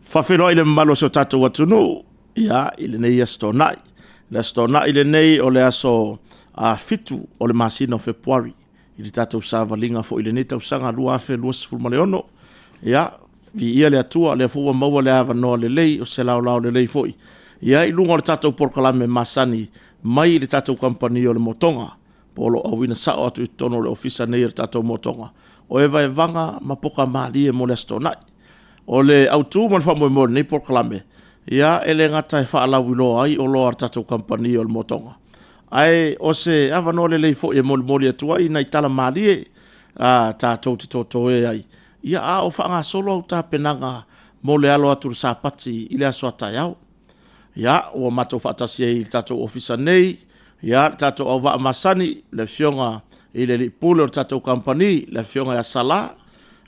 Faafeiloai le mamalu o si o tatou atunuu, ia, i lenei Aso Toonai. Le Aso Toonai lenei o le aso 7 o le masina o Fepuari, i le tatou savaliga foi i lenei tausaga 2026. Ia, viia le Atua, o lea foi ua maua le avanoa lelei, o se laolao lelei foi, ia, i luga o le tatou polokalame masani mai le tatou kamupani o le Motoga, po o lo o auina sao atu i totonu o le ofisa nei o le tatou Motoga, o evaevaga ma poka malie mo le Aso Toonai. O le autu ma le faamoemoe o lenei polokalame, ia e le gata e faalauiloa ai oloa a le tatou kamupani o le Motoga, ae o se avanoa lelei foi e molimoli atu ai nai tala malie a tatou te totoe ai, ia a o faagasolo au tapenaga mo le alo atu i le Sapati i le aso a taeao. Ia, ua matou faatasi ai i le tatou ofisa nei, ia, le tatou auvaa masani, le Afioga i le Alii Pule o le tatou kamupani, le Afioga ia Sala,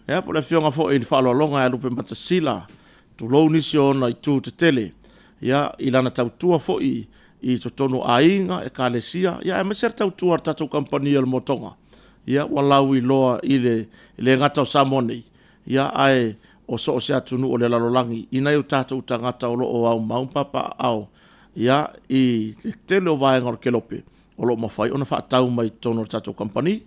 ia, po o le Afioga foi i le Faaaloaloga ia Lupematasila, tulou nisi o ona itu tetele, ia, i lana tautua foi i totonu o aiga, ekalesia, ia aemaise le tautua a le tatou kamupani o le Motoga, ia, ua lauiloa i le le gata o Samoa nei, ia ae o so o se atunuu o le lalolagi i nai o tatou tagata o lo o aumau ma papaaao ia i le tele o vaega o le kelope o lo o mafai ona faatau mai i totonu o le tatou kamupani.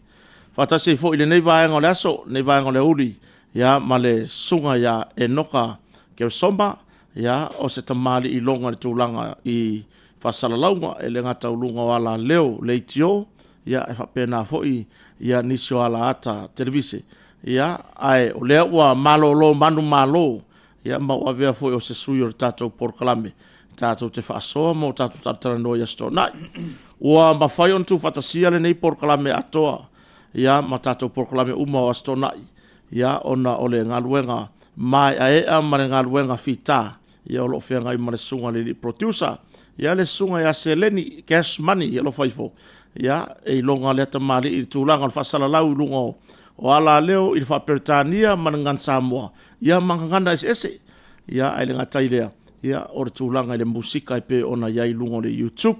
Faatasi ai foi i lenei vaega o le aso, lenei vaega o le aoauli ia ma le Susuga ia Enoka Keresoma, ia o se tamalii iloga i le tulaga i faasalalauga, e le gata o luga o alaleo leitio, ia e faapena foi ia nisi o alaata televise. Ia, ae o lea ua malolo manumalo, ia ma ua avea foi o se sui o le tatou polokalame tatou te faasoa ma o tatou talatalanoa i Aso Toonai. Ua mafai ona tuufaatasia lenei polokalame atoa, ia ma tatou polokalame uma o Aso Toonai, ia ona o le galuega maeaea ma le galuega fita, ia o lo o feagai ma le susuga i le alii producer, ia le susuga ia Seleni Cash Money, alofa ifo, ia e iloga lea tamalii i le tulaga o le faasalalau i luga o alaleo i le faa-Peretania ma le Gagana Samoa, ia ma gagana eseese. Ia, ae le gata i lea, ia, o le tulaga i le musika e pei ona i ai i luga o le YouTube.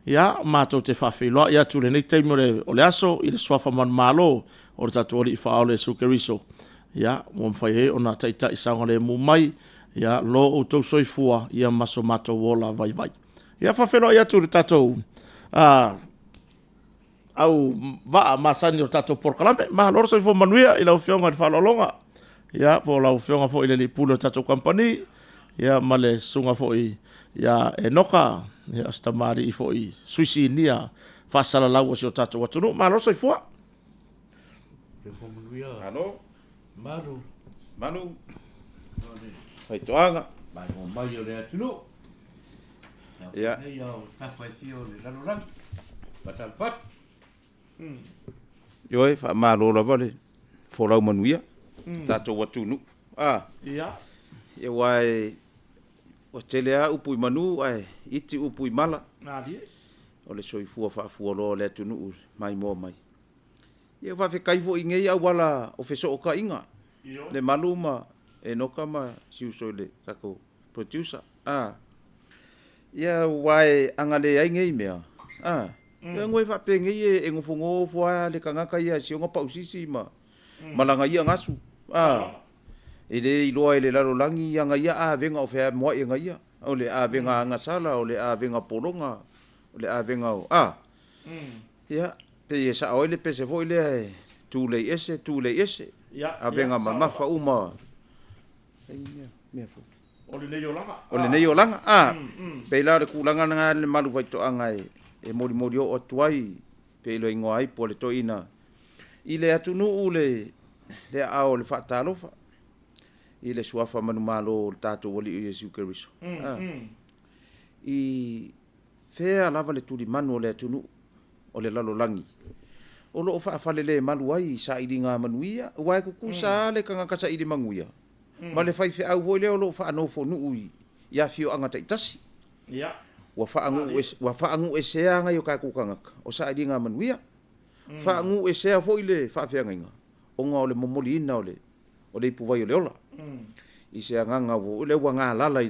Ia, matou te faafeiloai atu i lenei taimi o le aso i le suafa manumalo o le tatou Alii Faaola Iesu Keriso, ia, ua mafai ai ona taitai saogalemu mai, ia, lo outou soifua, ia ma so matou ola vaivai. Ia, faafeiloai atu i le tatou au vaa masani o le tatou polokalame. Malo le soifua manuia i lau Afioga i le faaaloaloga, ia, po o lau Afioga foi i le alii pule o le tatou kamupani, ia, ma le susuga foi ia Enoka, ia, o se tamalii foi sui sinia faasalalau o si o tatou atunuu. Malo le soifua. Soifua manuia. Malo. Malu. Malu. Faitoaga. Maimoa mai o le atunuu. Ia. Nei au tafa e fia o le lalolagi. Faatalofa atu. Ioe, faamalo lava le folau manuia, tatou atunuu. A. Ia. Ia aua e ua tele lava upu i manu ae iti upu i mala. Malie. O le soifua faafualoa o le atunuu maimoa mai. Ia faafetai foi i nei auala o fesootaiga, Lemalu ma Enoka ma si uso i le tatou producer. A, ia aua e agalē ai nei mea, a, ia e faapenei e nofonofo lava le tagata ia i si ona pausisi ma ma lana ia gasu, a, e le iloa e le lalolagi ana ia avega o feamoai e na ia, o le avega agasala, o le avega pologa, o le avega o, a, Ia, pei e sao ai le pese foi lea e tulei ese, tulei ese, avega mamafa uma o lenei olaga. O lenei olaga. A, pei la o le tulaga lena le malu faitoaga e molimoli oo atu ai, pei o le igoa ai po o le toeaina i le atunuu le aao o le faatalofa i le suafa manumalo o le tatou Alii o Iesu Keriso. I fea lava le tulimanu o le atunuu o le lalolagi o lo o faafalelemalu ai i sailiga manuia, aua e tutusa lava le tagata saili manuia ma le faifeau foi lea o lo o faanofonuu i afioaga taitasi. Ua faanuuesea nai o tatou tagata o sailiga manuia, faanuuesea foi le faafeagaiga ona o le momoliina o le ipuvai o le ola i se agaga foi lea ua galala i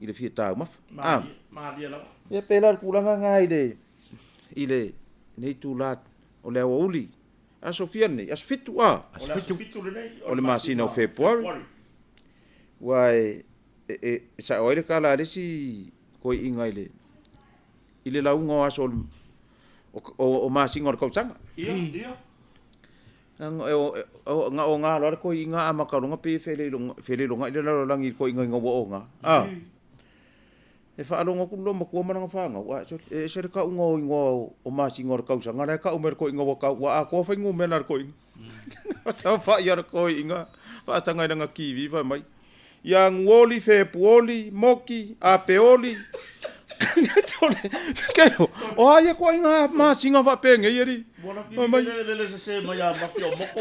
le fia taumafa. Ia pei la o le tulaga lena i le i lenei itula o le aoauli, aso fia lenei? Aso 7 a? O le aso 7 lenei o le masina o Fepuari. Aua e e sao ai le tala a le isi toeaina i le i le lauga o aso o masina o le tausaga. Ia, ia. Na oga loa le toeaina amata loa ona pei e feleilogai le lalolagi i le toeaina ina ua oga. E faalogo atu le loomatua ma lana fanau, ae sole, e ese le tauga o igoa o masina o le tausaga la e tau mai e le toeaina ua tau, ua atoa fuainumera a le toeaina. Saofai lava le toeaina faasaga i lana TV fai mai, Ianuoli, Fepuoli, Moki, Apeoli. O a ia toaiga masina faapenei alii? Fai mai, le sese mai ia Maki o Moko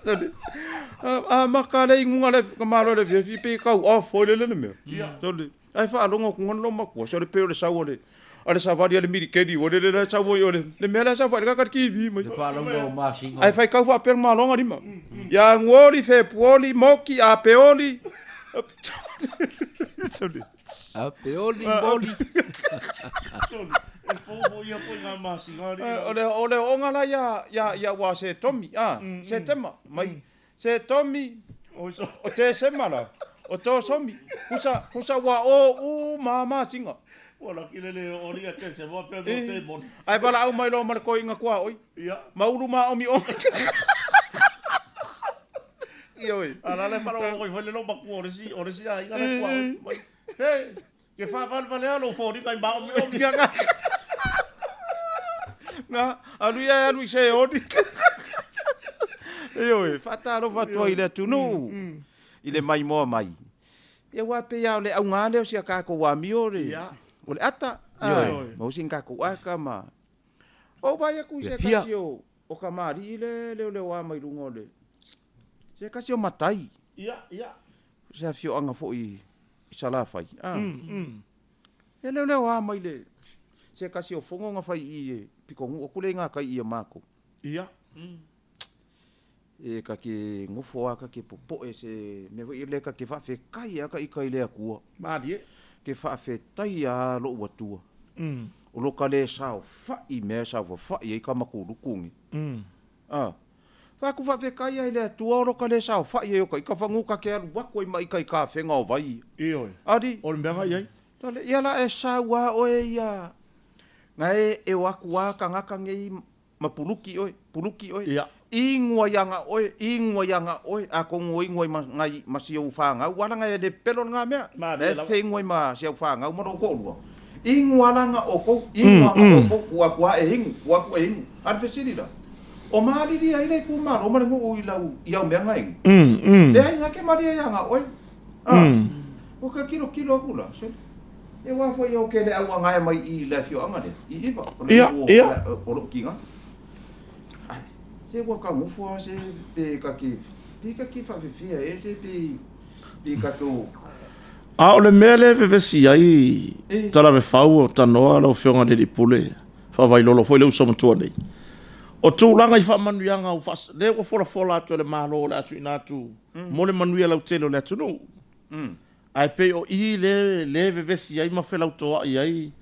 alii. Amata le inuga le tamaloa i le afiafi pei e tau off foi lele le mea. Sole, ae faalogo atu le loomatua, sole pei o le sau o le a le savali a le milikeli ua lele la e sau ai o le le mea la e saofai ai le tagata i le TV mai. Le paalauga o masina. Ae faitau faapea le maloga lima. Ianuoli, Fepuoli, Moki, Apeoli. Apeoli, moli. E fou foi ia foi ngā masina alii. O le o le ooga la ia ia ia ua Setomi, a, Setema mai Setomi, o Tesema la, o Tosomi, husa, husa ua o uma masina. Ua laki le le oo alii a Tesema pea me o Temoni. Ae valaau mai loa ma le toeaina tuaoi, ma ulu ma omiomi. Ioe. A la le faalogo foi le loomatua o le isi, o le isi aiga la tuaoi. He, ke whawhalewhale a lou foliga i maomiomi. Ia nga. Nga, alu ia e alu i se oni. Ioe, faatalofa atu ai i le atunuu, i le maimoa mai. Ia aua e pei lava o le auga lea o si a tatou amio le, o le ata. Ioe. Maua sina tatou ata ma... Ou vaai atu i se tasi o, o tamalii le leoleoa mai luga o le, se tasi o matai. Ia, ia. Se afioaga foi i Salafai, a. E leoleoa mai le, se tasi o fono na fai i i pitonuu atu lea i gatai i a matou. Ia. E ta te nofo lava ta te popoe se mea foi lea ta te faafetai lava ta ita i le Atua. Malie. Ke faafetai lava lou Atua. O lo ta le saofai i mea e saofafai ai Tamatulutu nei. A. Fai atu faafetai ai le Atua o lo ta le saofai ai o ta ita fanu ta te alu atu ai ma ita i tafega o vai ia. Ioe. Alii. O le mea na i ai. Tole, ia la e sau a oe ia, na e e o atu a tagata nei ma puluki oe, puluki oe. Ia. Inu ai aga oe, inu ai aga oe, atonu o inu ai ma ngai ma si ou fanau, ua laga e le pepelo lena mea. Malie Na e lava. fe inu ai ma si au fanau ma lou toalua. Inu a laga outou, inu aga outou, tuu atu a e inu, tuu atu e inu. A o le fesili la, o malili ai le itumalo ma le nuu i lau, i au mea na inu? Leai, na ke malie ia ga oe. A, ua ka tilotilo atu la, sole, e wā foi au ke le auagae mai i le afioaga lea, i Iva, o le Ia, nuu ia. o lou tiga. Ai, se ua ka nofo a se pe ka ke, pe ka ke faafefea e se pe, pe ka to. A o le mea lea e vevesi ai E. Talavefau o Tanoa lau Afioga i le Alii Pule, Faavailolo foi le uso matua nei. O tulaga i faamanuiaga ua faas... lea ua folafola atu e le Malo o le a tuuina atu mo le manuia lautele o le atunuu. Ae pei o i lea lea e vevesi ai ma felautoa'i ai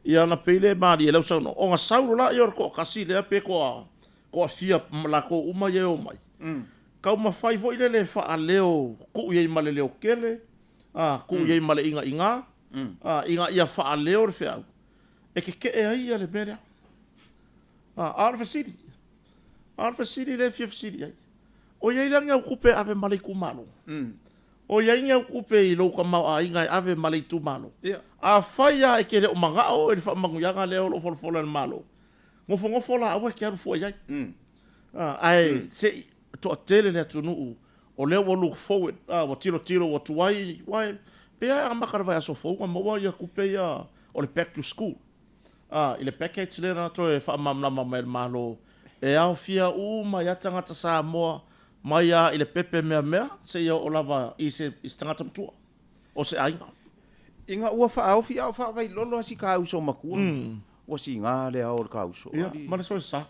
ia ona pei lea e malie lau saunoaga, ona sau loa lea o le toatasi lea pe toa toafia latou uma ia e omai, taumafai foi lele e faaleo, tuu i ai ma le leo tele, a, tuu i ai ma le iga'iga, a, ina ia faaleo le feau e tete'e ai ia le mea lea. A, a o le fesili, a o le fesili lea e fia fesili ai, o i ai la ni au tupe e ave ma le itumalo? O i ai ni au tupe i lou tamaoaiga e ave ma le itumalo? Afai lava e te le o mana'o oe i le faamanuiaga lea o lo o folafola e le Malo, nofonofo la aua e te alu fua i ai. Ae se i toatele le atunuu o lea ua look forward, ua tilotilo ua tuai, aua e pei lava e amata i le vaiaso fou ona maua ia tupe ia o le back to school. I le package lea na toe faamalamalama mai e le Malo e aofia uma ai lava tagata Samoa mai lava i le pepe meamea seia oo lava i se tagata matua o se aiga. Ina ua faaofi a o faavailolo lava si kauso matua, ua siga le ao o le kauso. Ia, ma le soesa.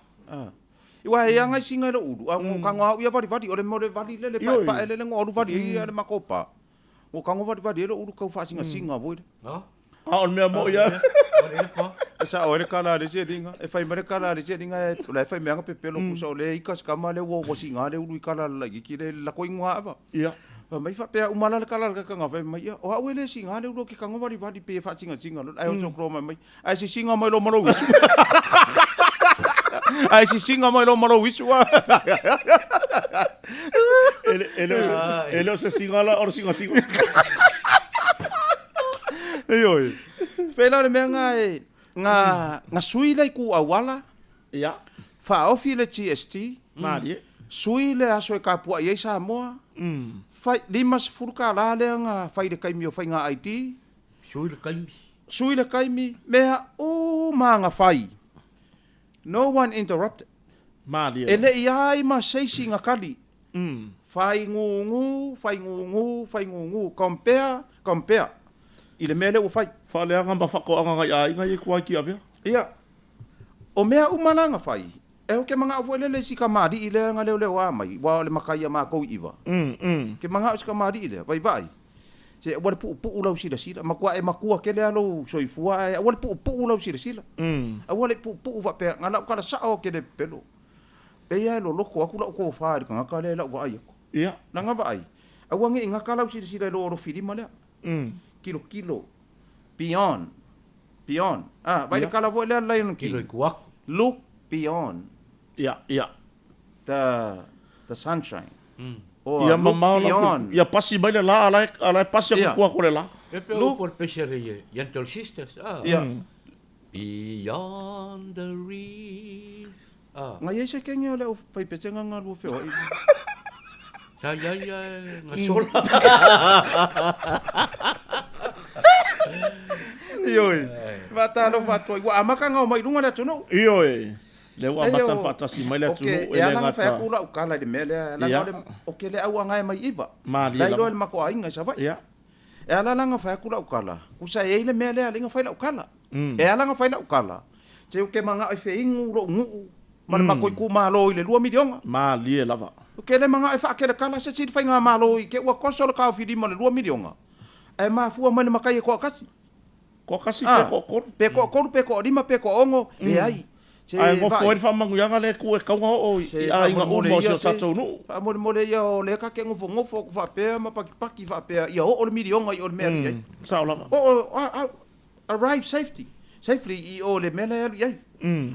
Aua e iai siga i lou ulu, a ua tago au ia valivali, o le mea o le vali lele paepae lele na ou alu vali ai ia le matou pa. Ua tago valivali ai lou ulu tau faasigasina foi lea. A o le mea moi lava. E sao ai le kala a le isi alii e fai mai le kala a le isi alii o la e fai mai lava pepelo tusa o lea e ika si tama lea ua siga le ulu i kala laitiiti lea i le lako igoa ava. Ia. Fai mai faapea uma la le kala a le kakaga fai mai, ia, o au e le siga le ulu o ke kago valivali pei e faasigasiga loa. Ae oso kuloa mai mai, ae sisiga mai loa ma lou isu. Ae sisiga mai loa ma lou isu. E le o se siga la, o le sigasiga. Ioe. Pei la o le mea na e, na, na sui le itu auala, Ia. Faaofi le GST. Malie. Sui le aso e tapuai ai Samoa. Fai, $50 lea na fai i le taimi o faiga ID. Sui le taimi. Sui le taimi, mea uma na fai. No one interrupted. Malie. E le i ai ma se isi na kali. Fai gugu, fai gugu, fai gugu. Compare, compare. I le mea lea ua fai. Faaleaga ma faatoaga nai aiga ia i tua i Tiavea. Ia. O mea uma la na fai, e ou te manao foi lele i si kamali'i lea na leoleoa mai, aua o le makai a matou i 'Iva. Ou te manao i si kamali'i lea, vaivai, se aua le puupuu lau silasila, matua e matua tele lava lou soifua ae aua le puupuu lau silasila. Aua le puupuu faapea, na o lau tala sao ou te le pepelo. Pei lava e loloto atu lau tofa i le tagata lea i lau vaai atu. Lana vaai, aua ne i gata lau silasila i lou alofilima lea. Tilotilo, beyond. Beyond. Ah, vai le kala foi lea Lion King. Tiro i tua atu. Look beyond. Ia, ia. The sunshine. Or Ia look mamao la beyond. ia pasi mai le la, ala e, ala e pasi atu tua atu le la. E pei o upu o le pesi a le Gentle Sisters. Ah. Ia. Beyond the reef. Ah. Ngai ai se kenge o le au faipese nga galua feoai. Sa iai ia e nga sola. Ioe. Faatalofa atu ai. Ua amata ona omai i luga le atunuu. Ioe. Lea ua amata ona faatasi mai le atunuu e le gata. E ala ona fai atu lau tala i le mea lea, leaga o ke le auaga e mai 'Iva. Malie lava. La iloa e le matou aiga i Savaii. Ia. E ala la ona fai atu lau tala, tusa e i ai le mea lea e ala ai ona fai lau tala. E ala ona fai lau tala, se ou te manao e feinu lou nuu ma le matou itumalo i le $2 miliona. Malie lava. Ou te le manao e faakelekala se isi faigamalo i te ua koso le taofilima i le $2 miliona, ae mafua mai le matai e toatasi. Toatasi pe toatolu. Pe toatolu pe toalima pe toaono, leai. Se Ae nofo ai le faamanuiaga lea e tu e tatau ona oo i aiga uma o si o tatou nuu. Faamolemole ia o lea ta te nofonofo atu faapea ma pakipaki faapea ia oo le miliona i o le mea e alu i ai. Sao lava. Oo, arrive safety, safely i o le mea la e alu i ai.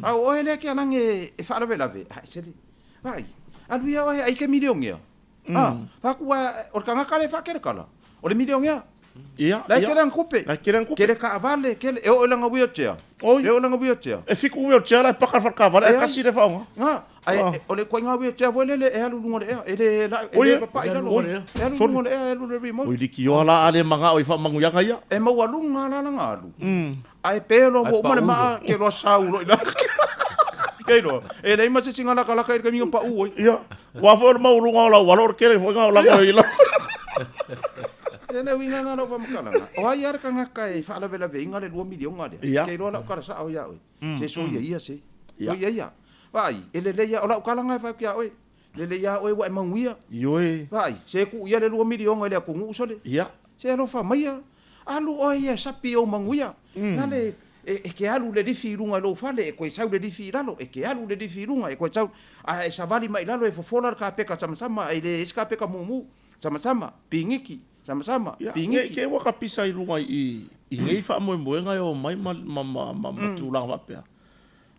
A o oe lea ke alagi e faalavelave, ai sele, vaai, alu ia oe ai ke milionea. A, faaku a, o le tagata lea e faakelekala, o le milionea. Ia, La e tele ana tupe. La e tele ana tupe. Tele taavale, tele, e oo i lana wheelchair. Oi. E oo i lana wheelchair. E fitu wheelchair la e paka le fale taavale, ae tasi lea e faaaoga. Na, ae o le ituaiga wheelchair foi lele e alu i luga o le ea, e le, e le papai i lalo. E alu i luga o le ea, e alu i le remote. Oi likioa la a le manao i faamanuiaga ia. E maualuga la lana alu. Ae pe loa ua uma le maa, ke loa sau loa i lalo. Ke iloa, e leai ma se isi lakalaka i le taimi na pau ai. Ia, aua foi o le maualuga o lau alo o le tele foi na o lago i lalo. E le uiga lena o lau faamatalaga, o ai lava le tagata e faalavelaveina le $2 miliona lea, Ia. ke iloa lau tala sao ia oe, se soia ia se, soia ia. Vaai, e lelei lava, o lau tala lena e fai atu ia oe, Lelei lava oe ua e manuia. Ioe. Vaai, se tuu ia le $2 miliona i le atunuu sole. Ia. Se alofa maia, alu oe ia e sapi i ou manuia. Gale, e, e ke alu le lifi i luga i lou fale, e toe sau le lifi i lalo, e ke alu le lifi i luga, e toe sau, a e savali mai i lalo e fofola le kapeka samasama, e le i ai se kapeka mumu, samasama, piniki, samasama, Ia, piniki. nei te ua ka pisa i luga i, i nei faamoemoega e o mai ma, ma, ma, ma, ma tulaga faapea.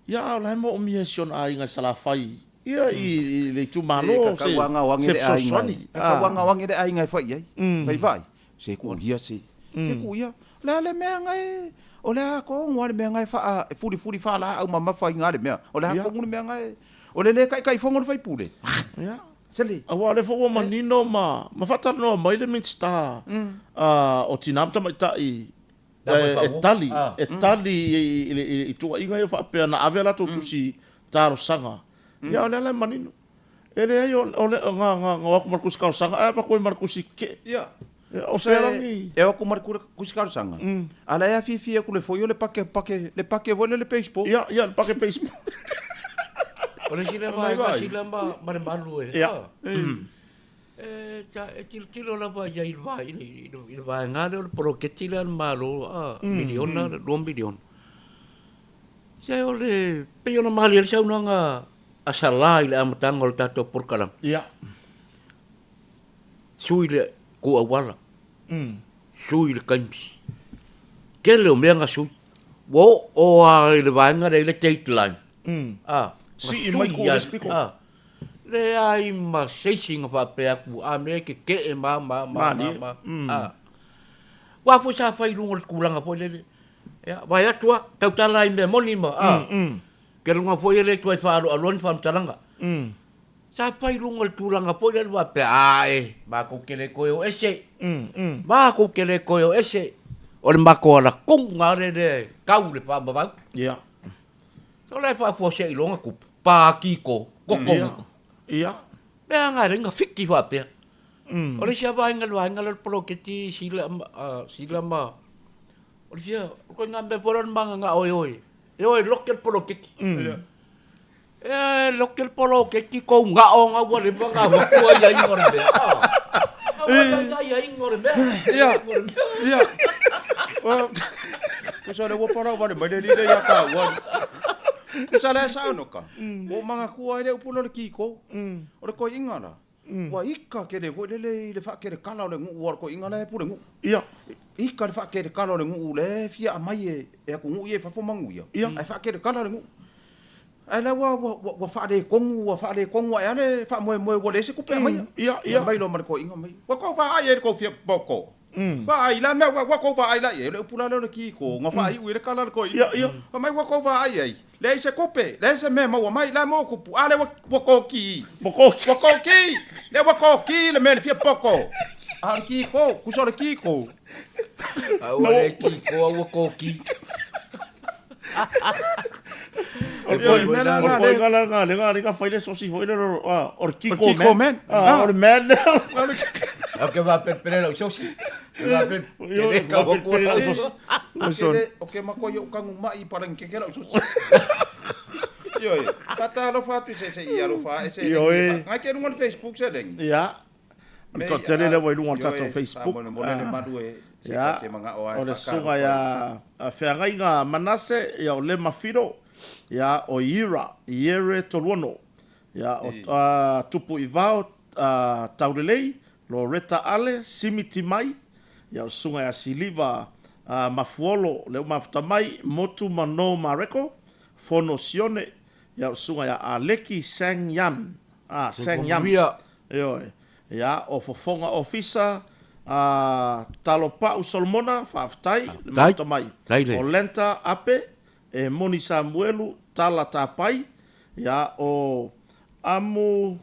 Ia, a o la e moomia e si ona aiga i Salafai, ia, i le itumalo se, se fesoasoani. Se kakauaga o age le aiga e fai i ai. Fai vaai, se tuu ia se, se tuu ia. O le a le mea na e, o le a tonu lava le mea na e faa, e fulifuli faalaau mamafa ai na le mea. O le a tonu le mea na e, o le le taitaifono le faipule. Ia. Sele. Aua o lea foi ua manino ma, ma faatalanoa mai le Minisita o Tina ma Tamaitai e tali, e tali i tuuaiga ia faapea na ave a latou tusi talosaga. Ia o lea la e manino. E leai o le na o atu ma le tusi talosaga ae avatu ai ma le tusi tetee. Ia. O fea la ni. E o atu ma le tusi talosaga, a la e afifi atu le foi o le pake, pake, le pake foi lea le baseball. Ia, ia le pake baseball. O le isi lea vaega sila ma le malu e. Ia. E, ta, e tilotilo lava i ai i le va, i le, i le vaega lea o le poloketi lea a le Malo, a, miliona, $2 miliona. Se o le, pei ona malie ai le saunoaga a Sala i le amataga o le tatou polokalame. Ia. Sui le, Ku auala. Sui le taimi. Tele o mea na sui. Ua oo lava i le vaega lea i le date line. A, na Sii mai sui ku ai. le piko. A, leai ma se isi na faapea atu, a mea e tetee ma ma ma ma Malie. ma. A. Aua foi sa fai i luga o le tulaga foi lele, ia, vaai atu lava, tautala lava i mea moni ma, a, keluga foi e le toe faaaloaloa ni faamatalaga. Sa fai i luga o le tulaga foi lea faapea, ae, matou te le toe o ese, matou te le toe o ese, o le matou alatuga lava lea e tau i le faavavau. Ia. So la e faafuasei loa ona tupu, pa kiko, totonu. Ia. Mea na ala ai ona fiki faapea. O le isi lava vaega, le vaega lea o le poloketi sila ma, sila ma, o le fia, o le ituaiga mea foi lea o le mananao e o e, e o e lote le poloketi. E lote le poloketi kou gao na ua leva ona avatu aiaiga o le mea. Ua aiaiga o le mea. Ia, ia. Tusa le ua parau vale mai le lile ia ka ua. Tusa le sa no ka. O manga kua ile upu le kiko. O le koi inga la. Ua ika kele foi lele i le faakelekala o le nuu a le toeaina la e pule nuu. Ia. Ika le faakelekala o le nuu lea e fia aumai e e atunuu ia i fafo manuia. Ia. Ae faakelekala le nuu. Ae la ua ua ua faaletonu ua faaletonu ae a le faamoemoe ua leai se tupe e aumaia. Ia, ia. Mai loa ma le toeaina mai. Ua tou vaai ai i le tou fia poto. Vaai la mea ua tou vaai la i ai. O le upu la lea o le kiko na faaiu i le kala a le toeaina. Ia, ia. Fai mai ua tou vaai ai. Leai se tupe, leai se mea e maua mai, la e maua kupu, a lea ua, ua koki. Ua koki. Ua koki! Lea ua koki le mea le fia poko. A o le kiko, tusa o le kiko. A ua le kiko, a ua koki. O le mea la, o le la nga le nga le nga fai le sosi foi le o le kiko man. O le man. O ke va pepele lau sosi. O ke makoa i ou kagu mai i Palangi-keke lau sosi. Ioe, faatalofa atu i se se i alofa ae se lengi. Ngai ke luga o le Facebook se lengi. Ia. O le toatele lea ua i luga o le tatou Facebook. Faamolemole le malu e se ta te manao ae O le susuga ia Feagaiga Manase, ia o Lema Filo, ia o Ira, Iere Toluono, ia o Tupu Ivao Taulelei, Loretta Ale, Simi Timai, ia o le Susuga ia Siliva Mafuolo, lea ua mafuta mai, Motu Mano Mareko, Fono Sione, ia o le Susuga ia Aleki Sang Yan, ah, Sang Yam, ioe, ia o Fofoga Ofisa, Talo Pau Solomona, faafetai le mafuta mai, o Lenta Ape, e Moni Samuelu, Tala Tapai, ia o Amu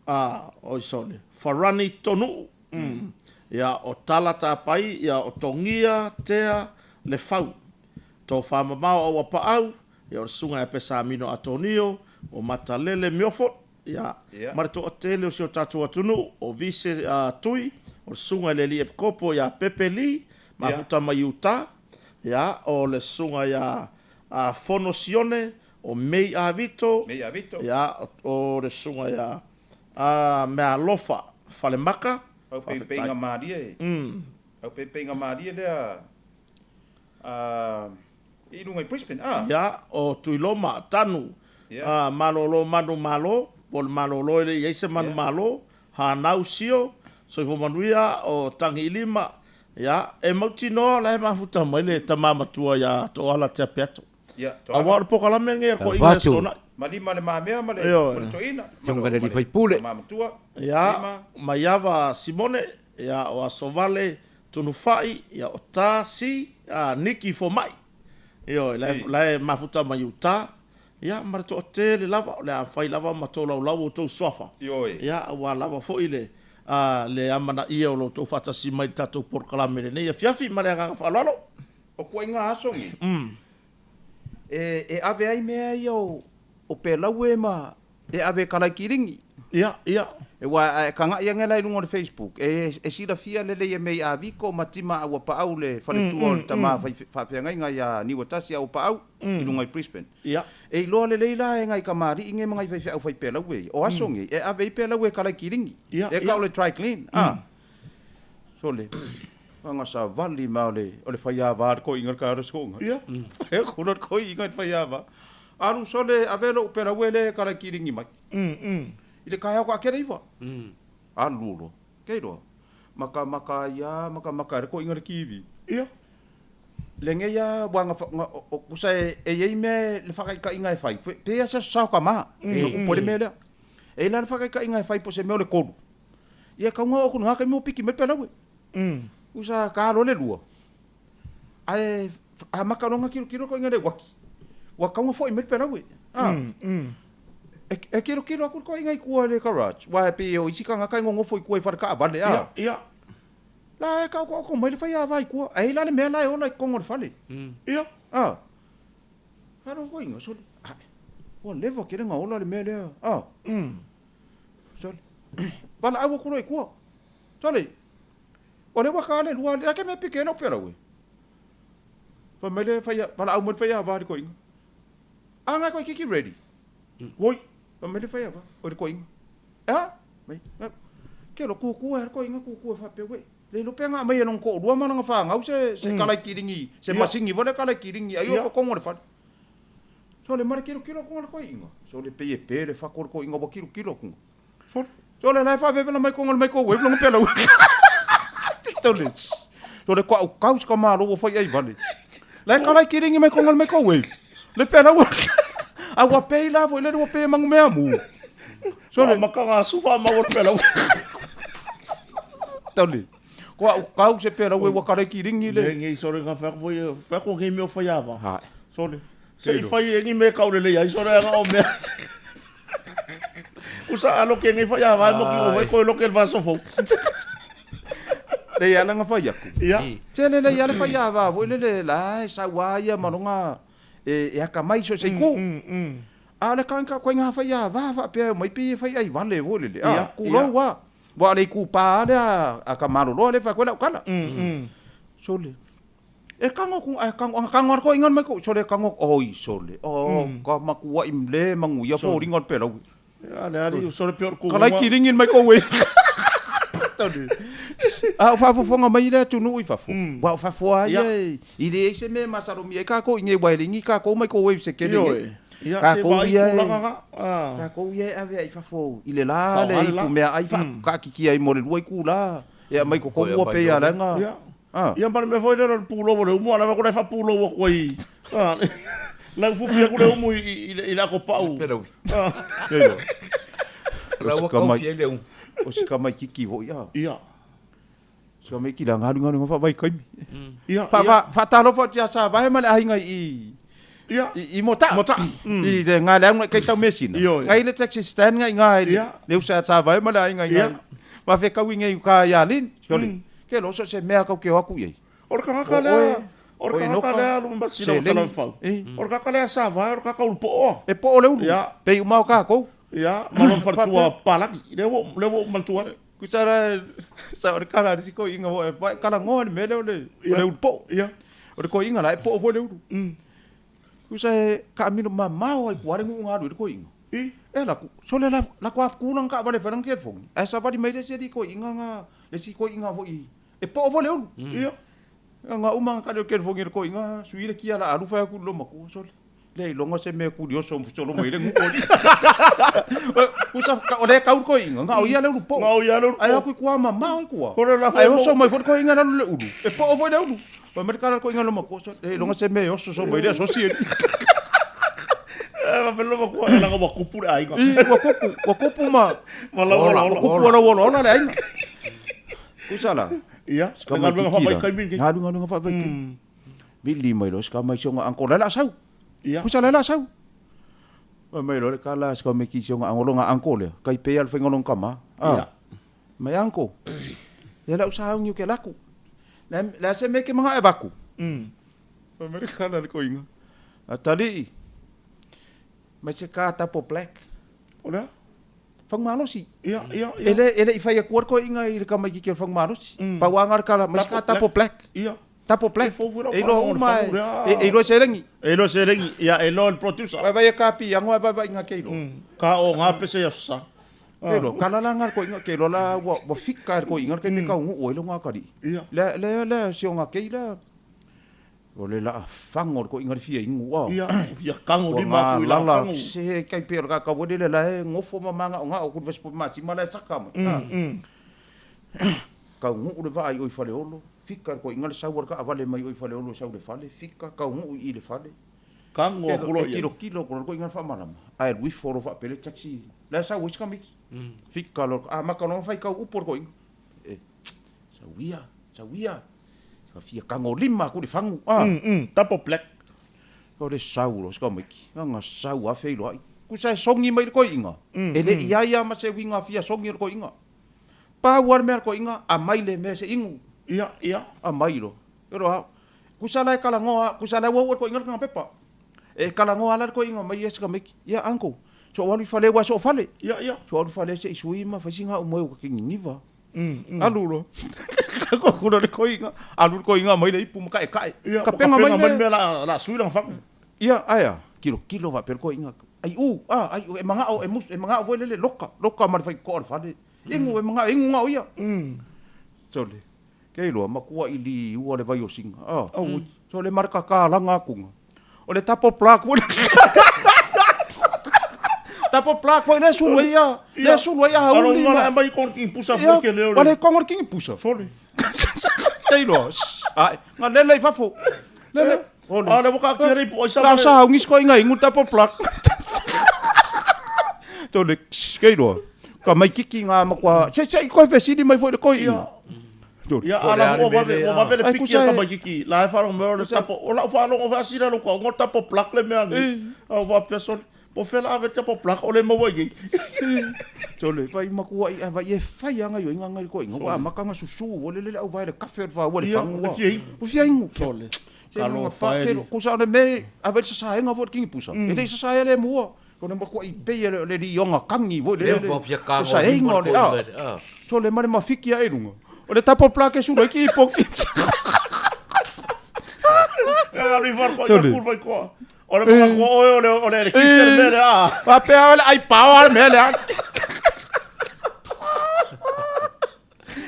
A, oi sole. Farani Tonuu, mm. Ia, o Tala Tapai, ia, o Togia, Tea, Lefau. Tofa mamao Auapaau, ia, o le Susuga ia Pesamino Atonio, o Matalele Miofo, ia, ma le toatele o si o tatou atunuu, o Vise Tui, o le Susuga i le Alii Epikopo ia Pepe Lee, mafuta mai Utah, ia, o le Susuga ia Fono Sione, O Mei Avito, Mei Avito. ia, o le susuga ia a Mealofa Falemaka. Au peipeiga malie. Au peipeiga malie lea a i luga i Brisbane. A. Ia, o Tuiloma Tanu, Ia. a Malolo Manu Malo, po o le Malolo e le i ai se Manu Malo, Hanau Sio, Soifua Manuia, o Tagiilima, ia, e mautinoa o la e mafuta mai le tama matua ia Toala Tea Peato. Ia, toala. Aua o le polokalame lenei a le toeaina i Aso Toonai. Ma lima le mamea ma le, Ioe. ma le toeaina. Afioga i le alii faipule. Ma matua. Ia, Lima. Maiava Simone, ia, o Asovale Tunufai, ia, o Ta Si, a, Niki Fomai. Ioe, la e, la e mafuta mai uta. Ia, ma le toatele lava, o le a fai lava ma tolaulau outou suafa. Ioe. Ia, aua lava foi le, a, le amanaia o lo outou faatasi mai i le tatou polokalame i lenei afiafi ma le agaga faaaloalo. O kuaiga aso nei, e ave ai mea ia o pelaue ma e ave e Kalaikiligi. Ia, ia. Aua a e kagaʻi ane la i luga o le Facebook, e silafia lelei e Mei Aviko ma Tima Auapaau le faletua o le tama faafeagaiga ia Niuatasi Auapaau i luga i Brisbane. Ia. E iloa lelei la e nai kamaliʻi nei ma nai faifeau fai pelaue ia, o aso nei e ave ai pelaue e Kalaikiligi. Ia, E kau le dry clean, a. Sole, Anga savali ma o le, o le faiava le koiga le kara soga. Ia. Fai aku le koiga le faiava. Alu sole ave lou pela ue le kala kiringi mai. I le kaeao ka kele iwa. Alu loa. Kei loa. Makamaka ai lava, makamaka ai le koiga i le TV. Ia. Lenei lava ua tusa e i ai mea le faataitaiga e fai, pe ia se aso sao tama, na tupu ai le mea lea. E i ai la le faataitaiga e fai po o se mea o le 3, ia e tatau ona oo atu i lena taimi ua piki mai le pelaue. Tusa ta loa le 2, ae amata loa ona tilotilo le toeaina i le uati, ua tatau ona foi mai le pelaue. E tilotilo atu le toeaina i tua i le garage, aua e pei o isi tagata e nonofo i tua i fale taavale a. La e taotooto mai le faiava i tua, ae i ai la le mea la e ola i totonu o le fale. Ia. A. Faalogo koe ina, sole, ae, ua leva tele na ola le mea lea, a. Sole, valaau atu loa i tua. Sole, o lea ua ta le lua, la ke mea pike ai lau pelau e. Fai mai le faia, valaau mai le faiava i le toeaina. A na toeitiiti ready. Oi. Fai mai le faiava, oi le toeaina. E a? Mai, ke lo kūkū e koe inga kūkū e faapea uē. Le iloa pe na aumai e lona toalua ma lana fanau se se kalaikiligi, se masini foi lea kalaikiligi ai o totonu o le fale. Sole ma le kilokilo atu le toeaina. Sole pei e pe le fatu o le toeaina ua kilokilo atu. Sole. Sole la e faavevela mai totonu o le microwave lona pelau. Sole. Sole koau kau se ka malo ua fai ai vale. La e kalaikiligi mai totonu o le microwave. Le pelau. A ua pei la foi le ua pe mangu mea mu. Sole. Maka ngā sufa ma ua pelau. Tali. Ko au kau se pelau e ua kalaikiligi le. Le ngei sole ngā whako foi, whako ngei meo whai awa. Hae. Sole. Se i whai e ngi me kau lele ai sole anga o mea. Kusa alo ke ngei whai awa mo ki o whai koe loke le vaso fou. Le ia langa whai aku. Ia. Te le le ia le whai awa foi le le la e sau a ia malonga e akamai so se iku. A o le kanka koe ngā whai a wā whaapea e mai pi e whai ai wale wo lele. A, ku lou a. Wa le ku pā le a ka maloloa le whai koe lau kala. Sole. E kango ku, e kango, anga kango ar koe ingan mai ko, sole kango, oi sole. O, ka makua i mle mangu ia fo ringa o le pelau. Ia, le ali, sole pe o le Ka laiki ringi mai ko wei. Tonu. A o whaafofonga mai le atunuu i fafo. Wa o fafo a ia i le ai se mea masalomia ai kākou i ngei waelingi kākou mai ko wei se kele nei. Ia, se Kākou vaai ia e, tulaga ga. kākou ia e ave ai i fafo i le la le Whaohale ipu la. mea ai whaakakikia ai mo le lua iku la e aumai Foi totonu ua aumai pei a loa lea. laga. Ia. Ah. Ia ma le mea foi lea o le pulou o le umu, a lava ko lai faapulou atu ai. Ah, lau fufi atu le umu i, i, i le, i le ako pau. Peraui. Ah. Ia ia. La ua kaufi ai le umu. O si kamaititi foi a. Ia. Si kamaititi la galugalu nga faavaikaimi. Ia, Fa ia. fa faatalofa atu ia Savae ma le aiga i Ia. i i Motaa. Motaa. I le nga le auga i Kaitau Mesina. Ioe. Ngai le taxi stand ngai nga i le Ia. le usa a Savae ma le aiga i Ia. nga. Fafekaui nei uka ia Lin. Sole. Ke lo so se mea kau ke o atu i ai. O le tagata O lea, oe, o le o tagata Enoka, lea alu ma sina o seleni. Talaufau. Eh. O le tagata lea Savae, o le tagata ulu pooa. E poo le ulu. Ia. Pei uma o kākou. Ia, ma lona faletua palagi. Lea ua, lea ua ou manatua ane. Kusa la, sa o le kala a le isi toeaina foi, e kalagoa le mea lea o le, o le ulu poo. Ia. O le toeaina la e poo foi le ulu. Kusa e kaamilo mamao ai kua le nuu na alu i le toeaina. I. E la ku, sole la, la kua kula nga kaavale fai lana telefoni. Ae savali mai le isi alii toeaina nga, le isi toeaina foi, e poo foi le ulu. Ia. Nga uma nga kale o le telefoni a le toeaina, sui le kia la alu fai atu i le loomatua, sole. Le iloga se mea kurioso solo mai le nuu. Kusa o le kau le toeaina, nga o ia le ulu poo. Nga o ia le ulu Ae poo. atu i kua mamao i kua. Kore la Ae fai oso mo- mai foi le toeaina lalo le ulu. E poo foi le ulu. Fai mai le kala le toeaina loomatua, sole, le iloga se mea e oso so mai le asosi e. E faapea le loomatua, e leaga ua kupu le aiga. I, ua kupu, ua kupu ma, Ma lau Ola, ola ola. ua kupu lau ola ola le aiga. Kusa la. Ia, le galuega faavaitaimi lenei. Galuega faavaitaimi. Vili mai loa si ka mai si ona uncle, la la sau. Ia. Kusa la la sau. Fai mai loa le kala si ka mai ki si ona uncle, lona uncle lea, kai pea le faiga o lona tama. Ah. Ia. Mai uncle, ia lau sauni o ke laku. Le, le a se mea ke manga e vaku. Fai mai le kala le koinga. Atalii, mai se ka tapo black. O lea? Fagumalosi. Ia, ia, ia. E le, e le i fai atua le toeaiga i le tamaitiiti o le Fagumalosi. Pau lava na o le kala, mai se ka tapo black. Ia. Tapo black. E fou foi lau E iloa faalogo i le uma fagu lea. e, e iloa e seleni. E iloa e seleni, ia, e iloa e le producer. Vaivai e ka piago ae vaivai ina ke iloa. Ka o ngā pese i aso sa. Ke iloa, kala la nga le toeaiga, ke iloa la ua, ua fika e le toeaiga le taimi e taunuu ai le ogakalii. Ia. Lea, lea, lea si ona kei lea. O le laa fago o le toeaiga le fia inu a. Ia, fia kago Ua lima atu i laa galala, kago. se kai pei o le kakau lele la e gofo ma maga'oga'o ku le vesipo masima la e saka mai. Taunuu le vaa i o i Faleolo, fika le koiga le sau a le taavale mai o i Faleolo e sau i le fale, fika, taunuu i i le fale. Tago atu loa i ai. E tilotilo atu loa le koiga le faamalama, ae alu ifo loa faapea le taxi, la e sau ai si tamaiti. Fika loa, amata loa ona faitau upu a le koiga. E, sau ia, sau ia, sa fia tagolima atu i le fagu, a. Double black. O le sau loa si tamaiti, na sau lava feiloai. Tusa e sogi mai le toeaina, e le i ai lava ma se uiga fia sogi o le toeaina. Pau lava le mea a le toeaina, aumai le mea se inu. Ia, ia. Aumai loa. Elo a, tusa la e talanoa, tusa la e ua uu e le toeaina le tagapepa. E talanoa lava la le toeaina mai ia si tamaiti, ia uncle, se i ou alu i fale aua e soo fale. Ia, ia. Se i ou alu i fale se i sui ma fai sina au moe ua ta niniva. Alu loa. Tago atu loa le toeaina, alu le toeaina aumai le ipu ma taetae. Ia, Tapena mai tapena mai le le mea o le a sui lana fagu. Ia, ae a? Tilotilo faapea le toeaina, ai u, a, ai u, e manao, e musu, e manao foi lele, loka, loka ma le faitotoa o le fale. Inu, e manao, e inu na o ia. Sole, ke iloa, matuai liua le vaiosiga, a. Sole, ma le tatalaga atuga. O le tapo plug foi lea. Tapo plug foi lea sulu ai ia, lea sulu ai auli. Alo, ma mai kon king pusa foi ke leo. Wale kongo le king pusa. Sole. Ke iloa, ai, nga lele i fafo. Lele. A le waka ki rei po ai sa. La sa ungis ko inga ingu tapo plug. Tole, ke iloa. Ka mai kiki ngā makua, se se i koe fesili mai foi le koi inga. Ia, ala ua vave, ua vave le piki a tamaikiki. La e faalogo mai o le tapo, o lau faalogo faasila lou kaoga o le tapo plug le mea nei. A ua faapea sole, po o fea la ave le tapo plug o le maua i nei. Sole, vai matua i, vai e fai a gaioiga ngai koiga, ua amata ona susu ua lele le auvae le kafe o le faua i le fagu ua. Ua fia inu. Sole, Se talofa e. Kusa o le mea ave i le sasaega foi le kinipusa, e le i sasaea le mua. O le matuai pei o le lioga kagi foi lele, le saeiga o le a. Sole ma le mafiki ae i luga. O le tapo plug e sulu ai ki ipoki. O le makakoa oe o le o le elekise le mea lea. Faapea o le ai paoa le mea lea.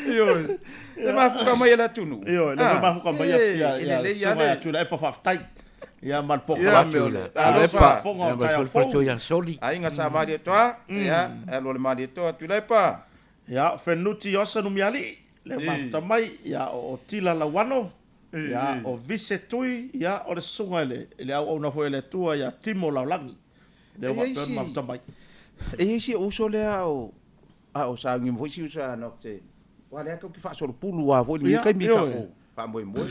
Ioe. Le mafuka mai e le atunuu. Ioe, le mafuka mai ia ia e lelei ia le Tuilaepa faafetai. Ia ma le polokalame o le Alofa. Fofoga o le taeao fou. Ia soli. Aiga Sa Malietoa, ia, alu a le Malietoa Tuilaepa. Ia, Fenuti Osa Numialii, le mafuta mai, ia o Otila Lauano, ia o Vise Tui, ia o le susuga i le i le auauna foi a le Atua ia Timo Laolagi. Lea ua faapea ona mafuta mai. E i ai si ou uso lea o A o sauni foi si uso ia Noke, aua lea tou te faasolopulu lava foi i lenei taimi i tatou faamoemoe.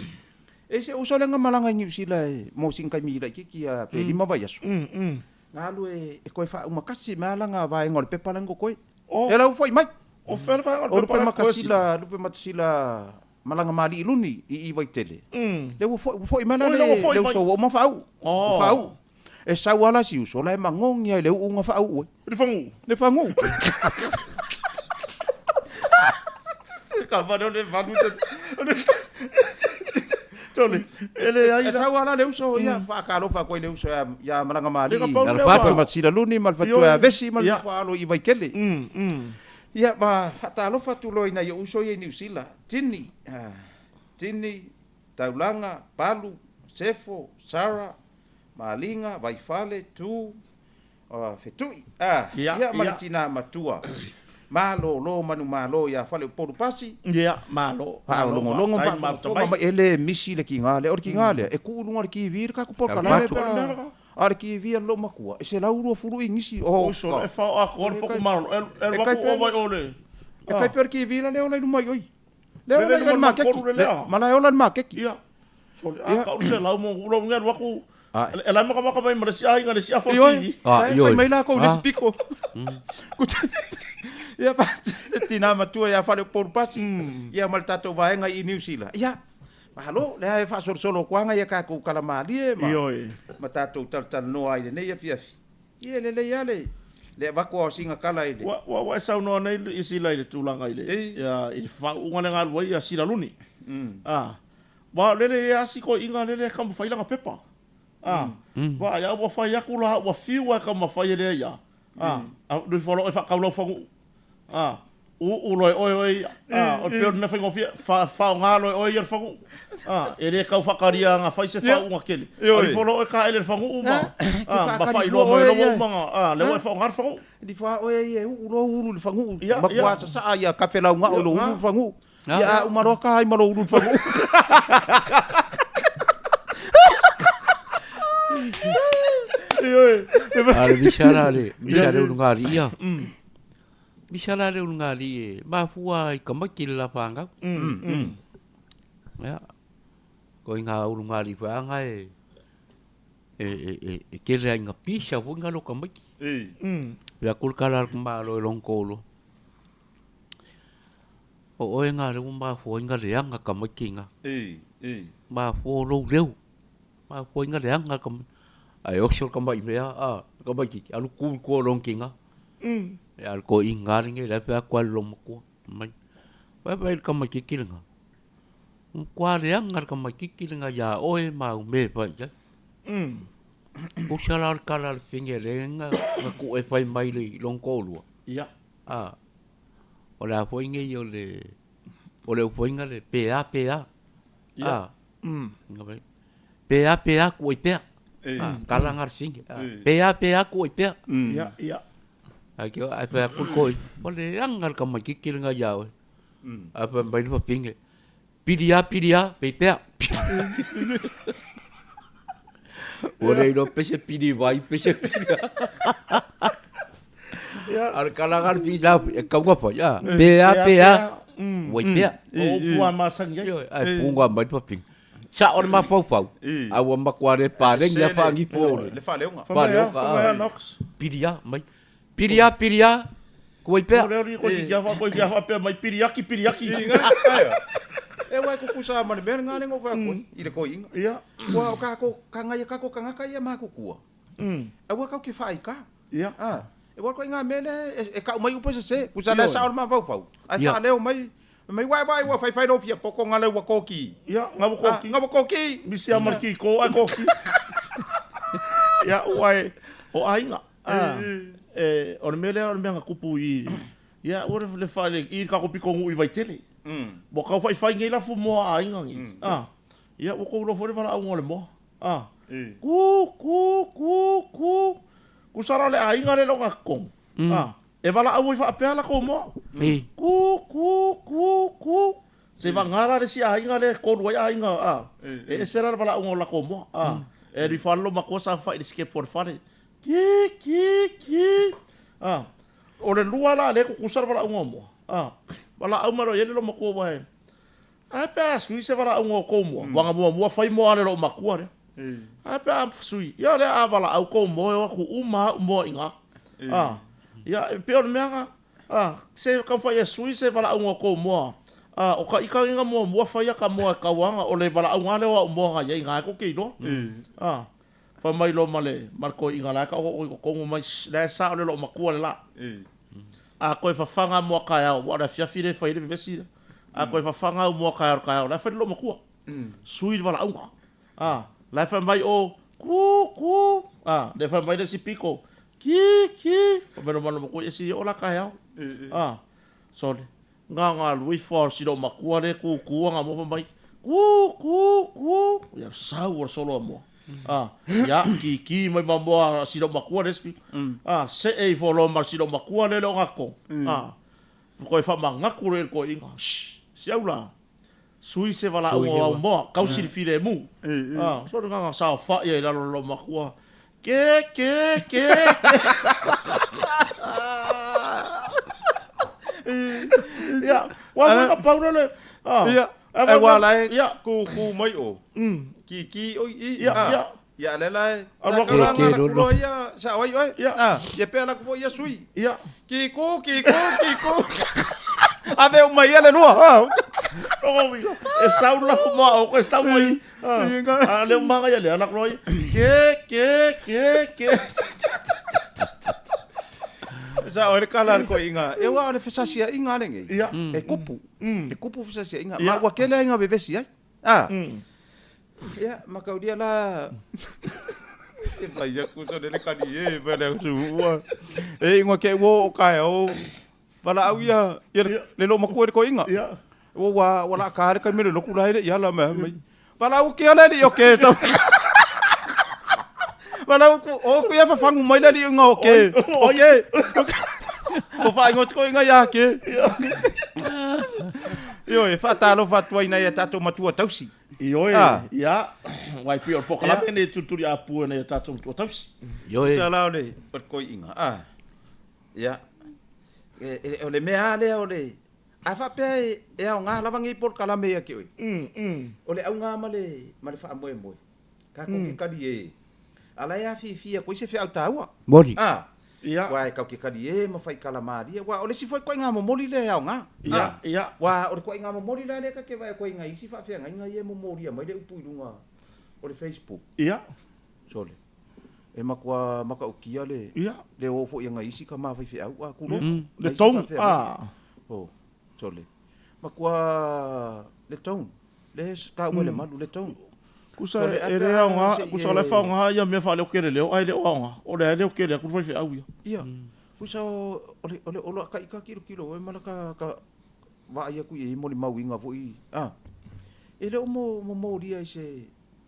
E se uso lea na malaga i Niu Sila mo sina taimi laitiiti lava pe 5 vaiaso, na alu e toe faauma tasi mai lava lana vaega o le pepa la na totoe. Ia la ua foi mai. O fea le vaega o le pepa la na totoe? O Lupematasila Malagamalii i Luni i i Vaitele. Lea ua foi, ua foi mai la le uso ua uma faauu. Ua faauu. E sau lava la si uso, la e magogi lava i le uu na faauu ai. Le faguu. Le faguu. Ka vale o le valu te. Tole, e leai E sau lava la le uso, ia faatalofa atu ai le uso ia Malagamalii. Le ka pau lea ua. Matasila Luni ma le faletua ia Vesi ma le alo i Vaitele. Ia, ma faatalofa atu loa i nai ou uso ia i Niu Sila, Tini, Tini, Taulaga, Palu, Sefo, Sarah, Maliga, Vaifale, Tu, Fetui, a, ia ma le tina matua, malolo manumalo ia Faleupolu Pasi. Ia, malo. Faalogologo ma faafogafoga mai, e le misi le kiga lea. O le kiga lea, e tuu i luga o le TV le tatou polokalame pe a. A o le TV a le loomatua, e 120 inisi. Oh, Oi sole, e fao atoa le potu malolo. E alu atu ova i o le... E tai pei o le TV la lea e ola i luma i oi. Lea e ola i le maketi. Ma la e ola i le maketi. Ia. Sole, a kau le selau mo ulo nge alu atu. E lai makamaka mai ma le isi aiga, le isi afa o TV. Ioe, fai mai lakou i le isi piko. Ia, te tina matua ia Faleupolu Pasi, ia ma le tatou vaega i Niu Sila. Ia, Malo, lea e faasolosolo atu lava nai a tatou tala malie ma, Ioe. ma tatou talatalanoa ai i lenei afiafi. Ia, e lelei lava le, le avatu o sina tala i le. Ua, ua, ua e saunoa nei i Sila i le tulaga i le, ia, i le faauuga lea na alu ai ia Sila Luni. A, aua o lele e i ai lava si toeaina lele e taumafai lana pepa. A, aua ia ua fai atu la ua fiu lava e taumafai e leai lava. A, a nui loa e faatau lau fagu'u. A, uu loa e oe oe ia. A, o le pei o le mea faigofie, fa, faaaoga loa e oe ia le fagu'u. A, e le tau faatalia ana fai se faauuga tele. Alu ifo loa oe taele i le fagu'u ma, a, ma faailoa mai loa ua uma ona, a, lea ua e faaaoga le fagu'u. Alii fua oe ia e uu loa ulu i le fagu'u, matua sasaa ia kafe laugao i lou ulu i le fagu'u. Ia a uma loa ka ai ma lou ulu i le fagu'u. A le misa la le misa le ulugalii ia. Misa la le ulugalii e mafua i tamaiti le la fanau. Ia. Ko ina ulugalii foi aga e e tele lava ina pisa foi na lo tamaiti. Fai atu le tala a le tamaloa i lona toalua, O oe na lea ua mafua ai na leaga tamaiti ina. Mafua o lou leo. Mafua ai na leaga tamaiti. Ae oso le tamai mea, a, le tamaititi, alu tu i tua o lona tina. Ia a o le toeaina lava lenei, la e fai atu lava i le loomatua, fai mai, vaai i le tamaititi lena, Ua matua leaga le tamaititi lena ia oe ma au mea e fai i ai. Tusa la o le tala a le fine lea na tuu e fai mai i lona toalua. Ia. A, o le a foi nei o le, o le ufoiga le pe a pe a. Ia. A, pe a pe a tuu ai pea. A, tala na a le fine. Pe a pe a tuu ai pea. Ia, ia. Ae fai atu le toeaina, ua leaga le tamaititi lena ia oe. Ae fai mai le fafine, pili a, pili a, pei pea. Ua le iloa pe se pili vai, pe se pili a. A o le tala lena a le fine sa e tatau ona fai, a, pe a, pe a, ua i pea. O upu lava e masani ai. Ioe, ae puga mai le fafine. Sao le mafaufau, a ua matua le paleni lava faanifo o le Le faaleoga. Faaleoga, a. Pili a mai. Pili a, pili a, kuai pea. Leo ni koe ki afa koe ki afa pea mai pili aki pili aki. E wai kuku sa ma le mea nga le ngo fa koe i le koiinga. Ia. Ua o ka ko ka ngai ka ko kangaka ia ma kukua. A ua kau ke wha i ka. Ia. A. E wa koe nga mea le e kau mai upo se se. Kusa le sa o le mafaufau. Ai wha leo mai mai wai wai ua whai whai rofia poko nga le ua koki. Ia, nga ua koki. Nga ua koki. Misi a marki ko ai koki. Ia, ua e o ainga. A, e, o le mea lea o le mea na kupu i, ia, ua le fale, i ka piko nuu i Vaitele. Ua kau faifai nei lafu moa a aiga nei. A, ia, ua kou iloa foi le valaauga o le moa. A, ku, ku, ku, ku, kusa la le aiga lea le o Gakong. A, e valaau ai faapea lakou moa. Ku, ku, ku, ku, Se vagā la le isi aiga lea e tolu ai aiga, a, e ese la le valaauga o lakou moa, a, e alu ifo lava le loomatua saofai i le sikepu o le fale, ki, ki, ki, a, o le lua la lea e tutusa le valaauga o moa, a, valaau mai loa i ai le loomatua ua e, ae pe a sui se valaauga o tou moa, ua na muamua fai moa a le loomatua lea, ae pe a sui, ia lea a valaau tou moa e o atu uma au moa i ina, a, ia, e pei o le mea na, A, se taumafai e sui se valaauga o kou moa. A, o ka ika ina muamua faia ka moa e kauaga, o le valaauga a lea o au moa na iai na e kou ke iloa. A, fai mai loa ma le, ma le toeaina la e taoto i totonu mai, shh, la e sao le loomatua le la. A toe fafaga moa taeao, ua o le afiafi lea e fai ai le vevesi lea. A toe fafaga au moa taeao i le taeao, la e fai le loomatua. Sui le valaauga. A, la e fai mai o, kū, kū. A, lea fai mai le isi piko, kī, kī. Fai mai loma loma koe, esi o la kaeao. A, sole, nga nga lui fo si lo makua le kū kū anga mo fai mai, kū, kū, kū. Ia sau o solo a moa. A, ia, ki, ki mai ma moa si lo makua le isi piko. A, se e ifo lo ma si lo makua le le o ngako. A, koe fa mangaku le koe inga. Shh, si au la. Sui se valaauga o au moa, kau silifile e mu. A, so le gaga saofai ai lalo lo makua. Ke, ke, ke, ke. Ia, ua mai ka paura le. A, Ia, ai ua la e ku ku mai o. Ki ki oi i. Ia, ia. Ia le la e. Alu atu la. Ke ke lo. Ia sa oi oi. Ia. Ia pe la ku ia sui. Ia. Ki ku ki ku ki ku. Ave o mai le lua. Oh mi e sau la fu moa o koe sau mai. A le umanga ia le ala kloi. Ke ke ke ke. Sa oi le kala ko inga. E wa o le fesasia inga le ngi. Ia. E kupu. E kupu fesasia inga. Ma ua kele inga vevesi ai. Ah. Ia, makaulia la e fai aku so le kani e pa le su ua. E ingoa ke ua o kae o valaau ia ia le lo makua le koinga. Ia. Ua ua ua la ka le kai mele loku la ile ia la me mai. Valaau ke ala li o ke so. Valaau ku o ku ia fafangu mai la li inga o ke. O ke. O fa ingo tiko inga ia ke. Ioe, e faatalofa atu ai i nai a tatou matua tausi. Ioe, Ah. ia, aua e pei o le polokalame lenei e tulituli apua e nai a tatou matua tausi. Ioe. Tusa la o le o le koi'iga, a, ia, e, e, o le mea lava lea o le, a faapea e, e aoga lava nei polokalame ia te oe, o le auga ma le, ma le faamoemoe, tatou te talie, a la e afifi atu ai se feau taua. Moni. A, Ia. Aua e tatou te talie ma faitala malie, aua o le isi foi ituaiga momoli lea e aoga. Ia, A, ia. Aua o le ituaiga momoli la lea ta te vaai atu ai i nai isi faafeagaiga ia e momolia mai le upu i luga o le Facebook. Ia. Sole, e matua matautia le, Ia. le o foi a nai isi tama faifeau, a, tulou, Le nai isi tone, faafeagaiga. a. Oh, sole, matua le tone, lea e taua e le malu le tone. Kusa e le aoga, kusa o la e faaaoga ia mea faaleokele leo, ae le o aoga. O lea e leokele atu le faifeau ia. Ia, kusa o le, o le, o la ta ita tilotilo oe ma la ta, ta vaai atu i ai molimauina foi, a, e le o momolia i se,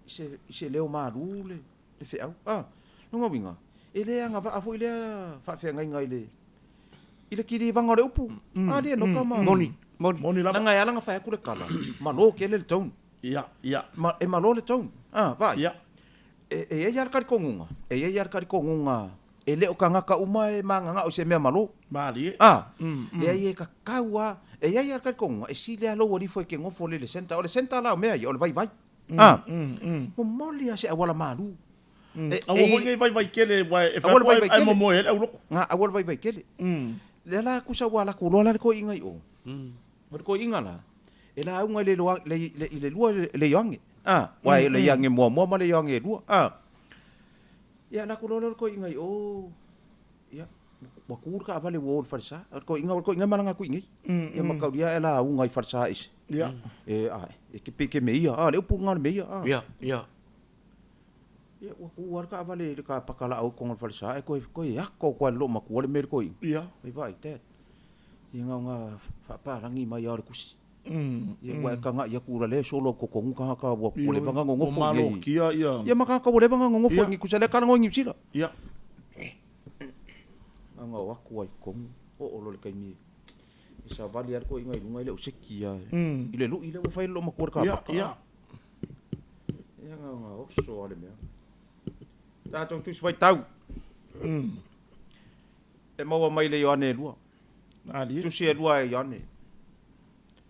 i se, i se leo malu le, le feau. A, lona uiga, e le agavaa foi lea faafeagaiga i le, i le kilivaga o le upu. A, le loka ma. Moni, moni. Moni lava. Leaga e ala ona fai atu le tala, malo tele le tone. Ia, ia. Ma, e malo le tone. A, vaai. Ia. E, e i ai lava le talitonuga, e i ai lava le talitonuga, e le o tagata uma e magagao i se mea malo. Malie. A, leai e tatau lava, e i ai lava le talitonuga, e sili lava lou alifo e te nofo lele centre. O le centre la o mea ia, o le vaivai. A, momoli lava se auala malu. E, Aua foi nei vaivai tele, aua e fai atu ae momoe ai le aulotu. Ga, aua le vaivai tele. Lea la tusa ua alu atu loa la le toeaina i o. O le toeaina la, e lauga i le, le, i le lua le Ioane. A, aua e le Ioane muamua ma le Ioane e lua. A, ia alu atu loa lea o le toeaina i o, ia, ua tu le taavale ua o i le falesa. O le toeaina, o le toeaina e malaga atu i inei. Ia mataulia ae lauga i falesa ese. Ia. E, a, e te pei ke meia, a, le upu lena o le meia, a. Ia, ia. Ia, ua tu lava le taavale i le kapaka laau i totonu o le falesa, ae toe, toe ako atu lava e le loomatua le mea i le toeaina. Ia. Ai vaai, Dad, ia na ona faapalagi mai lava o le tusi. Ia, ua e tagai atu la lea e solo atu totonu tagata ua leva ona nonofo i inei. Ua malotia ia. Ia ma tagata ua leva ona nonofo i inei, tusa lea talanoa i Niu Sila. Ia. Na ona o atu lava i totonu, oo loa i le taimi e savali ai le toeaina i luga e le o seki lava i le lui lea ua fai e le loomatua i le kapaka. Ia, ia. Ia na ona oso lava le mea. Tatou Tusi Faitau. E maua mai le Ioane e lua. Malie. Tusi e lua e Ioane.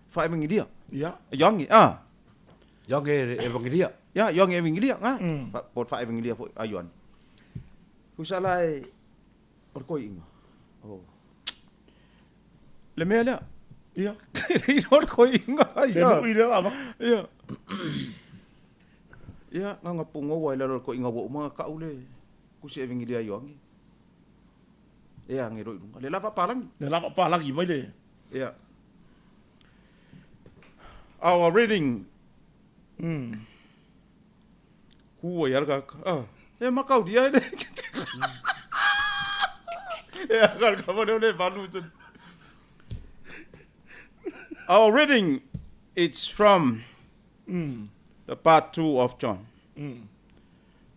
Faaevangelia. Ia. Ioane, a. Ioane Evangelia. Ia, Ioane Evangelia, ga. Po o le faaevangelia foi a Ioane. Tusa la e, o le toeaina. Oh. Le mea lea. Ia. E le iloa le toeaina. Le lui lea o avatu. Ia. Ia, na ona pugou lava i lalo o le toeaina ua uma ona tau le Tusi Evangelia a Ioane. E age loa i luga. Le lava palagi. Le lava palagi mai le. Yeah. Our reading. Ku ai ala ka. Ah. E makauria e le. E aka ka mo le vanu. Our reading it's from the part 2 of John.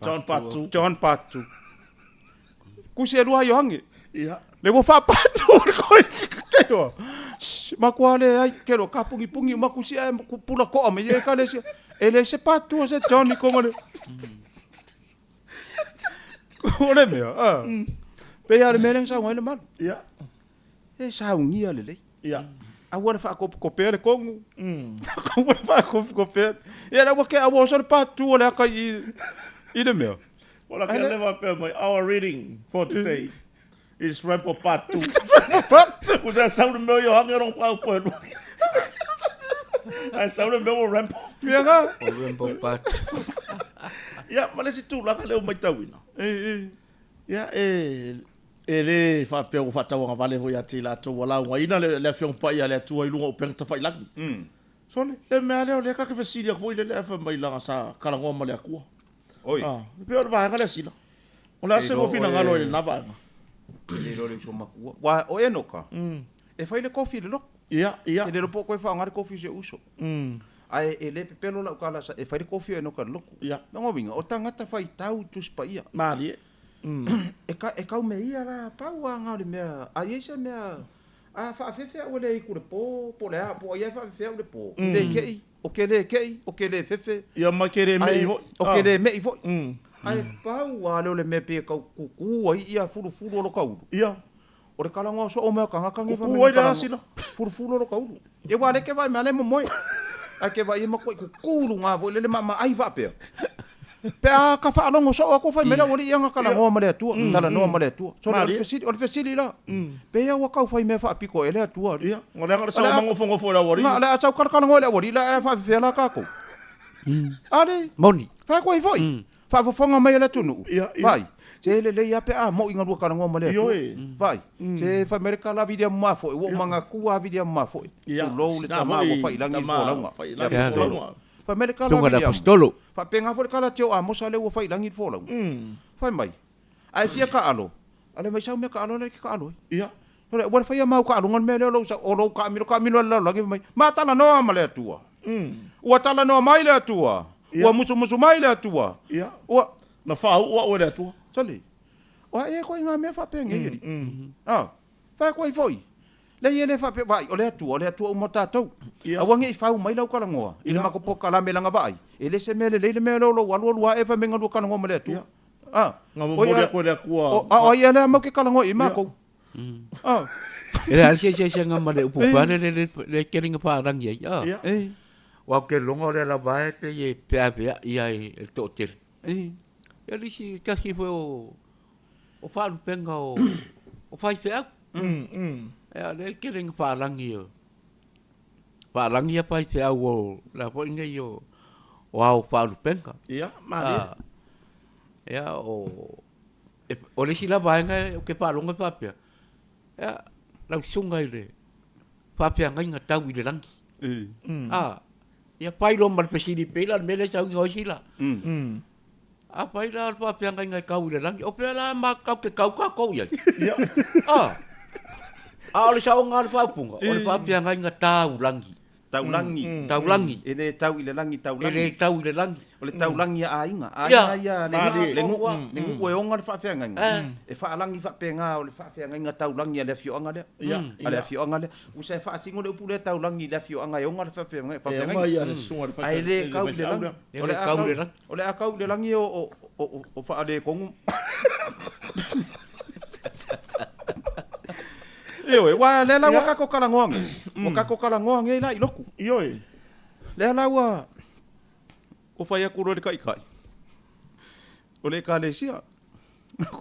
John part 2. John part 2. Kusi e lua Ioange. Ia. Le ua faapatu le koe. Keroa. Makua le ai keroa ka pungi pungi uma kusi ae pula koa mai e ekalesia. E le se patu o se John i konga le. O le mea, a. Pei a le mea lea na saunoa ai le malu. Ia. E saunia lelei. Ia. Aua le faakopekopea le kogu. Aua le faakopekopea. Ia la ua ke aua oso le patu o le aka i i le mea. Wala ke le faapea mai, our reading for today is Rambo Part 2. Rambo Part 2. Kusa sau le mea o Iohange rong pau poe lua. Ae sau le mea o Rambo. Mea ka. O Rambo Part 2. Ia, ma le isi tulaga lea ua matauina. E, e. Ia, e, e le faapea ua faatauagavale foi ia te i latou ua laugaina le, le Afioga Paia a le Atua i luga o upega tafailagi. Sole, le mea lea o lea ta te fesili atu foi lele ae fai mai leaga sa talanoa ma le Atua. Oi. A, e pei o le vaega lea sila. O le a se lua finagalo i lena vaega? E le iloa le uso matua. Ua, o Enoka, e fai le kofi i le lotu. Ia, ia. E le iloa po o koe faaaoga le kofi o si ou uso. Ae e le pepelo lau tala e fai le kofi o Enoka i le lotu. Ia. Lona uiga, o tagata faitau i Tusi Paia. Malie. E, ka, e kau me ia la, pau lava na o le mea, a i ai se mea A faafefe au e le iku le po, po o le a, po o ai e faafefe au le po, i le ke'i, o ke le ke'i, o ke le fefe. Ia ma ke le me'i foi. O ke le me'i foi. Ae pau lava lea o le mea pei e tau kuku ai ia fulufulu o lo ka ulu. Ia. O le kalagoa soo mai o tagata nei Kuku ai le asila. Fulufulu o lo ka ulu. Ia aua o lea e ke vaai mai a lea e momoe. Ae ke vaai e matuai kuku luga foi lele maamaai faapea. Pe a ka faalogo soo atu fai mai le aualii ia na talanoa ma le Atua, talanoa ma le Atua. So o le fesili, o le fesili la, pe ia ua tau fai mea faapito e le Atua alii. Ia, leaga o le sao magofogofo'o i le aualii. Na, o le a sau talatalanoa i le aualii la ae faafefea la tatou. A le. Moni. Fai atu ai foi. Faafofoga mai a le atunuu. Vaai, se lelei lava pe a moi galue talanoa ma le Atua. Vaai, se fai mai le tala Viliamu Mafoe, ua ou manatu lava Viliamu Mafoe, tulou le tama ua fai i lagi le folauga. Fai mai le tala a Viliamu, faapena foi le tala a Teo Amosa lea ua fai i lagi le folauga. Fai mai, a e fia taalo, ale mai sau mea taalo lea e te taalo ai. Ua le faia mau taaloga le mea lea o lou o lou taamilo taamilo i le lalolagi fai mai, ma talanoa ma le Atua. Ua talanoa mai le Atua. Ua musumusu mai le Atua. Ua. Na faauu au e le Atua. Sole, o a ea koe i ngā mea faapenei, alii? A, fai atu ai foi. Leai e le faapea, vaai, o le Atua, o le Atua uma o tatou. Aua ne i fau mai lau talanoa i le matou polokalame lana vaai, e le se mea lelei le mea lea o lou alu alu ae fai mai galue talanoa ma le Atua. A, Na momoli atu e le Atua. A o ai ea lea matou te talanoa i ai matou? A. E leai se eseesega ma le upu pale le le tele na faalagi ai. A. Aua ou te lagona o lea lava e pei e feaveai ai e le toatele. Ia le isi tasi foi o o faalupega o o faifeau. Ia lea e tele ina faalagi o faalagi ia faifeau o la foi nei o o ao faalupega. Ia, malie. Ia o o le isi la vaega ou te faalogo e faapea, ia lau susuga i le faafeagaiga tau i le lagi. A, ia fai loa ma le fesili pei la o le mea lea e sau i isi la. Afai la o le faafeagaiga e kau i le lagi, o fea la matou te kau tatou i ai? A, a o le saoga o le faaupuga, o le faafeagaiga taulagi. Taulagi. Taulagi. E le tau i le lagi, taulagi. E le tau i le lagi. O le taulagi a aiga. Aiga ia le nuu, le nuu, le nuu e ona le faafeagaiga. E faalagi faapena o le faafeagaiga taulagi a le afioaga lea. A le afioaga lea. Usa e faasino le upu lea taulagi i le afioaga e ona le faafeagaiga. Ae le kau i le lagi. O le a kau i le lagi. O le a kau i le lagi o faaletonu. Ioe, aua lea la ua tatou talanoa nei, ua tatou talanoa nei la i lotu. Ioe. Lea la ua ua fai atu loa e le taitai o le Ekalesia,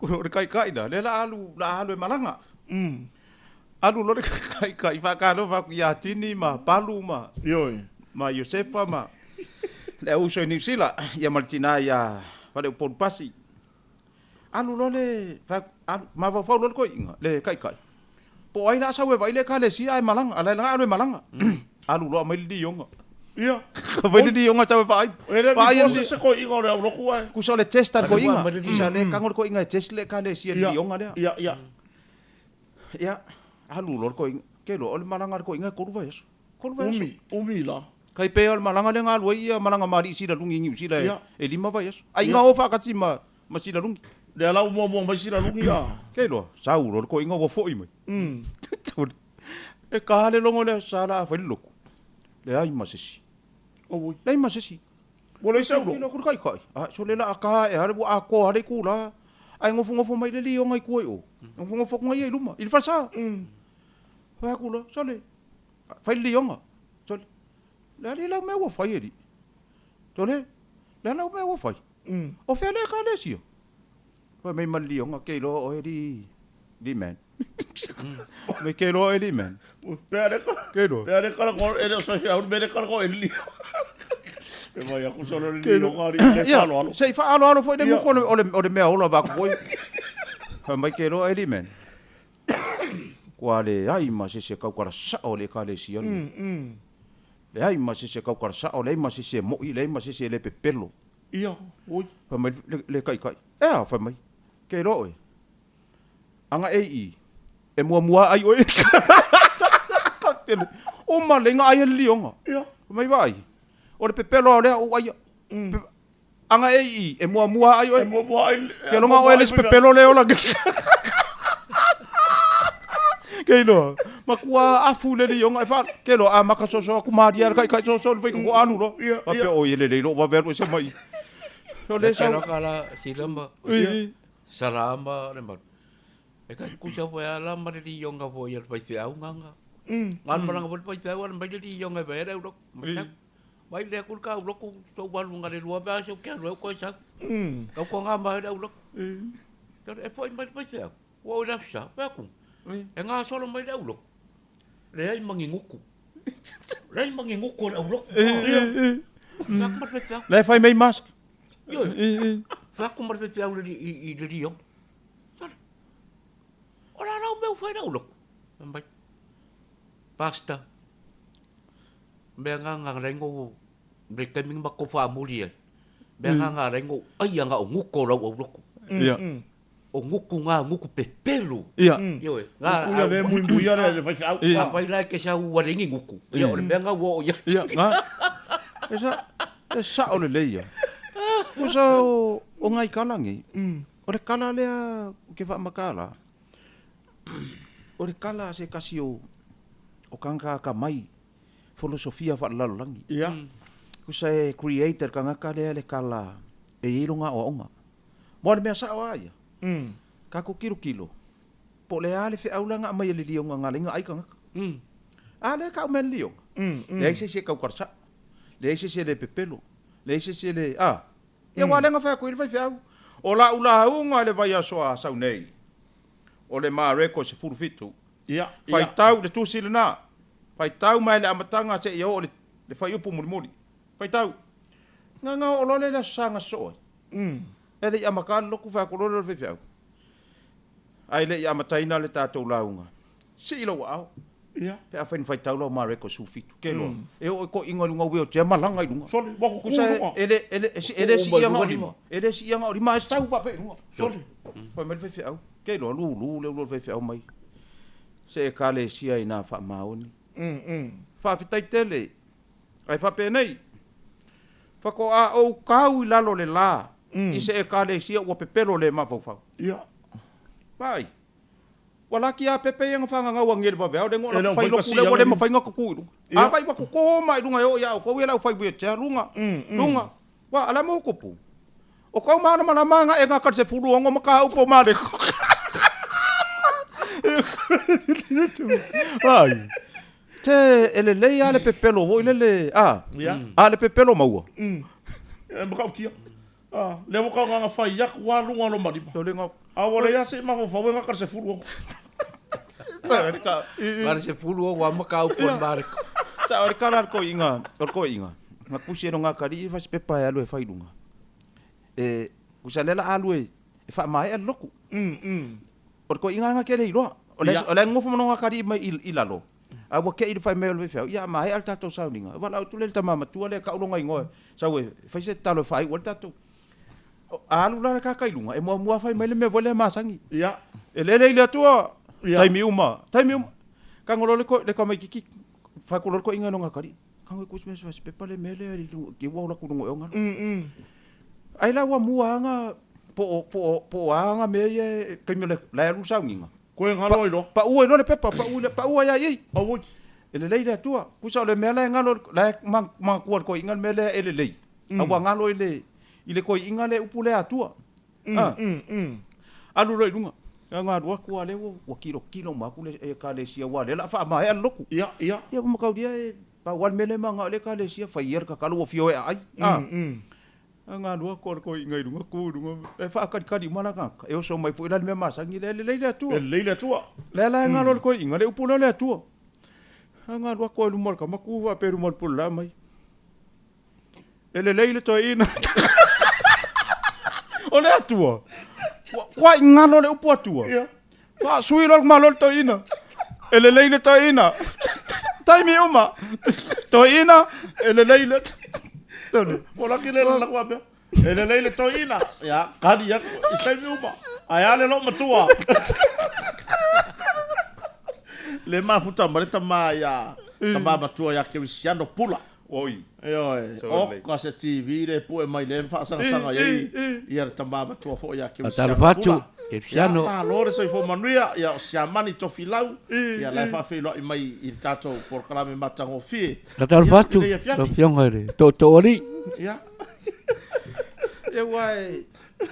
o le taitai la, lea la alu, la alu e malaga. Alu loa le taitai faatalofa atu ia Tini ma Palu ma Ioe. ma Iosefa ma le au uso i Niu Sila, ia ma le tina ia Faleupolu Pasi. Alu loa le, fai atu, alu, mafaufau loa le toeaina, le taitai, po o ai la a sau e vaai le Ekalesia ae malaga, a la e alu e malaga. Alu loa aumai le lioga. Ia. Aumai le lioga sau e vaai. E le Vaai mifosi se toeaina o le au lotu ae. Tusa o le test a le toeaina. Tusa le tago le toeaina e test le Ekalesia i le lioga lea. Ia, ia. Ia, alu loa le toeaina. Ke iloa o le malaga a le toeaina e 3 vaiaso. 3 vaiaso. Umi, umi la. Kai pea o le malaga lea na alu ai ia malaga ma alii Silalungi i Niu Sila e 5 vaiaso. Ai na o faatasi ma ma Silalungi. Lea la ua muamua mai Silalungi a. Ke iloa, sau loa le toeaina ua foi mai. E ka le logo lea sa la a fai le lotu. Leai ma se isi. Oi. Leai ma se isi. Ua leai se au lotu. Tilo atu le taitai. A, sole la a ka e ale ua atoa lava le itula. Ae nofonofo mai le lioga i tua i o. Nofonofo atu ia i luma, i le falesa. Fai atu loa, sole, fai le lioga. Sole, le a le lau mea ua fai alii. Sole, le a lau mea ua fai. O fea le Ekalesia? Fai mai ma le lioga, ke iloa oe alii, alii man. Mai ke iloa oe alii man. Pea le Ke iloa. Pea le kala ko ele o sai au me le kala ko ele. E mai aku solo le lioga alii le faaloalo. Se i faaaloalo foi le gutu o le o le mea ola vaku foi. Fai mai ke iloa oe alii man. Kua leai ma se isi e kaukala sao i le Ekalesia lenei. Leai ma se isi e kaukala sao, leai ma se isi e mo'i, leai ma se isi e le pepelo. Ia, oi. Fai mai le, le taitai, E a? Fai mai, Ke iloa oe, aga e i, e muamua ai oe. Tele, o maleiga ai e le lioga. Ia. Fai mai, Vaai, o le pepelo lea o ou aia. Aga e i, e muamua ai oe. E muamua ai. Ke loga oe le isi pepelo le ola. Ke iloa. Matua afu le lioga e fa ke loa amata soso atu malia le taitai soso le fai ko alu loa. Faapea oi e lelei lou vave alu ese mai. O le sau. Kala sila ma sala ma le malu. E kai kusa foi ala ma le lioga foi a le faifeau gaga. Galu malaga foi le faifeau ala mai le lioga e vai ai le aulotu. Mai le aku le ka aulotu tou alu ga le lua vea se ke alu ai koe sau. Kau ko ngā mai le aulotu. E foi mai le faifeau. Ua oo i le Aso Sa, fai atu, e gasolo mai le aulotu, leai ma ni gutu. Leai ma ni gutu o le aulotu. Fai atu ma le faifeau. La e fai mai mask. Ioe. Fai atu ma le faifeau i le lioga. Sole, o le a lau mea ua fai i le aulotu? Fai mai, Pastor, mea na na ala ai ona ou, le taimi na matou faamuli ai, mea na na ala ai ona ou aia na o gutu o lau aulotu. Ia. O gutu na, gutu pepelu. Ia. Ioe. Na, Gutu ia le muimuia le le faifeau. Ia. Afai la e te sau ua leai ni gutu, ia o le mea na ua oo i ai. Ia, na. E sa, e sao lelei ia. Kusa o, o ngai kala nei, o le kala lea ou te faamatala, o le kala a se tasi o, o tagata atamai, folosofia faalelalolagi. Ia. Kusa e create e le tagata lea le kala e i ai lona aoaoga. Mo le mea sao lava ia, tatou tilotilo, po o le a le feau la na aumai e le lioga na ala ai ona ai tagata. A lea ka aumai e le lioga, leai se isi e tautala sao, leai se isi e le pepelo, leai se isi e le, a, ia aua o lea na fai atu ai le faifeau, o lau lauga i le vaiaso a sau nei, o le Mareko 17, faitau le tusi lena, faitau mai le amataga seia oo i le fuaiupu mulimuli. Faitau, Na na oo loa lea i le Aso Sa na sosoo ai. E le i amata le lotu fai atu loa lea o le faifeau. Ae le i amataina le tatou lauga, sii lou aao. Pe afai na faitau lau Mareko 17, ke loa, e oo i toeaiina i luga wheelchair malaga i luga. Sole, ua kuku i Kusa luga. e le, e le, e le siia na o lima, e le siia na o lima ae sau faapea i luga. Sole, fai mai le faifeau, ke loa, lulu le ulu o le faifeau mai se Ekalesia ina faamaoni. Faafetai tele. Ae faapenei, Faatoa ou tau i lalo le la i se Ekalesia ua pepelo le mafaufau. Ia. Vaai, ua laki a pepe ia na fagagau agi e le vaveao le gola ku fai loku le ua le mafai na tutu i luga. A vai ua toto ma i luga e oo ia outou ia le aufai wheelchair luga, luga. Ua, a le a mo kupu? O kou malamalama aga e gaka le 16 ma ka upu o Mareko. Ai. Te e lelei lava le pepelo foi lele, a, a le pepelo maua. E matautia. A, lea ua tau fai atu a luga o loma lima. O le ga. A ua leai lava se i mafaufau e gata le 16. Na o le 16 a ma ka upu o le Mareko. Sa o le kala a le toeaina, o le toeaina, na tusi e lona atalii e fai se pepa e alu e fai i luga. E, tusa lea la a alu e faamaea le lotu. O le toeaina lena ke le iloa. O le, o la e nonofo ma lona atalii mai i lalo, a ua te i le fai mai o le faifeau, ia a maea le tatou sauniga, valaau atu lea i le tama matua lea e tau lona igoa e sau e fai se tatalo e faaiu ai le tatou. A alu la le kaka i luga, e muamua fai mai le mea foi lea masani. E lele i le Atua, taimi uma, taimi uma. Tago loa le tamaititi, fai atu loa le toeaina i lona atalii, tago e tusi mai se pepa le mea lea i luga, ua ola atu i luga o galo. Ai la ua mua lava po o a ana mea ia e taimi o le la e alu le sauniga. Koe galo ai loa. Pau ai loa le pepa, pau ai lava i i. Auoi. E lelei le Atua. Tusa o le mea la e galo, la e manatua e le toeaina le mea lea e lelei, a ua galo i le i le toeaina le upu lea Atua. A. Alu loa i luga. Na alu atu a lea ua tilotilo uma atu le Ekalesia aua o lea o le a faamaea le lotu. Ia, ia. Ia ua mataulia e pau lava le mea lea e manao i le Ekalesia, fai ia le tatalo ua fia o e aai. A. Na alu atu a le toeaina i luga, tu i luga, e faatalitali uma la tagata, e oso mai foi la le mea masani lea, e lelei le Atua. E lelei le Atua. Lea la e galo i le toeaina le upu lea o le Atua. Na alu atu a i luma o le tama, tu faapea i luma o le pule la mai. E lelei le toeaina. O le Atua. Ua kuai galo le upu Atua. Ia. Faasui loa le malo le toeaina. E lelei le toeaina. Taimi uma. Toeaina, e lelei le... Ua laki le lala kua mea. E lelei le toeaina. Ia, kali aku i taimi uma. Ae a le loomatua. Le mafuta ma le tama ia, tama matua ia Kerisiano Pula. Oi. Ioe, oka se TV le pue mai le faasagasaga Kerisiano. Ia, malo le soifua manuia, ia o Siamani Tofilau, ia la e faafeiloai mai i le tatou polokalame matagofie. Tatalofa atu, lau Afioga i le Tootooalii. Ia. Ia ua e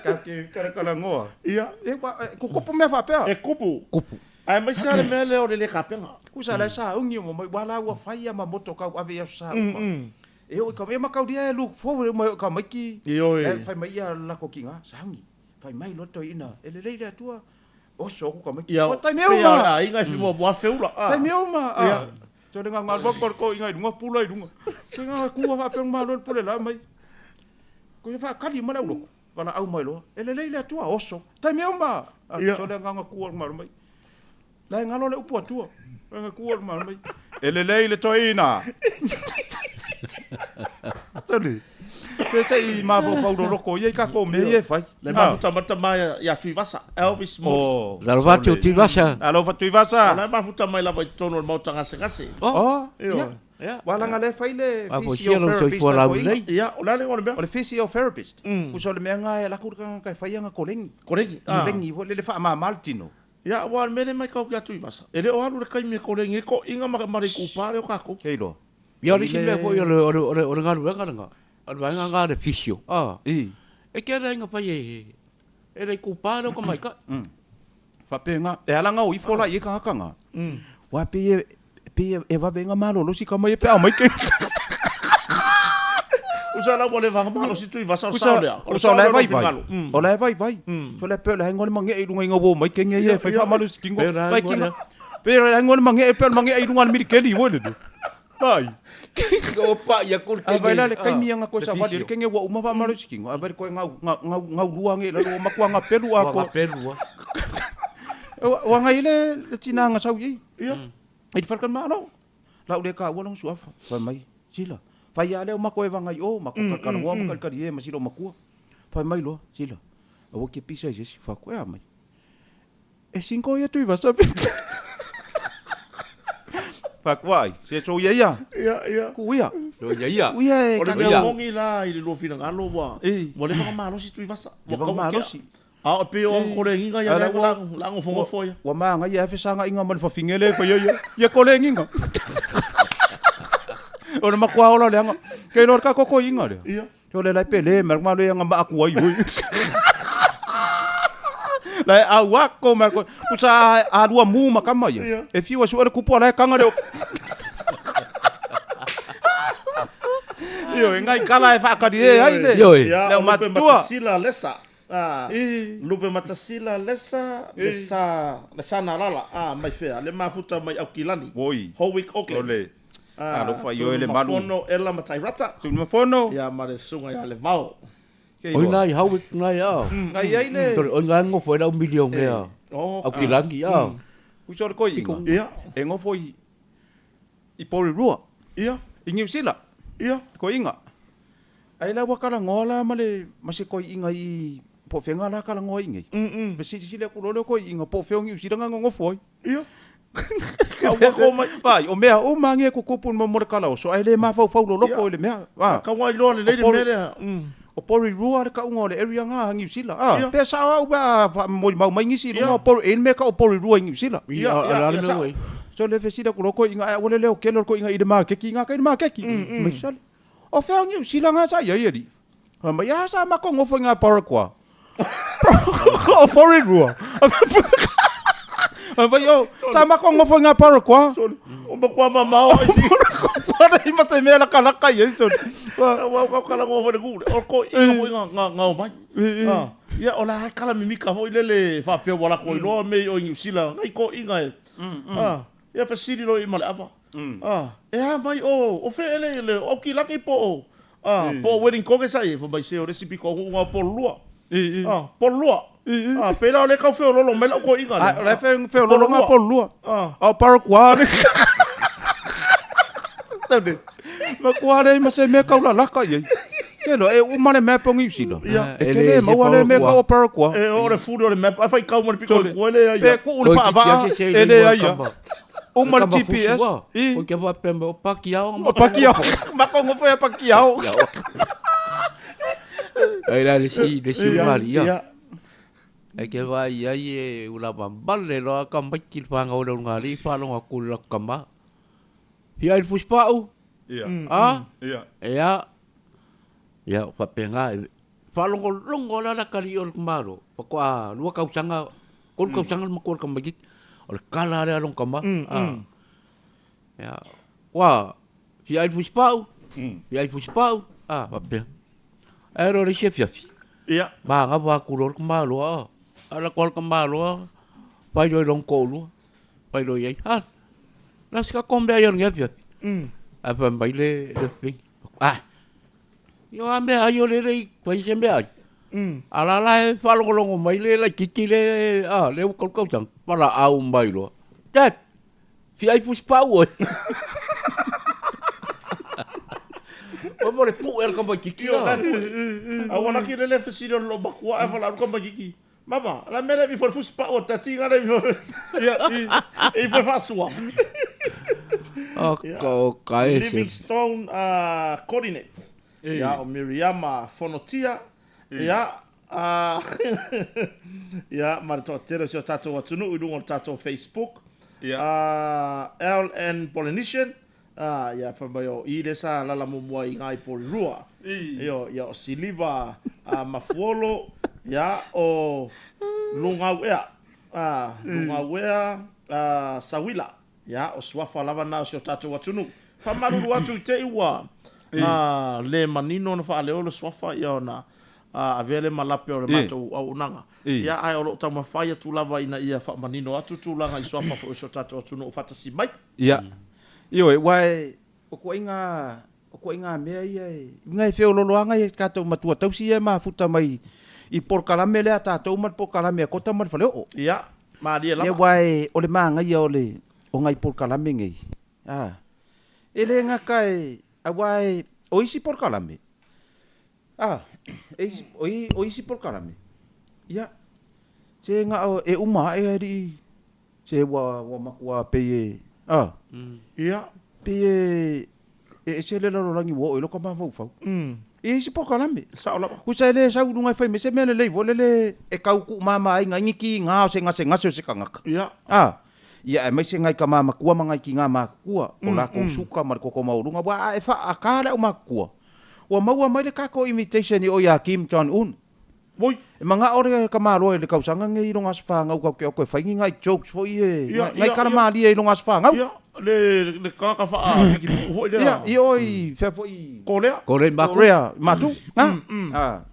tatou te talatalanoa. Ia. Ia ua e kupu mea faapea. E kupu. Kupu. Aemaise lava le mea lea o le le kapena. Tusa la e sauni uma mai, ua la ua fai lava ma moto tau ave i aso sa uma. E oo i ka, ia mataulia e look forward uma e oo i tamaiti, Ioe. la e fai mai ia lako tiga, sauni, fai mai loa le toeaina, e lelei le Atua, oso aku tamaiti. Ia, O taimi pei lava o uma. le aiga e fimoamoa feula. Taimi uma. Ia. So le gaga alu atu a le toeaina i luga, pula i luga. Se gaga tu a faapea malo le pule la mai. Ko ia faakali uma le aulotu, valaau mai loa, e lelei le Atua, oso. Taimi uma. Ia. So le agaga tu alu mai. La e galo le upu Atua. Aga ku alu mai. E lelei le toeaina. Sole. Pe se i mafaufau loloko ia i tatou mea ia e fai. Le mafuta mai le tama ia Tuivasa, Elvis Mori. Oh. Talofa atu Tuivasa. Alofa Tuivasa. O la e mafuta mai lava i totonu o le Maota Gasegase. Oh. Ioe. Ia. Ua leaga lea e fai le Faafoisia lou physiotherapist soifua a le toeaina. laulelei. Ia, o le a le igoa o le mea? O le physiotherapist. Tusa o le mea lena e alu atu le tagata e fai ana koleni. Koleni. Koleni foi lele faamama le tino. Ia, aua o le mea lea e matau ia Tuivasa, e le o alu le taimi e koleni ai toeaiina ma le itupa lea o tatou. Kei loa. Ia, o le isi mea foi o le, o le, o le, o le galuega lena, o le vaega lena a le physio, a, I. e tele ai na fai e, e le itupa lea o tamaitai. Faapena, e ala ona o ifo la i ai tagata na, aua pei e, pei e vave ai ona malolosi tama ia pe a omai ke. Usa la ua leva ona malosi Tuivasa, o le sao lea. O le Usa o sao la e lea o lou vaivai. finagalo. O la e vaivai. So le pe o le aiga o le magee i luga ina ua omai kenge ia e fai faamalosi kingo. Pe o le Fai aiga kinga. lea. Pe o le aiga o le magee pe o le magee i luga o le milikeli foi lele. Ai. O pai aku le Ae kenge. vai la le taimi anga koe le savali le physio. kenge ua uma faamalosi kingo. Ae vai le koe gau gau gau gaulua age i lalo ua matua gapelu Ua atoa. gapelu a. Ua ua agai ai le le tina na sau i ai. Ia. I le faletalimalo. Lau le taua lona suafa. Fai mai, Sila, fai lava lea o matou e vagai i o, matou talatalanoa ma kalikali e ma sila o matua. Fai mai loa, Sila, aua e te pisa i se isi. Fai atu, e a mai? E single ia Tuivasa. Fai atu, ai, se so ia ia. Ia, ia. Ku ia. So ia ia. Ku ia e O le kakau. mea moni la i le lua finagalo ua, I. ua leva ona malosi Tuivasa. Ua Leva ona tau ake. malosi. A o pei o ana kolegiga ia lea ua la nofonofo ia. Ua magaia ai fesagaiga ma le fafine lea e faia ia, ia kolegiga. O le matua ola leaga. Ke iloa le tatou toeaina lea. Ia. O le la e pele mai le malo ia na maaku ai oi. La e au ako mai ko. Kusa a lua mu ma kama ia. Ia. E fiu a sua le kupu a la e kanga leo. Ioe, ngai kala e whaakari e ai le. Ioe. Ia, Leo o Lupe matutua. Matasila Lesa. Ah, I. Lupe Matasila Lesa, Lesa, Lesa Nalala. Ah, mai fea, le mafuta mai Aukilani. Oi. Howick Auckland. Ole. Ah, Alofa ioe le malu. Tunumafono Ela Matairata. Tunumafono. Ia, ma le susuga ia Levao. Kei Oi loa. nai Howick nai a. Ngai ai le. Tore oi ngai ngofo e lau milionea. Oh, Aukilangi a. Uso le koi inga. Ia, E ngofo i i Porirua. ia, I New Zealand. ia. Koiinga. Ai la ua kalagoa la ma le ma se koiinga i po o fea la kalagoa i nei. Ma silasila aku loa lea o koiinga po o fea o Niu Sila nga nonofo ai. Ia. A ua ko mai. Vai, o mea uma age e kukupu mo le kalaoso ae le mafaufau loloko i le mea. Va. Ka ua iloa lelei le mea lea. O Porirua le kauga o le area nga a Niu Sila. Ah, Ia. pe sao au pe a molimau mai nisi i luga Ia. o Pori, e i le mea kau o Porirua i Niu Sila. I Ia, a ia, a le ia, mea sao. oi. So le fesili aku loa koiinga ae aua le leo kele o le koiinga i le makeki nga kai le makeki. Mai sale. O fea o Niu Sila nga sa i ai alii. Fai mai, ah, sa makou nofo i nga Parakoa. O Porirua. Fai mai, oh, sa makou nofo i nga Parakoa. Sole. O matua mamao ai. Parakoa nei ma te mea lakalaka i ai, sole. Ua ua kala ngofo le kule. O koiinga foi nga nga nga o mai. Ah. Ia o la kala mimika foi lele faapea ua lako iloa me i o Niu Sila. Ngai koiinga e. Ah. Ia fesili loa i ma le ava. Ah. E a mai o o fea ele le o Aukilagi po o ah po o Wedding Koge sa i. Fai mai se o le isi piko o nga Porirua. Ah, Porirua. Ah, pela o le kau feololo mai lau koiinga lea. Ah, o le feololo nga Porirua. Ah. A o Parakoa le. Tau nei. Matua leai ma se mea kau lalaka i ai. Ke loa, e uma le map o Niu Sila. Ia. E ke le maua le mea kau o Parakoa. E o le fuli o le map. Ai fai kau ma le piko i koe le ai. Pe kuu le faavaa, e le ai ia. Uma le GPS. I. Oi ke faapea mai o Pakiao. O Pakiao. Makou ngofo ia Pakiao. Ai la le si le si mali ia. Ia. Ae ke vaai i ai e ua lava male loa tamaiti i le fanau a le ulugalii faalogo atu i le latou tama. Fia ai le fusipau? A? Ia. Ia, faapena. Faalogologo la le atalii o le tamaloa, faatoa lua tausaga, tolu tausaga le matua o le tamaitiiti. O le tala lea a lona tama. Ia, ua fia ai le fusipau, fia ai le fusipau, a faapea. Ae alu i le isi afiafi, manava atu loa le tamaloa, alu atu lava le tamaloa fai loa i lona toalua, fai loa i ai, a, o le a se tatou mea ai o lenei afiafi? Ae fai mai le fafine, a, ia o a mea ai o lea e le i fai se meaai. A o la la e faalogologo mai le laitiiti lea, a, lea ua 3 tausaga, valaau mai loa, Dad, Fia ai fusipau oe. Oi mo le puʻe a le tamaitiiti a. Aua la ki le le fesili o le loomatua ae valaau le tamaitiiti. Mama, la mea le ifo le fusipau o tati nga le ifo. Ia, i ifo faasua. O ka e se. Livingstone coordinate. Ia, o Miriama Fonotia. Ia, Ā, ia, ma le toatele o si o tatou atunuu i luga o le tatou Facebook. Ia. Ā, LN Polynesian, ā, ia, fai mai o i lea sa alaala muamua i ina i Porirua. I. Io, ia, o Siliva, ā, Mafuolo, ia, o Lugauea, ā, Lugauea, ā, Sawila. Ia, o suafa lava na o si o tatou atunuu. Faamalulu atu i te i ua le manino ona faaleo le suafa ia ona avea lea ma lape o le matou auaunaga. Ia, ae o lo o taumafai atu lava ina ia faamanino atu tulaga i suafa foi o si o tatou atunuu faatasi mai. Ia, ioe, aua o ituaiga O ituaiga mea ia e uiga e feololo lava nai tatou matua tausi ia e mafuta mai i polokalame lea a tatou ma le polokalame a Kota ma le Faleoo. Ia, malie lava. Ia aua o le manaia o le o nai polokalame nei, a, e le gata e, aua o isi polokalame, a, e isi, o isi polokalame, ia, se na o, e uma ae alii Se ua ua matua pei e a. Ia. Pei e e ese le lalolagi ua oo i ai lota mafaufau. I isi polokalame. Sao lava. Tusa e le sau i luga e fai mai se mea lelei foi lele e tau tuumama ai nai ni kiga o se gasegase o se tagata. Ia. A. Ia aemaise nai tama matua ma nai tiga matutua, o latou suka ma le toto maualuga, aua a e faata le aumatutua, ua maua mai le tatou invitation i o ia Kim Jong Un. Oi! E manao le tamaloa i le tausaga lenei i lona aso fanau tatou te o atu e fai ni nai jokes foi ia, nai tala malie i lona aso fanau. Ia, le tagata faafikipu'u foi lea. Ia, i o i fea foi i. Korea. Korea i Matu. Korea i Matu, na.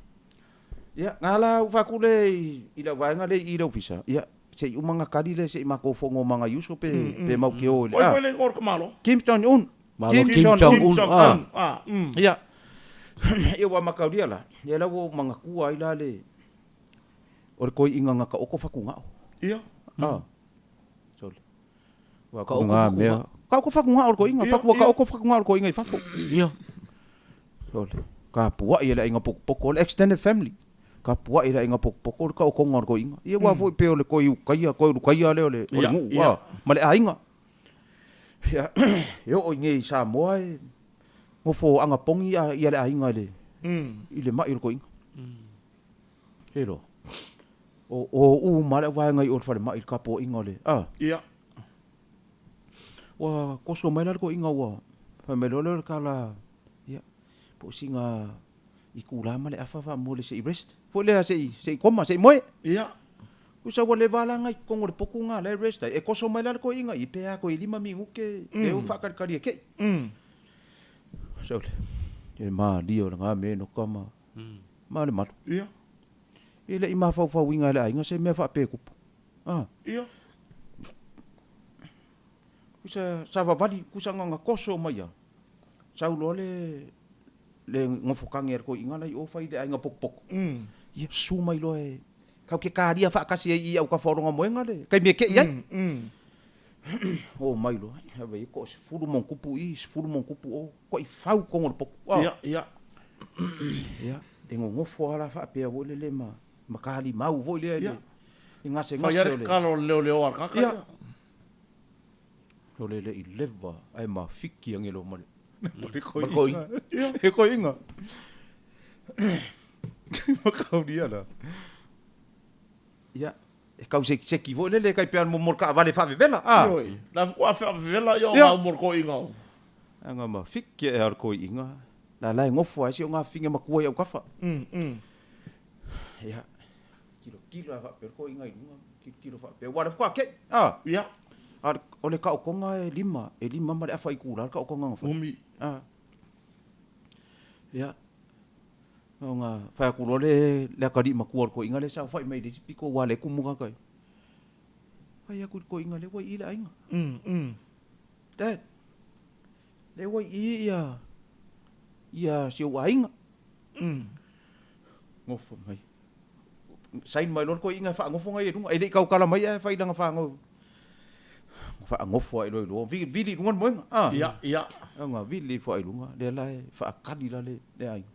Ia, na la ou fai atu lea i lau vaega lea i le ofisa, ia, se i uma ona tali lea se i matou fono ma nai uso pe matou te o i le. Oi foi le igoa o le tamaloa? Kim Jong Un. Malo Kim Jong Un. Ah. Ia. Ia ua mataulia la, ia la ua ou manatua ai la le o le toeaina na taoto fatugao. Ia. Ah. Sole. Ua ko ngā mea. Taoto fatugao le toeaina, fatua taoto fatugao le toeaina i fafo. Ia. Sole. Ka pua'i e le aiga potopoto, le extended family. Ka pua'i e le aiga potopoto le taotoga o le toeaina. Ia aua foi pei o le toe utaia, toe ulutaia lea o le nuu, ma le aiga. Ia, e oo i nei i Samoa e nofo anapogi ia le aiga i le, i le mai o le toeaina. E loa. O, o uma le auvaega i o le falemai i le tapuaiga o le, a. Ia. Ua toso mai la le toeaina ua fai mai loa lea o le tala, ia, po o sina itula ma le afa faamolemole se i rest. Foi lea se i, se i koma, se i moe. Ia. Usa ua leva la ngai totonu o le potu na la e rest ai. E toso mai la le toeaina i pe a toe 5 minute lea ua faatalitali e kei. Sole. E malie o lena mea enoka ma ma le malu. Ia. E le i mafaufauina e le aiga se mea faapea e tupu. Ah. Ia. Usa savavali, usa na toso mai ia. Sau loa le le nofotangi a le toeaina la i o fai i le aiga potopoto. Ia susu mai loa e kau ke kalia faatasi ai i autafa o lona moega le taimi e ke'i ai. O mai loa, ave ia toa 10 ma ona tupu i, 10 ma ona tupu o, toai fau i totonu o le potu. Ia, ia. Ia, e nonofo lava la faapea foi lele ma ma kalimau foi lea i le i gasegase o le. Fai lava le tatalo a le leoleo a le tagata. Ia. O le le i leva ae mafiki ange loa ma le koiga. He koiga. Makaulia la. Ia, e kau sekiseki foi lele kai pea mo mo le taavale faavevela, a. Ioe, la faatoa faavevela ia o gau mo le toeaina o. Aga ma fiki ea o le toeaina, la la e nofo ai si o gafafine matua i autafa. Ia, tilotilo lava faapea le toeaina i luga, tilotilo faapea, aua o lea faatoa te i, a. Ia. A o le taotoga e lima, e lima ma le afa itula le taotoga na fai. Umi. A. Ia, ona fai atu loa le, le atalii matua o le toeaina lea e saofai mai i le isi pito aua o lea e tumu tagata ia. Fai atu i le toeaina lea ua i i le aiga. Dad, lea ua i i ia, ia si ou aiga. Nofo mai. Saini mai loa le toeaina e faanofo nai e luga. E le i tautala mai ae fai lana fanau. Faanofo ae loa i luga. Vili i luga le moega. Ah. Ia, ia. Ona vili ifo ae i luga. Lea la e faakali la le, le aiga.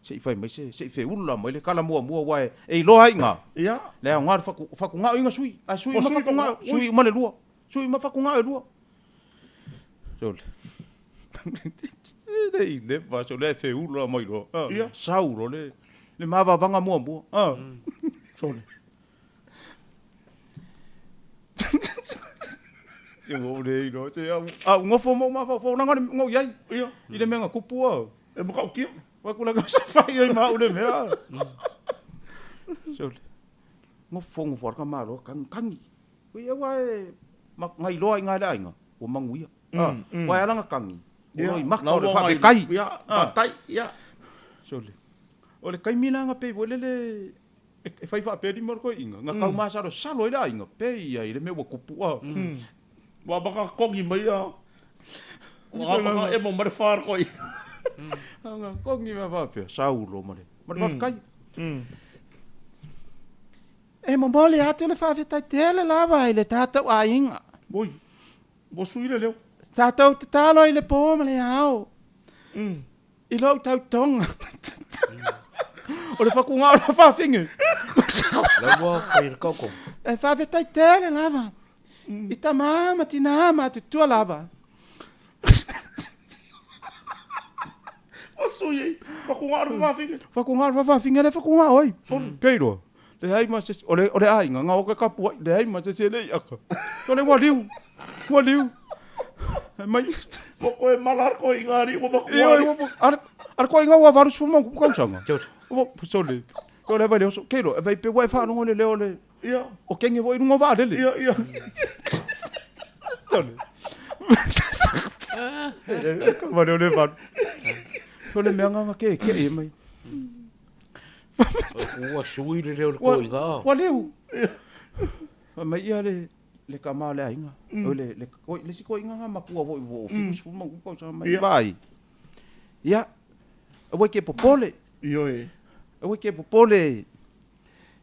Se i fai mai se, se i feula mai le tala muamua aua e, e iloa ai i ina. Ia. Le aoga le fatu, fatugao i ga sui. Ae sui uma fatugao, sui uma le lua. Sui uma fatugao e lua. Sole. E le i leva, sole e feula mai loa. Ah. Ia. Sau loa le, le mavavaga muamua. Ah. Sole. Ia ua ou le iloa se au, a ou nofo ma ou mafaufau leaga na ou i ai. Ia. I le mea na tupu au. E matautia. Fai atu la sa fai ai ma au le mea. Sole. Nofo nofo lava le tamaloa kagi kagi. Ui aua e na iloa i ina i le aiga ua manuia. Aua e ala ona kagi, o lou maka o le faafetai. Ia, faafetai, ia. Sole. O le taimi la na pei foi lele e fai faapea lima o le toeaina, na tau masalosalo ai le aiga, pei ai le mea ua tupu a. Ua amata kogi mai ia, ua amata emo mai le fa le toeaina. Na kogi mai faapea, sau loa ma le faafetai. E momoli atu le faafetai tele lava i le tatou aiga. Oi, ua sui le leo. Tatou tatalo i le po ma le ao. I lou tautoga. O le fakuga o le fafine. La ua fai le koko. E faafetai tele lava. I tama ma tina ma atutua lava. O sui ei, fakuga o le fafine. Fakuga o le fafine le fakuga oi. Kei roa. Leai ma se isi, o le, o le aiga, na o ke kapuaʻi, leai ma se isi e le i aka. Sole ua liu, ua liu. Mai. Ua koe mala le koiga alii ua matua. Ioe, ua, a, a le koiga ua 80 ma ona tupu tausaga. Ua, sole, sole vai le oso, ke iloa, e vai pe ua e faalogo i le leo o le, Ia. o kenge foi i luga o vaalele. Ia, ia. Sole. Kava leo le valu. Sole mea nganga ke ke e mai. Ua sui le leo o le koiga. Ua leu. Fai mai ia le le tama o le aiga. O le le le isi koiga nga matua foi ua 70 ma ona tausaga mai vaai. Ia, aua e te popole. Ioe. Aua e te popole.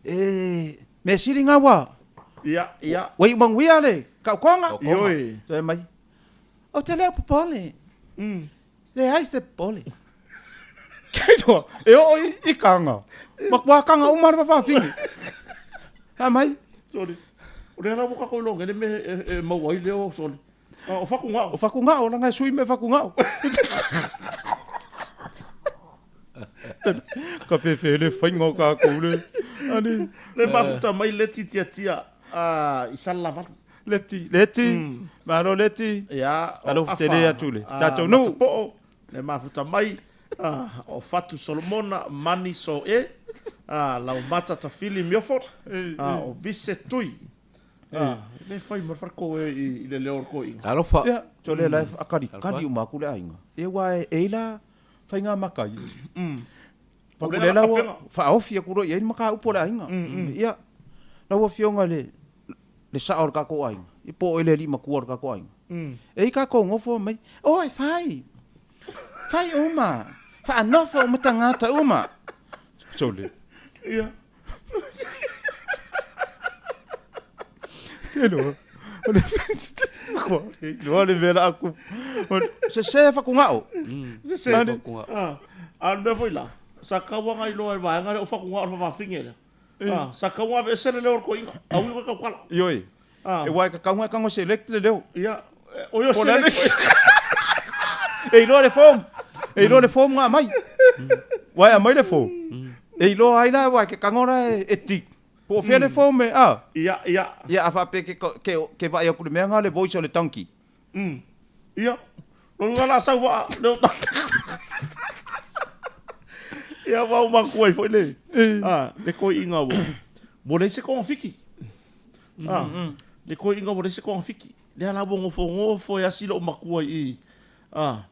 E mea sili nga ua. Ia, ia. Ua iu manuia le taotoga. Ioe. Fai mai, ou te le o popole. Leai se popole. Kei roa, e oo i kaga. Matua kaga uma le fafafine. Fai mai. Sole, o lea la ua tatou iloa nei le mea e maua ai leo, sole. O fatugao. O fatugao, leaga e sui mea fatugao. Ka fefe le faiga o tatou le. Ali. Le mafuta mai Leti Tiatia i Salelavalu. Leti, Leti, malo Leti. Ia, o Afa tele atu le tatou nuu. Matapoo, le mafuta mai, o Fatu Solomona, Mani Soe, Laumata Tafili Miofo, o Vise Tui. Le fai ma le falekoe i le leo o le toeaina. Talofa. Ia, so lea la e faakalikali uma atu le aiga. Ia aua e i ai la faiga makai. O lea la ua faaofi atu loa i ai le mataupu a le aiga. Ia, lau Afioga i le le sao o le tatou aiga, ia po o le alii matua o le tatou aiga. E i ai tatou nofo mai, oi fai, fai uma, faanofo uma tagata uma. Sole. Ia. Ke loa. O le loa le mea la aku. Sese fatugao. Sese. Ah, a le mea foi la, sa tau aga iloa e le vaega lea o fatugao o le fafafine lea. Ah, sa tau aveese le leo o le toeaina, a ui koe tautala. Ioe. Ah. E uae kakau ngai kango select le leo. Ia, o ia select. E iloa le form. E iloa le form nga aumai. Uae aumai le form. E iloa ai la uae ke kango la e tick. Po o fea le form e, a? Ia, ia. Ia, a faapea ke, ke, ke vaai atu i le mea lena le voice o le donkey. Ia, lona uiga la sau vaa le o Ia, ua ou manatua ai foi le, a, le toeaina ua, ua leai se togafiti. A, le toeaina ua leai se togafiti. Lea la ua nofonofo e asi lou matua i i, a,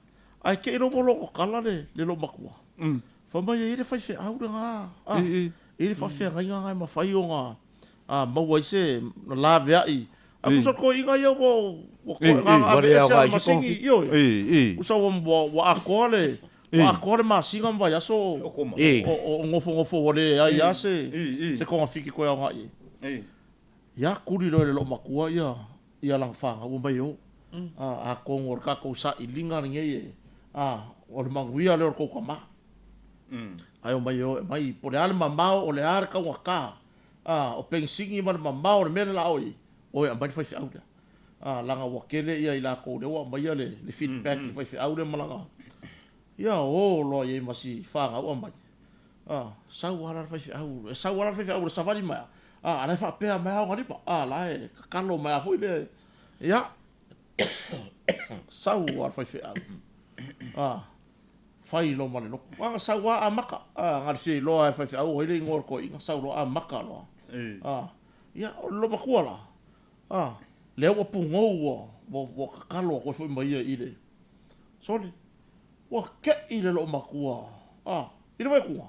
ae te i loa ua logo tala le, le loomatua. Fai mai e i ai le faifeau lena, a, e i ai le faafeagaiga lena e mafai ona maua ai se laveai. Ae tusa o le toeaina ia ua, ua toe, na ona aveese lava o le masini, ioe. Tusa ua, ua atoa le, ua atoa le masina ma vaiaso o nofonofo ua leai lava se, se togafiti toe aoga i ai. Ia tuli loa e le loomatua ia, ia lana fanau ua mai e o. Atonu o le tatou sailiga lenei e, o le manuia lea o le tou tama. Ae omai e o e aumai, po o le a le mamao, o le a le taugata, o penisini ma le mamao o le mea lea o le a o i ai, o e aumai le faifeau lea. Leaga ua tele ia i latou lea ua aumaia le feedback i le faifeau lea ma lana, ia o loa i ai ma si fanau aumai. A, sau lava la le faifeau, e sau lava la le faifeau i le savali mai a, a la e faapea mai lava ona lima, a la e tatalo mai lava foi le, ia, sau lava le faifeau, a, fai loa ma le loto. Na ona sau lava amata, a, na o le fia iloa lava e le faifeau o ai le igoa o le toeaina, sau loa amata loa, a, ia, o le loomatua la, a, lea ua pugou ua, ua, ua tatalo atu ai foi ma ia i le, sole, Ua te'i le loomatua, a, i le vaetuga,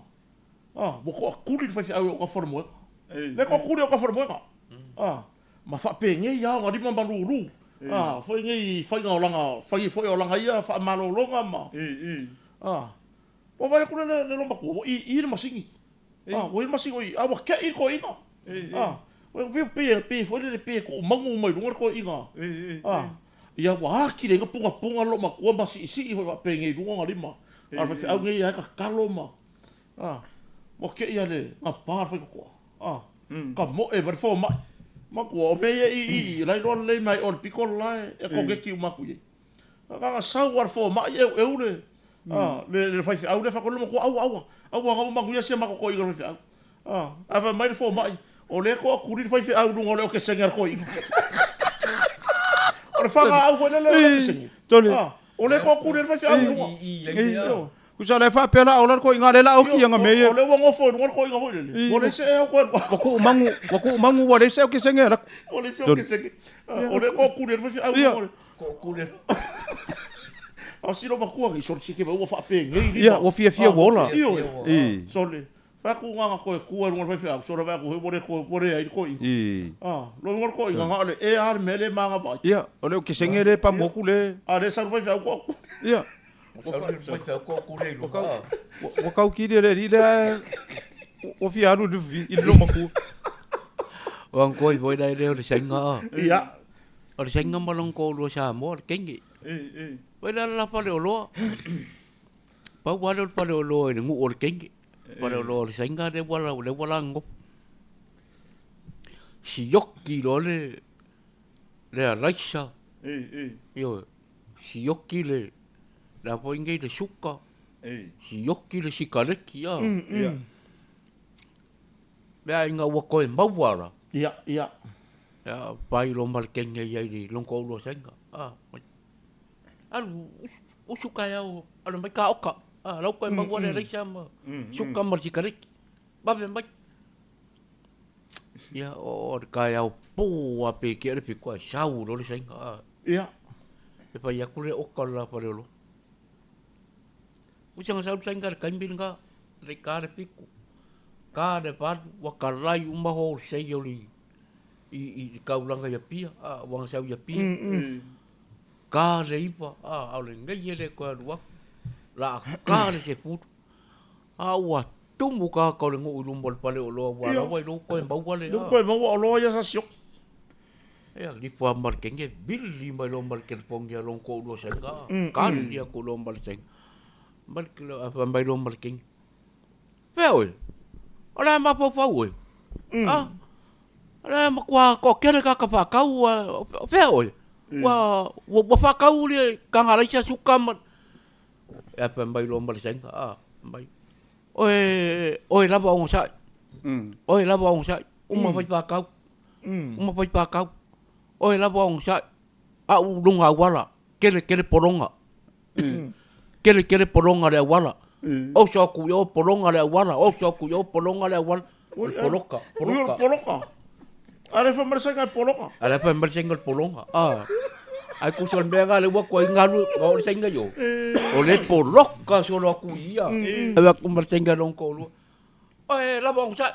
a, ua toatuli le faifeau i autafa o le moega. Lea toatuli i autafa o le moega, a, ma faapenei lava ona lima ma lulu, a, foi nei faiga o lana, fai foi o lana ia faamalologa ma, a, ua vaai atu le, le loomatua, ua ii le masini. A, ua i le masini ua i, a ua te'i le toeaina. A, ua pei e, pei foi lele, pei e tuu manu mai luga le toeaina. A, ia ua atili ai na pugapuga le loomatua ma siisii foi faapenei i luga ona lima. A o le faifeau nei lava e tatalo ma, a, ua te'i lava i le gapa le faitotoa. A, tamoe mai le fomai. Matua, o mea ia i i, la e iloa lelei mai o le pito le la e koneti uma atu i ai. Na ona sau lava le fomai eueu le, le faifeau lea, fai atu, le matua, aua, aua, aua na ua manuia si a matou toeaina le faifeau. Ae fai mai le fomai, o lea e toatuli le faifeau i luga o le okesene a le toeaina. O le fagaau foi lele o le okesene. O lea e toatuli ai le faifeau i luga. Tusa o lea e faapea la ola le toeaina lea la oki anga mea ia. O lea ua nofo i luga le toeaina foi lele. Ua leai se ea o toe alu. Ua tuu magu, ua tuu magu ua leai se okesene a latou. Ua leai se okesene. O lea e toatuli ai le faifeau i luga o le. Toatuli ai. A o si loomatua nei, sole se ke ua faapenei lima. Ia, ua fiafia ua ola. Ioe. Sole. Fai atu na ona toe tua i luga o le faifeau, sole vaai atu ua le toe, ua leai le toeaina. Loa luga o le toeaina, na o le ea lava le mea lea e manava ai. Ia, o le okesene lea e pamu atu le. A lea e sau le faifeau toatuli. Ia. Ua tau kili e le alii lea ae ua fia alu i le loomatua. O ang koi foi lai lea o le sainga a. Ia. O le sainga ma lona toalua Samoa le kenge. Foi la la faleoloa. Pau lava lea o le faleoloa i le nuu o le kenge. Faleoloa o le sainga lea ua lea ua la nofo. Sioki loa le le alaisa. Ioe. Sioki le le a foi nei le suka. Sioki le sikareti a. Mea ina ua toe maua la. Ia, ia. Ia, fai loa ma le kenge ia i le lona toalua sainga. A, alu usu taeao alu mai ka oka. A, lau toe maua le alaisa ma suka ma le sikareti. Vave mai. Ia, o le taeao pō lava pe tea le fitu ae sau loa le sainga. A. Ia. E fai atu le oka o le la faleoloa. Ua saga sau le sainga i le taimi lena, le ta le fitu, ta le valu, ua talai uma wholesale o le i i le taulaga i Apia, a, ua na sau i Apia. Ta le iva, a, aole nei e le toe alu atu, la a ta le sefulu. A ua tumu tagata o le nuu i luma o le fale oloa ua lawa i lou toe maua le a. Toe maua oloa ia sa sioki. Ia lifo lava ma le kenge vili mai loa ma le telefoni a lona toalua sainga a. Kali atu loa ma le sainga. Mai le fai mai loa ma le kenge. Fea oe? O le a mafaufau oe? A? O le a matua toatele tagata faatau o fea oe? Ua ua faatau le taga alaisa suka ma Ia fai mai loa ma le sainga, a, fai mai, Oe, oe lava onosai. Oe lava onosai. Uma faifākau. Uma faifākau. Oe lava onosai. A'u luga auala. Kele kele pologa. Kele kele pologa le auala. Oso aku i o pologa le auala. Oso aku i o pologa le auala. O le poloka, poloka. Poloka. A le fai mai le saiga e pologa. A le fai mai le saiga o le pologa. Ah. Ai kusa o le mea ga le ua kua i galu, ma o le saiga i o. O le poloka solo aku i ia. Ave aku ma le saiga lona toalua. Oe lava onosai.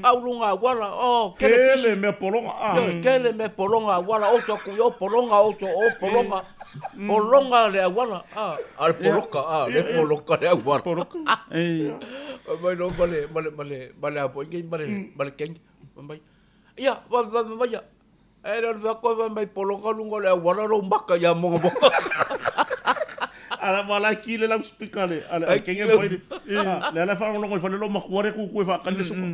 Au luga auala, oh, kele pisi. Kele mea pologa. Ah. Ioe, kele mea pologa auala, oso aku i o pologa, oso o pologa. Pologa le auala, ah, a le poloka, ah, le poloka le auala. Poloka. Eh. Mai loa ma le, ma le, ma le, ma le a foi nei, ma le, ma le kengi. Fai mai, ia, vave, vave maia. E le o le mea koe fai mai poloka luga o le auala lou maka ia mogamoga. Ala ma la ki le lau speaker le ale ale kenge mai le. Ah, le ala whangolongo i whale lo makua le kuku e whaakani le suka.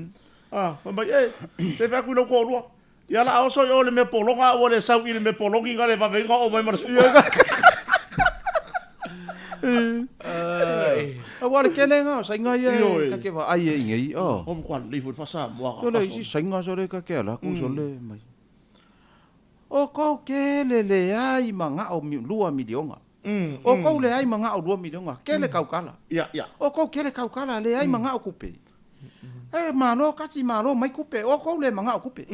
Ah, fai mai, e, se wha kui lau kōrua. Ia la oso i o le mea pologa ua le sau i le mea pologi nga le vave inga o mai ma le suka. Aua le kele nga sainga ia e ka ke wa ai e ingei o. O mo kwa le fo fa moa ka. Le isi sainga so le ka ke ala ku so le mai. O kou kele le ai manga'o $2 miliona. O kou le ai manga'o $2 miliona, kele kaukala. Ia, ia. O kou kele kaukala le ai manga'o kupe. E malo kasi malo mai kupe, o kou le manga'o kupe.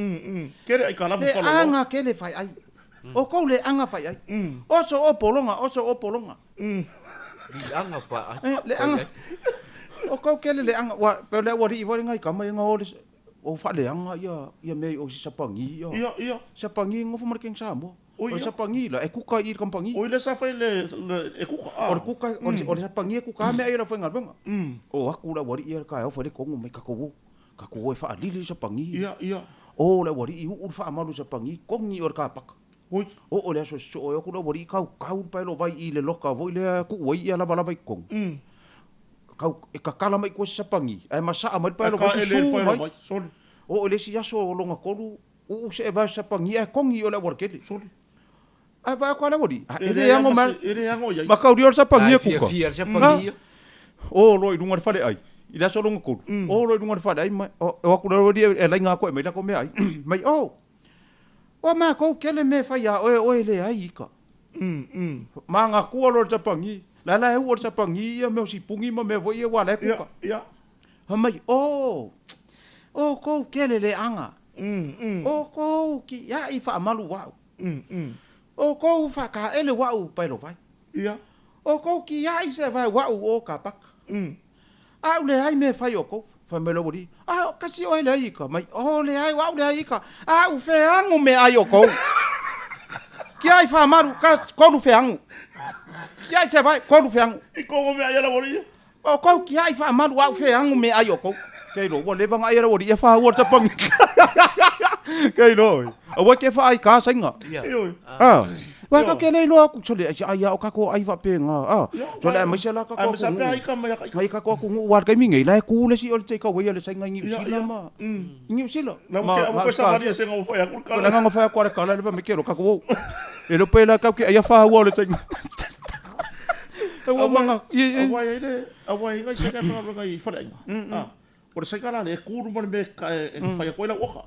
Kele ai kala Le anga kele fai ai. O kou le anga fai ai. Oso o polonga, oso o polonga. Le anga fai ai. Le anga. O kou kele le anga, wa, pe le ua rii foi ngai kama ia nga o le o faaleaga ia ia mea o se sapagi ia. Ia, ia. Sapagi ngofo ma le Keng Samoa. O O le ia. sapagi la e kuka i le kampangi. O ile sa fai le e kuka. O le kuka o le o le sapagi e kuka mea ia le faigaluega. O aku le auali'i ia le taeao fai le kogo mai kakou o. Kakou o e faalili le sapagi. Ia, ia. O le auali'i uu le faamalu sapagi kogi o le kapaka. Oi. Oo le aso sosoo e o aku le auali'i kaukau le paelo vai i le loka foi lea tuu ai ia lavalava i totonu. Kau e kakala mai i tua se sapagi ae masaa mai le paelo vai susu mai. Sole. Oo i le isi aso o lona tolu uu see vae o se sapagi ae kogi o le aualatele. Sole. Ae vaai atu lava le aualii, a e le ago mai. E le ago i ai. Makaulia o le sapagi e kuka. Fiafia le sapagi ia. O loa i luga o le faleai i le aso lona tolu. O loa i luga o le faleai ma o atu le aualii e laina atu e aumai latou meaai. Mai o, o matou kele mea e fai ia oe, oe e leai ika. Magatua loa le sapagi. La la e uu o le sapagi ia mea o sipuni ma mea foi ia ua la e kuka. Ia, ia. Fai mai, o, o kou kele le aga. O kou kia'i faamalu wa'u. O kou faakaele wa'u paelovai. Ia. O kou kia'i se vae wa'u o kapaka. A'u leai mea e fai o kou. Fai mai le aualii, a o kasi oe leai ika. Mai, o leai, o a'u leai ika. A'u feagu meaai o kou. Kia'i faamalu, ka kolu feagu. Kia'i se vae, kolu feagu. I kogo meaai a le aualii ia. O kou kia'i faamalu, a'u feagu meaai o kou. Kei lo, ua leva ona ai e le aualii e faua le tapagi. Kei lo, aua ke faai ka saiga. Ia. Ioe. Ah. Wa ka ke le iloa aku sole ai ai o kako ai faapega. Ah. Sole aemaise la kako Aemaise atunuu. pea ai ka mai a ka ika. Ngai kako atunuu wa le taimi nei la e ku le si o le take away a le saiga i Niu Ia, Sila ia. ma i Niu Sila. La Ma ke au ma ko sa Australia. vali e senga o fai aku le O le kala. agaga fai aku a le kala le fai mai ke lo kako ou. E le pe la kau ke ai a faua o le saiga. Ua manga. Ie ie. Aua ai le aua ai ngai saiga e whangaluega i whareaiga. Ah. O le saiga la le e kūru ma le mea e whai aku ai lau oka.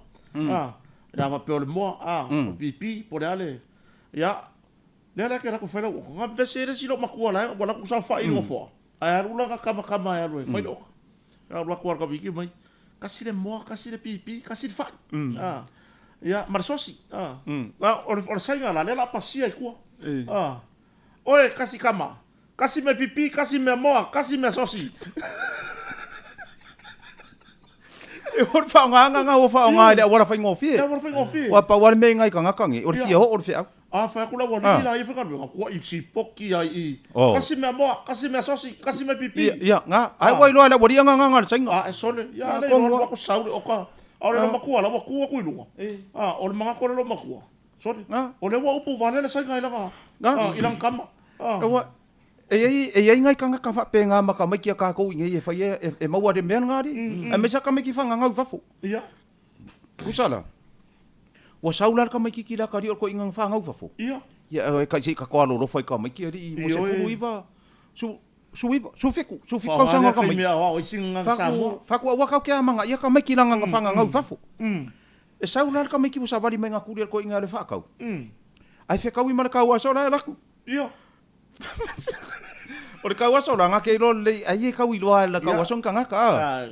Ah. Le ava pea o le moa, ah, o pipi, po le ale. Ia, lea la ke laku whai lau oka. Ngā pese e le silo makua la, ua laku sa whai i foa. Ae alu la ngā kama kama e alu e whai le oka. Alu aku ala ka wiki mai. Kasi le moa, kasi le pipi, kasi le whai. Ah. Ia, ma le sosi. Ah. Ah, o le saiga la, lea la pasia i kua. Ah. Oe, kasi kama. Kasi mea pipi, kasi mea moa, kasi mea sosi. E o le faaaogaga ua faaaoga i le auala faigofie. Le auala faigofie. Ua pau lava le mea i ngai tagata nei, o le Ia. fia oo o le feau. A fai aku la ua lili la ia faigaluega, kua i sipoki ai i. Oh. Kasi mea moa, kasi mea sosi, kasi mea pipi. Ia, ia, nga. Ai ua iloa e le aualii agaga le saiga. A e sole, ia Ah, le kogu iloa a. aku sau le oka. A o le makua la ua ku aku i luga. A o le mangako le lo makua. Sole. Ah. O le ua upu vale le saiga i langa. Ah. Ah, i langa kama. Ah. Ua, e iai, e iai ngai tagata faapega ma tamaiti a kākou i nei e fai e, e maua le mea lena alii. Aemaise a tamaiti fagagau i fafo. Ia. Tusa la, ua sau la le tamaititi la ka alii o le toeaina na fagau i fafo. Ia. Ia, e kai se i ka toa alolofa i tamaiti alii mo se Ioe. 19, su, 19, 17, 17 tausaga o le tamaiti. Faaku aua kau ke amagaia tamaiti la nga fagagau i fafo. E sau la le tamaiti ua savali mai nga kuli a le toeaina le faatau. Ae fetaui ma le tau aso la e alu atu. O le tau aso la nga ke iloa lelei ai e tau iloa e le tau aso ni tagata a.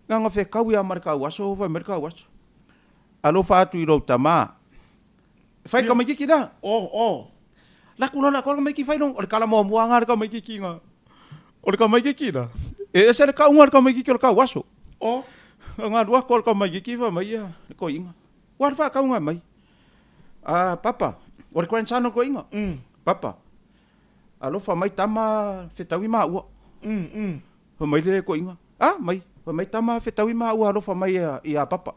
Na nga fetaui a ma le tau aso fai mai le tau aso. Alofa atu i lou tama. Fai le tamaititi la. Laku loa latou le tamaititi fai o le tala muamua lena a le tamaititi na. O le tamaititi la, e ese le tauga o le tamaititi o le tauaso. Na alu atu lava le tamaititi fai mai ia le toeaina, ua le faatauga mai. A papa, o le grandson o le toeaina. Papa, alofa mai tama fetaui maua. Fai mai le toeaina, a mai, fai mai tama fetaui maua alofa mai ia papa.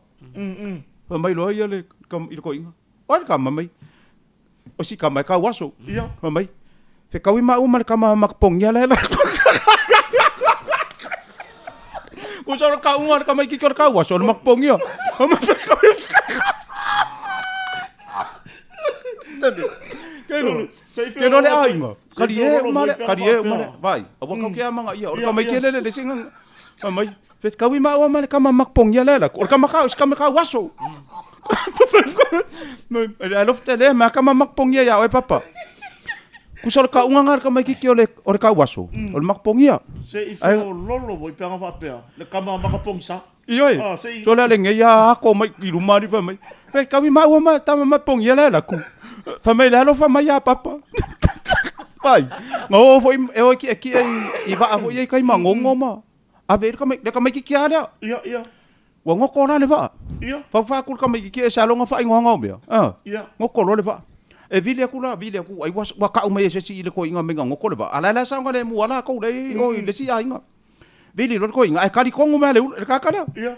Fai mai loa ia le i le toeaina, o ai le tama mai? O si tama e kau aso. Fai mai, fetaui maua ma le tama makapogia la e Kusa o le kauga o le tamaititi o le kau aso o le makapogia. Fai mai fetaui. Ke loa le aiga. Kalie uma le, kalie uma le, vai. Aua kau ke amagaia. O le tamaiti e lele le isi gaga. Fai mai, fetaui maua ma le tama makapogia la e alu atu. O le tama kau, si tama kau aso. Alofa tele ma kama makapogia ia oe papa. Kusa o le kauga nga le tamaititi o le o le kau aso, o le makapogia. Se i feololo foi pe aga faapea, le kama makapogisa. Ioe, so le a lenei a ako mai i luma alii fai mai, fetaui maua ma tama makapogia la e alu atu. Fai mai le alofa mai ia papa. Vai, na oo foi e o e ki'eki'e i vaa foi ia i tai magogo ma ave ai le tamaititi lava lea. Ia, ia. Ua goto la le vaa. Ia. Faufau atu le tamaititi e se loga faaigoaga o mea. A. Ia. Goto loa le vaa. E vili atu la, vili atu, ai ua ka'u mai e se isi i le toeaina mai na goto le vaa. A o la e la e saogalemu lava latou la e i o i le isi aiga. Vili loa le toeaina, ae kali tonu mai lava le ulu, le tagata lea. Ia.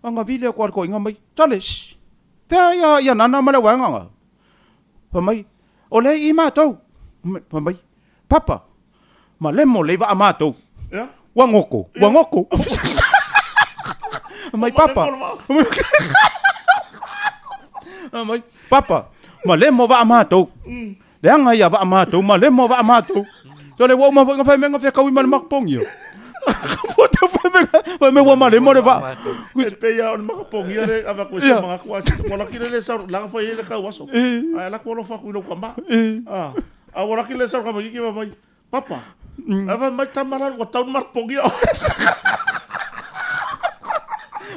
Ana vili atu lava le toeaina mai, Tale, shh, fea ia, ia Nana ma le auvaega na? Fai mai, O lea e i i matou. Fai mai, Papa, malemo lelei vaa matou. Ia. Ua goto, ua goto. Fai mai, Papa, fai mai, Papa, malemo vaa matou. Leaga ia vaa matou, malemo vaa matou. Tole ua uma foi na fai mai na fetaui ma le makapogia. Fai mai ua malemo le vaa. E pei lava o le makapogia le avatu e se manatu a ua laki le sau laga fai ai le kau aso. Ae laki alofa atu i lou tama. A ua laki le sau tamaititi fai mai, Papa, ae fai mai tama la ua tau makapogia oe.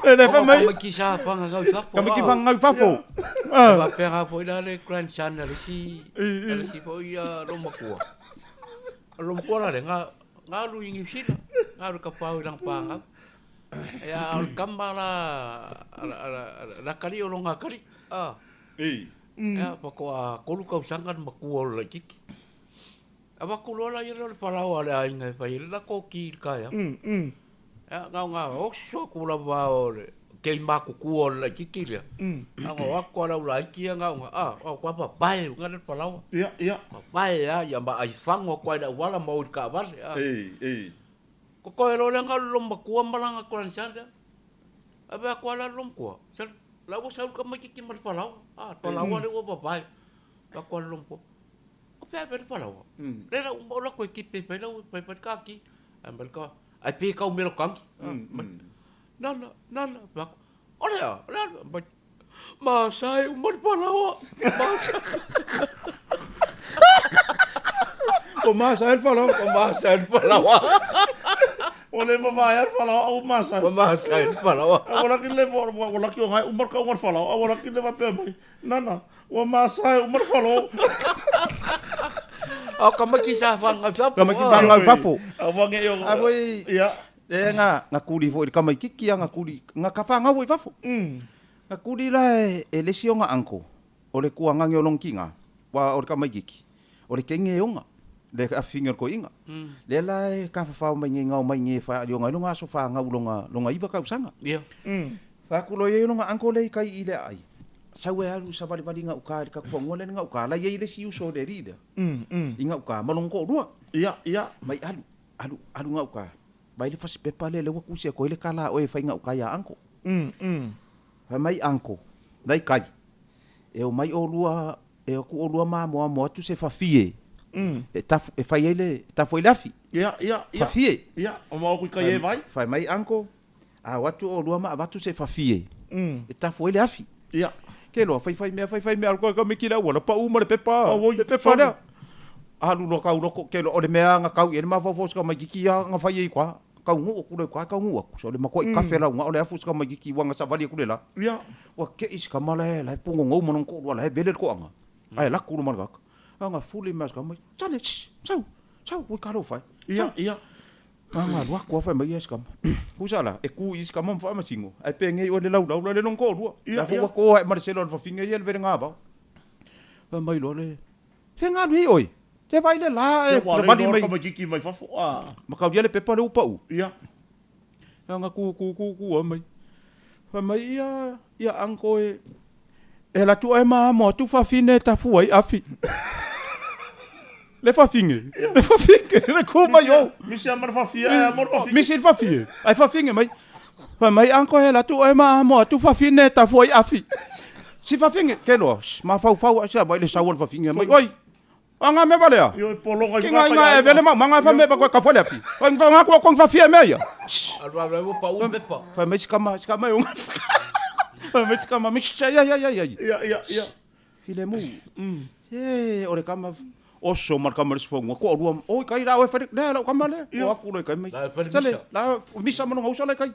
E le fai mai. Tamaiti sa fagagau i fafo. Tamaiti fagagau i fafo. E faapea foi la le grandson a le isi, a le isi foi loomatua. O le loomatua la lea, na alu i Niu Sila, na alu i Kapao i lana fanau. Ia, a o le tama la a le atalii o lona atalii. Ia, faatoa 3 tausaga le matua o le laitiiti. Avatu loa la ia lea o le falaoa a le aiga e fai ai le latou ti i le taeao. Ia, na ona oso atu lava o le kei matutua o le laitiiti lea, na ona o atu lava le aulaiti ia na ona, a, o atu lava papae i luga lea o le falaoa. Papae lava, ia ma aifago atu lava i le auala ma o i le taavale. Totoe loa lea na o le loomatua ma lana grandson lea. Ave atu lava la le loomatua, sole, la ua sau le tamaitiiti ma le falaoa, a, le falaoa lea ua papae. Ave atu lava le loomatua. O fea ave ai le falaoa? Lea la uma o latou e tipi e fai lau fai fai le kaki. Ae mai le ka, ai pe kau mea tangi. Nana, nana, fai atu, o le a, o le a, mai, masae uma le falaoa, masae. O masae le falaoa. O masae le falaoa. Ua le mavae le falaoa au masae. Ua masae le falaoa. Ua laki le, ua laki o ngai uma le kauga le falaoa, ua laki le faapea mai. Nana, ua masae uma le falo. O tamaiti sa whanau fafo. Tamaiti whanau fafo. A wange i o. A foi. Ia. E nga nga kuli foi le tamaititi a nga kuli nga ka whangau i fafo. Nga kuli la e le isi o nga uncle o le kuangangi o lona tiga wa o le tamaititi o le kenge e oga le afifini o le toeaina. Lea la e tafafao mai nei ngao mai nei e faalioga ai lona aso fanau lona lona 9 tausaga. Ia. Fai atu loa i ai lona uncle lea i tai i le aai. Sau e alu i savalivali i gauta i le tatou fanua lea i gauta, la e i ai le isi uso o le alii lea i gauta ma lona toalua. Ia, ia. Mai alu, alu, alu gauta, vaai le fasipepa lea lea ua tusi atu ai le tala a oe e fai gauta ia uncle. Fai mai uncle, la i tai, e omai olua, e o atu olua ma amoamo atu se fafie. E tafu, e fai ai le, e tafu ai le afi. Ia, ia, ia. Fafie. Ia, o maua kui kai e vai. Fai mai uncle, a o atu olua ma avatu se fafie, e tafu ai le afi. Ia. Ke loa, fai fai mea, fai fai mea, alu koe ka miki le auala, pau ma le pepa, le pepa lea. Alu loa kau loko, ke loa, o le mea nga kau i ai le mafaufau o si tamaititi ia nga fai ai i kwa, kau nuu aku loa i kwa, kau nuu aku. So le makuai kafe lau nga o le afu si tamaititi ua nga savali aku le la. Ia. Ua kei si kama la e, la e pugogou ma lona toalua, la e vele le toaga. Ae laku loa ma le kaka. A nga fuli mai a si tamaiti, sale, shh, sau, sau, ui kalo fai. Ia, ia. A nga alu aku a fai mai ia si kama. Usa la, e ku i si kama ma faamasino, ae penei oe le laulau la le lona toalua. Ia, La fo ia. ua to ae ma le selo a le fafine ia le vele gavao. Fai mai loa le, Faigalu ai oe, te vaai le la e Ia, ua savali le mai. tamaititi mai fafo, a. Ma kaulia le pepa lea ua pau. Ia. Aga ku ku ku ku a mai. Fai mai ia ia uncle e e alu atu oe ma amo atu fafine e tafu ai afi. Le fafine, le fafine, le ku mai o. Misi a ma le fafie, ae amo le fafine. Misi le fafie, ae fafine mai. Fai mai uncle e alu atu oe ma amo atu fafine e tafu ai afi. Si fafine, ke loa, mafaufau a sia mai le sau o le fafine mai. Oi, A nga mea valea. Ioe pologa i Ki nga inga e vele mau manga e fa me pa koe ka fole afi. Oi fa nga ko ko fa fia mea ia. Alu alu ai ua pau le pepa. Fai mai sikama sikama e unga. Fai mai sikama mi ya ya ya ya. Ia ia ia. Filemu. Se o le kama oso ma le kama le sifonga ko lua oi kai la oi fai le la kama le o aku le kai mai. La e fai le Sale misa. la misa ma longa usa le kai.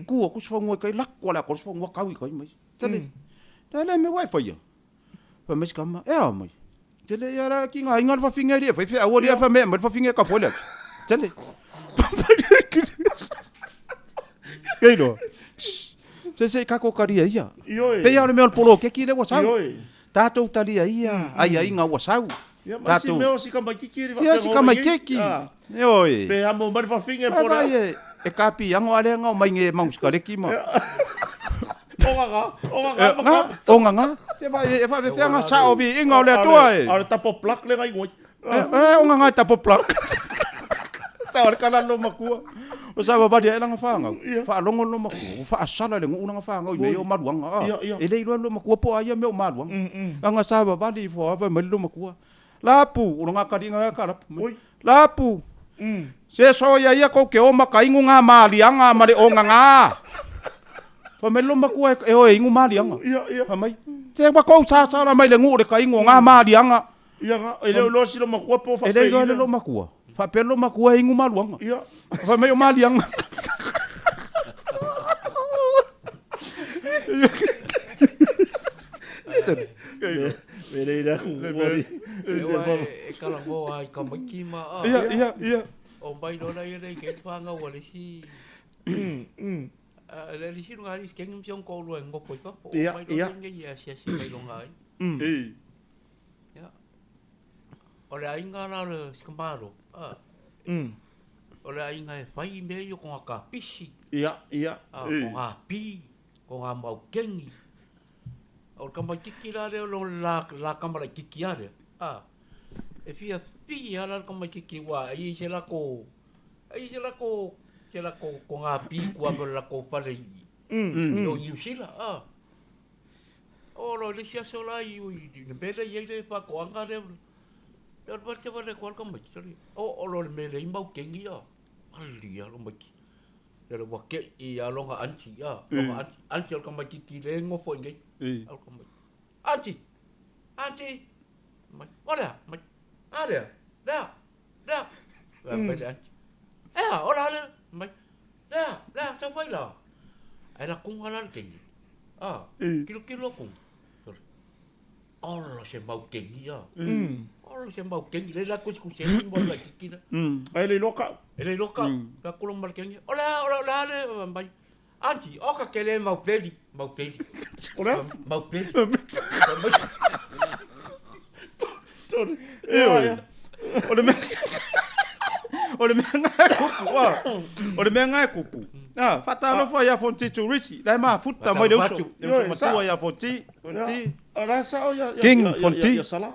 Ku aku sifonga kai lako le aku sifonga kau i kai mai. Sale. Le le me wai fai ia. Fai mai sikama, e a mai. Tele ia la ki ngā inga le whawhinga ria, whai whea aua ria wha mea, mai le whawhinga ka foile atu. Tele. Kei loa. Se se kako karia ia. Ioe. Pei a o le mea o le polo keki le ua sau. Ioe. Tātou talia ia, ai ai ngā ua sau. Ia, ma si mea o si kamaikiki ri Ia si kamaikiki. Ioe. Pe amo mai le whawhinga e Vai pora. vai e, e kapi ango ale ngau mai nge mau sikareki ma. O ngā, o ngā, E, ma ngā, o ngā ngā. Te vai e wha whea ngā sa o vi inga o le atua e. A le tapo plak le ngai ngoi. E, e, o ngā ngā tapo plak. Ta o le kala lo makua. O sa wawari e langa whangau. Ia. Wha longo lo makua. O wha asala le ngu langa whangau i mea o maluanga. Ia, ia. E le iloa lo makua po a ia mea o maluanga. Anga sa wawari i fo awa mai lo makua. Lapu, o ngā karinga e ka lapu. Oi. Lapu. Se so ia ia kou ke o maka ingu ngā maalianga ma le o ngā. Fa mai lo makua e o e ingu maalianga. Ia, ia. Fa mai. Te wa kou sa sa la mai le ngu le ka ingu o ngā maalianga. Ia ngā, e leo loa si lo makua po E le iloa le lo makua. Fa pe lo makua e ingu maluanga. Ia. Fa mai o maalianga. Me reira ku mori. E oa e kalagoa ai tamaiti ma a. Ia, ia, ia. O mai loa ia le ke whangau a le si. A le si lunga ali kengi msi onko lua ngoko i fafo. O Ia, mai ia. loa ia ia sia si mai longa ai. Ei. Ia. O le aiga la le sikamalo. A. O le aiga e fai mea ia ko ngā kapisi. Ia, ia. A, ko ngā pi, ko ngā maukengi. O le tamaititi la lea o lo la, la kama laititi a lea. A, e fia fia la le tamaititi ua ai se lako, ai se lako, se lako ko ngā pi kua me le lako fale i, i o New Zealand. A, o lo le isi aso la i, i le mea lea i ai le faatoaga lea, lea o le vale vale atu a le tamaiti, o, o lo le mea lea i maukengi a, ali a le tamaiti. Lele ua ke'i ia lona aunty, a, lona aunty, aunty o le tamaititi le nofo i inei. Alu tamaiti, aunty, aunty, mai, o lea, mai, a lea, lea, lea. Fai mai le aunty, ea, o le a lea, mai, lea, lea, tau fai la. Ae lakuga la le teine, a, kilokilo aku. Ola se mau kengi a. Ola se mau kengi. Le la kusikusi ai mo la kiki la. Ai le iloa kau. E le iloa kau. La kula ma le kengi. Ola ola ola le mai. Aunty, o ka kele mau peli, mau peli. Ola? Mau peli. Sorry. Ia, ia. O le mea O le mea nga e kupu, a. O le mea nga e kupu. A, faatalofa ia Fonti Turisi, la e mafuta mai le uso. Le uso matua ia Fonti, Fonti. O la sao ia ia King ia- ia- Fonti. ia Sala.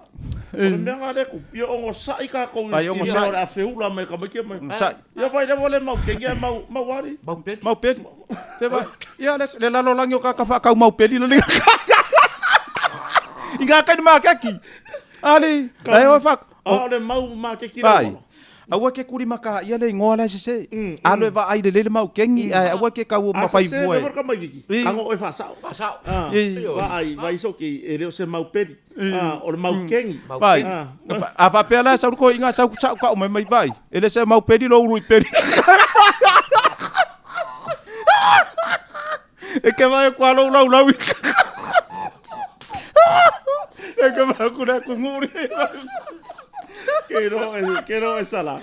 O le mea nga le kupu. Ia ogosai kākou i Ai, ogosai. o le a feula mai ka mai mai. Ogosai. Ia vai le wale mau kengi ai mau mau ari. Mau peli. Mau peli. Te vai. Ia le le lalolagi o kaka whaakau mau peli le I ngā kai ma kaki. Ali, lai o whak. A o le mau makeki le auala. Aua e ke kulimakaia le igoa la e sese. Alo e vaai lelei le maukeni ae aua e ke kau ma fai fua. A sese mea foi le tamaititi, tago oe faasao. Faasao. Vaai, vaai soki, e le o se mau peli, o le maukeni. Vaai, a faapea la e sau le toeaina sau sao tau mai mai vaai, e le se mau peli lou ulu i peli. E ke vaai aku a lou laulau i. E ke vaai aku le aku nguri. Ke ro e ke ro e sala.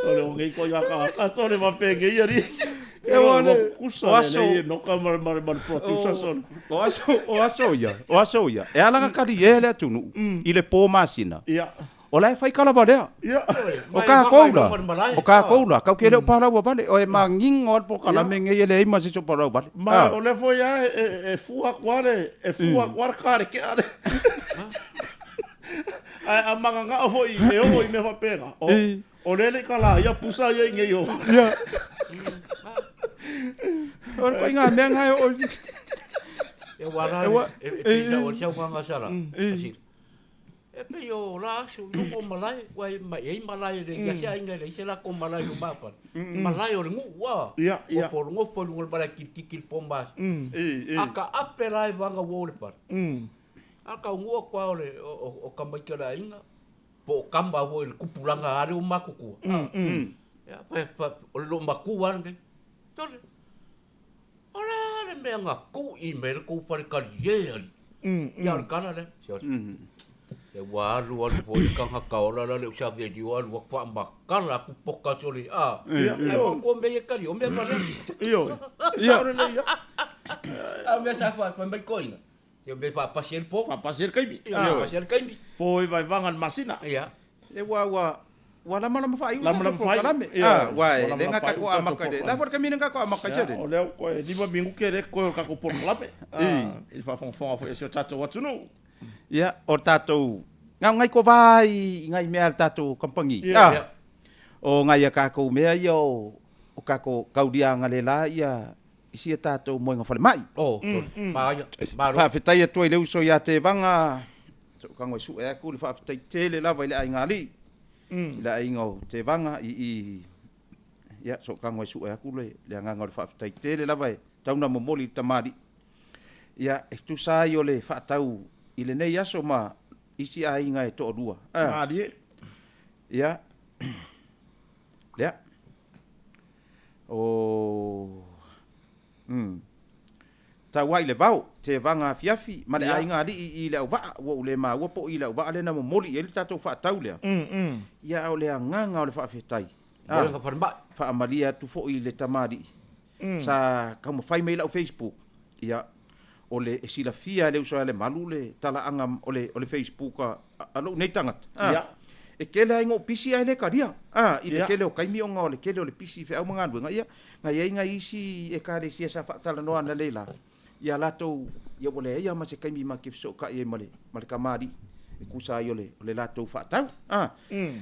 O le o ngei ko ia ka ka so le va pe ngei ari. Ke ro le kusa le le no ka mar mar mar producer so. O aso o aso ia, o aso ia. E ala ka kali e le atunuu i le po masina. Ia. O la e fai kalava lea. Ia. O kākou la, o kākou la, kau ke le o palaua vale, o e magigo a le polokalame nei e leai ma se isi o palaua vale. Ma o lea foi a e fua atu a le, e fua atu a le ka le kea le. Ae a magagao foi e oo i mea faapena, o, o lea le i kala ia pusa ia i nei o. Ia. O le koiga mea nga e oo i. E wala e pei o le saunoaga a Sala, E pei o la aso i loko o malae, ua e mai ai malae le ia se aiga e leai se lako malae i lumafale. Malae o le nuu a. Ia, ia. Ua nofo i luga o le malae kilikiki i le po ma aso. A ka ape la e vaga ua o le fale. A ka unua aku a o le o tamaiti a le aiga, po o tama foi i le tupulaga a le ua matutua. Ia, o le loomatua a lenei. Sole. O le a le mea na kuʻi mai ai le tou fale talie alii? Ia o le tala lea. Sole. Ia ua alu alu foi le tagata ola la le usavelio alu atu faamatala atu poka sole a. Ae matua mea ia e talie o mea valea. Ioe. E sao lelei lava. A o mea sa fai mai toeaiina, ia mea e faapasi ai le po. Faapasi ai le taimi. Ia faapasi ai le taimi. Po i vaevaga le masina. Ia. E ua ua ua lamalama faaiu le tatou polokalame. A ua e le ga tatou amata i le la foi le taimi lea na tatou amata ai Seleni. O lea ua toe 5 minute lea e totoe o le tatou polokalame i le faafogafoga foi a si o tatou atunuu. Ia, o le tatou na o nai kova i nai mea a le tatou kamupani. A o nai a tatou mea ia o o tatou tauliaga le la ia i sia tatou moega falemai. Faafetai atu ai i le uso ia Tevaga, Sootaga e sue atu le faafetai tele lava i le aiga alii, i le aiga o Tevaga i i, ia, Sootaga e sue atu le agaga o le faafetai tele lava e tau na momoli i le tamalii. Ia, e tusa ai o le faatau i lenei aso ma isi aiga e toalua. Malie. Ia, lea. O, umm. Tau ai le vao, tevaga afiafi, ma le aiga alii i Leauvaa, ua ou le maua po o i Leauvaa lea na momoli i ai le tatou faatau lea. Ia a o le agaga o le faafetai, a, faamalie atu foi i le tamalii, sa taumafai mai i lau Facebook, ia, o le, e silafia e le uso ia Lemalu le talaaga o le, o le Facebook a, a lou nei tagata, a, e tele lava ina ou pisi ae le talia, a, i le tele o taimi ona o le tele o le pisi i feau ma galuega, ia, Na i ai nai isi Ekalesia sa faatalanoa analeila ia latou, ia ua leai lava ma se taimi ma te fesootai ai ma le, ma le tamalii e tusa ai o le, o le latou faatau. A,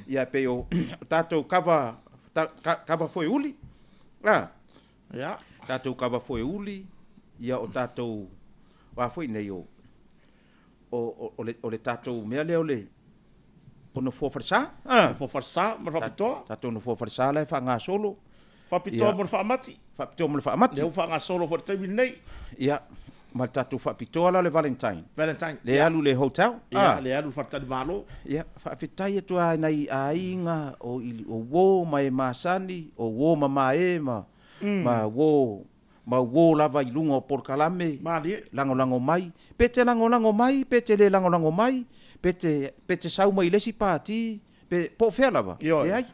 ia e pei o, o tatou kava, ta, ka, kava foeuli, a, Ia. tatou kava foeuli, ia o tatou, o a foi nei o, o, o, o le, o le tatou mea lea o le, o nofoa falesa, a. Nofoa falesa ma le faapitoa. Tatou nofoa falesa la e faagasolo. Faapitoa mo le faamati. Faapitoa mo le faamati. Lea ua faagasolo foi i le taimi lenei. Ia, ma le tatou faapitoa la o le Valentine. Valentine. Lea alu i le hotel. Ia, lea alu i le faletalimalo. Ia, faafetai atu lava i nai aiga o, o uo ma e masani, o uo ma mae ma, ma uo ma uo lava i luga o polokalame, Malie. lagolago mai, pe te lagolago mai, pe te le lagolago mai, pe te, pe te sau mai i le isi pati, pe, po o fea lava. Ioe. Leai.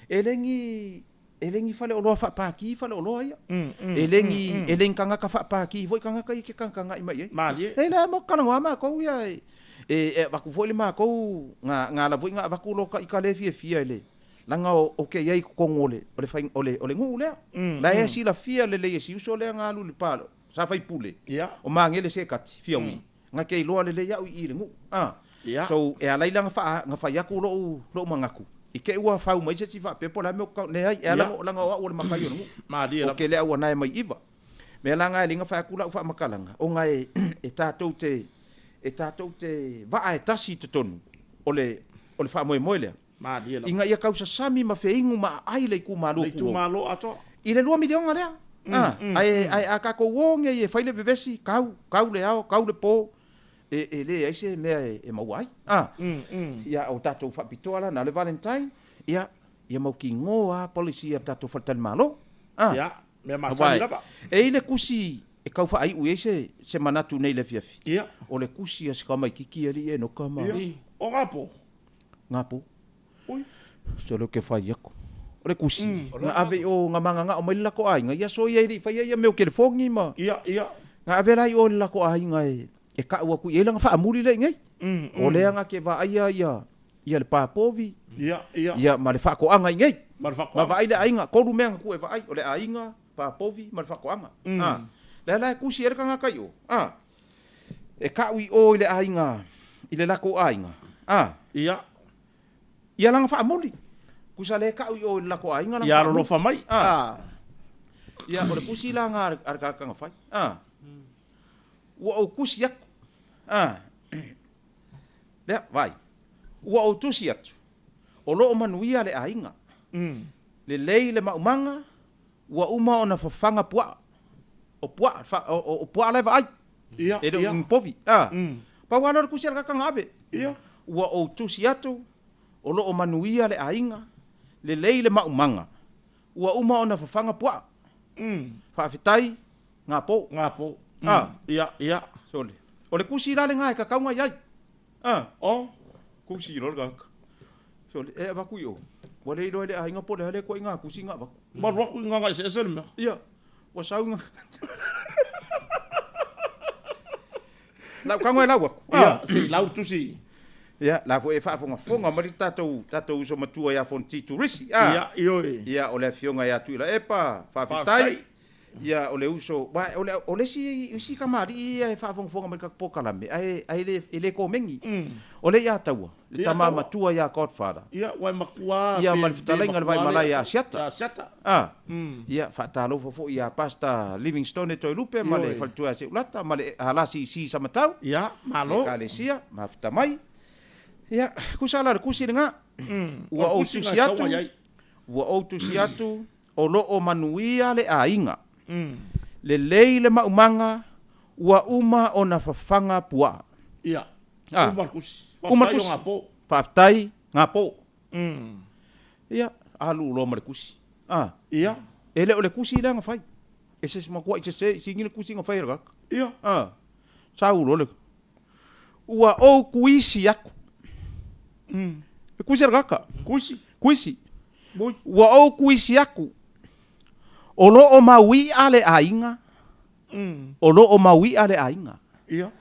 E le ni, e le ni faleoloa faapaki faleoloa ia. E le ni, e le ni tagata faapaki foi tagata ia e te tagatagai mai i ai. Malie. Leai la, mo talanoa matou ia, e, e avatu foi le matou, ga, ga ala foi na avatu lo ta ita le fiafia i le, Leaga ou te i ai i totonu o le, o le fai, o le, o le nuu lea. La e silafia lelei e si uso lea na alu i le palo, sa faipule, o Magele Sekati, Fiaui, na te iloa lelei au i i le nuu. A. So, e ala ai la na faa, na fai atu lou, lou manatu, i te i ua fau mai se isi faapea po o le a le mea ou te tau, leai, e ala leaga o au o le matai o le nuu. Ou te le auanae mai iva. Mea la na e le na fai atu lau faamatalaga, ona e, e tatou te, e tatou te vaa e tasi i totonu o le, o le faamoemoe lea. Malie lava. Ina ia kausasami ma feinu ma aai le itumalo Le tulou. itumalo atoa. I le $2 miliona lea. A, ae, ae a tatou o nei e fai le vevesi, kau, kau le ao, kau le po, e, e leai se mea e, e maua ai. A, ia, o tatou faapitoa la na o le Valentine, ia, ia mautinoa lava policy a le tatou faletalimalo. A, Ia, mea masani aua lava. e i ai le tusi e tau faaiu i ai se, se manatu nei i le afiafi. Ia. O le tusi a si tamaitiiti alii Enoka ma. Ia, o Gapo. Gapo. Ui. Sole ou te fai atu. O le tusi, na ave i o, na mananao mai le latou aiga i aso ia e le i faia ia mea o telefoni ma. Ia, ia. Na ave la i o i le latou aiga e, e tau atu i ai lana faamuli lea i inei. O lea na te vaaia ia, ia le pa povi. Ia, ia. Ia ma le faatoaga i inei. Ma le faatoaga. Ma vaai le aiga, tolu mea na tuu e vaai, o le aiga, pa povi ma le faatoaga. A, lea la e tusi ai le tagata i o, a, e tau i o i le aiga, i le latou aiga, a. Ia. Ia lana faamuli. Tusa lea e tau i o i le latou aiga lana Ia faamuli. alolofa mai. A. Ia, o le tusi la na a le tagata na fai. A. Ua ou tusi atu. A. Lea, vaai. Ua ou tusi atu, o lo o manuia le aiga. Lelei le maumaga, ua uma ona fafaga puaa. O puaa, o puaa la e vaai. Ia, E le o ia. ni povi. A. Pau lava lea o le tusi a le tagata na ave. Ia. Ua ou tusi atu, o lo o manuia le aiga, lelei le maumaga, ua uma ona fafaga puaa. Faafetai, Gapo. Gapo. A. Ia, ia. Sole. O le tusi la lena e tatau ona i ai. A. O. Tusi loa le tagata. Sole, e avatu i o. Ua le iloa e le aiga po o le a lea ituaiga tusi na avatu. Ua alu atu i Gagaeseese le mea. Ia. Ua sau i Lau tago e lau atu. Ia, se i lau tusi. Ia, la foi e faafogafoga mai le tatou, tatou uso matua ia Fonoti Turisi. A. Ia, ioe. Ia, o le afioga ia Tuilaepa, faafetai. Faafetai. Ia, o le uso, aua o le, o le isi, isi kamali'i ia e faafogafoga mai i le tatou polokalame, ae, ae le, e le komeni. O le ia Taua, le tama matua ia Godfather. Ia, ua e matua Ia, ma le fetalaiga a le Vaimalae ia Asiata. Ia Asiata. A. Ia, faatalofa foi ia Pastor Livingstone Toelupe ma le faletua ia Seulata ma le Halasi Si Samatau. Ia, malo. Ekalesia, mafuta mai. Ia, tusa la le tusi lena. Ua ou tusi atu, ua ou tusi atu, o lo o manuia le aiga. Lelei le maumaga, ua uma ona fafaga puaa. Ia, A. uma le tusi. Uma le Faafetai o tusi. Gapo. Faafetai, Gapo. Ia, alu loa ma le tusi. A. Ia. E le o le tusi lea na fai. E se matuai sese i sigi le tusi na fai e le tagata. Ia. A. Sau loa le Ua ou kuisi aku. Le kuisi a le tagata. Kuisi. Kuisi. Moi. Ua ou kuisi aku. O lo o maui'a le aiga. O lo o maui'a le aiga. Ia.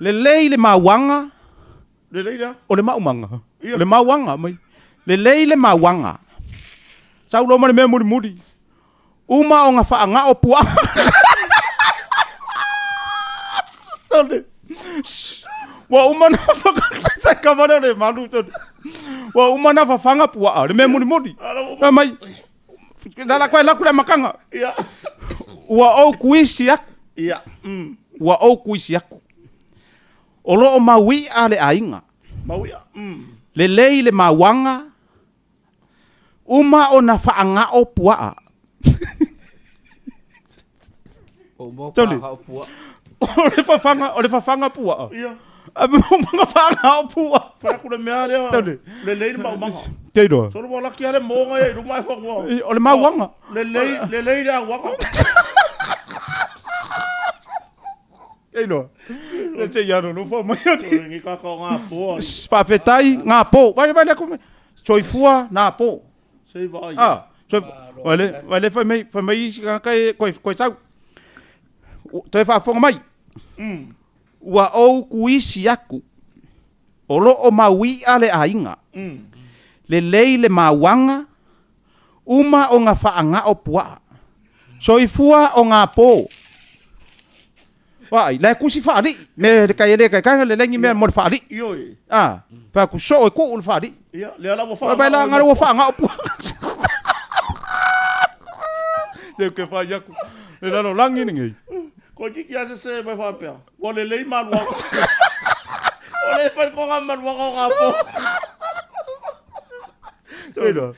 Lelei le mauaga. Lelei lea. O le maumaga. Ia. Le mauaga mai. Lelei le mauaga. Sau loa ma le mea mulimuli. Uma ona faagao puaa. Tole. Ua uma na whakakavare le malu tole. Ua uma na whawhanga puaa, le mea mulimuli. Fai mai, la la koe laku le makanga. Ia. Ua ou kuisi aku. Ia. Ua ou kuisi aku. O lo o maui'a le aiga. Maui'a. Lelei le mauaga. Uma ona faagao puaa. Tole. O le fafaga, o le fafaga puaa. Ia. A me uma faagao puaa. Fai atu le mea lea. Tole. Lelei le maumaga. Te iloa. Solo ua laki lava le moga ia i luma ae fagua. O le mauaga. Lelei, lelei le auaga. Te iloa. Le se i alolofa mai o ni. Ni kaka o ngā pō. Faafetai ngā pō. Vai vai le aku. Soifua nā pō. Se i vaai. Ah, vai le vai le fai mai fai mai isi tagata e koe koe sau. Toe faafofoga mai. Ua ou kuisi aku. O lo o maui'a le aiga. Lelei le mauaga, uma o nga faagao puaa. Soifua o ngā pō. Vaai, la e kusi faalii. Me le kai e le kai kai le lengi mea mo le faalii. Ioe. Ah, pa ku soo e kuu le faalii. Ia, lea la ua faagao. Vai la ngaro ua faagao puaa. Te ke whai aku. Le lalolagi lenei. Koe kiki a sese mai faapea, ua lelei maluaga. O le fai ko ngā maluaga o ngā pō. Iloa.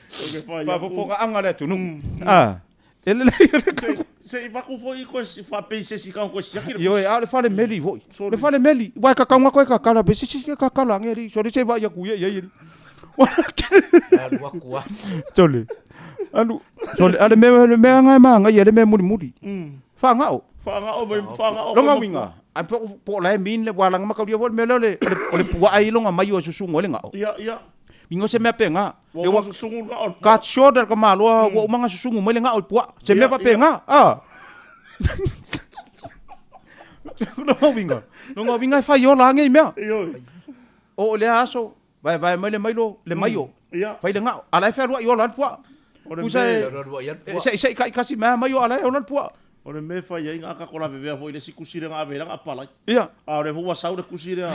Faafofogaaga a le atunuu. A, e lelei o le Se i vaku foi i koe faapei se isi ka koe siaki le. Ioe, a o le fale meli foi. Le fale meli, uae kakauga koe kakala pe sisi ke kakala ange alii. Sole se vaai aku ia i ai alii. Alu aku a. Sole. Alu. Sole, a le mea le mea nga e magaia le mea mulimuli. Faagao. Faagao mai faagao. Longa uiga, ai po po o la e mean le walaga ma kaulia foi le mea lea o le o le puaa i longa maio e susugu ai le gao. Ia, ia. Ingo se mea pega. Ua uma susugu le gao i le puaa. Cut short e le tamaloa ua uma ona susugu mai le gao i le puaa. Se mea faapena, a. Lona uiga, lona uiga e fai ola lava nei mea. Ioe. Oo i lea aso, vaevae mai le mailo, le maio, fai le gao, a o la e fealuai ola lava le puaa. O le mea e seisei taitasi mai lava maio a o la e ola le puaa. O le mea e fai ai na tako lavevea foi i le isi tusi lea na ave ai lana apalai. Ia. A o lea foi ua sau le tusi lea.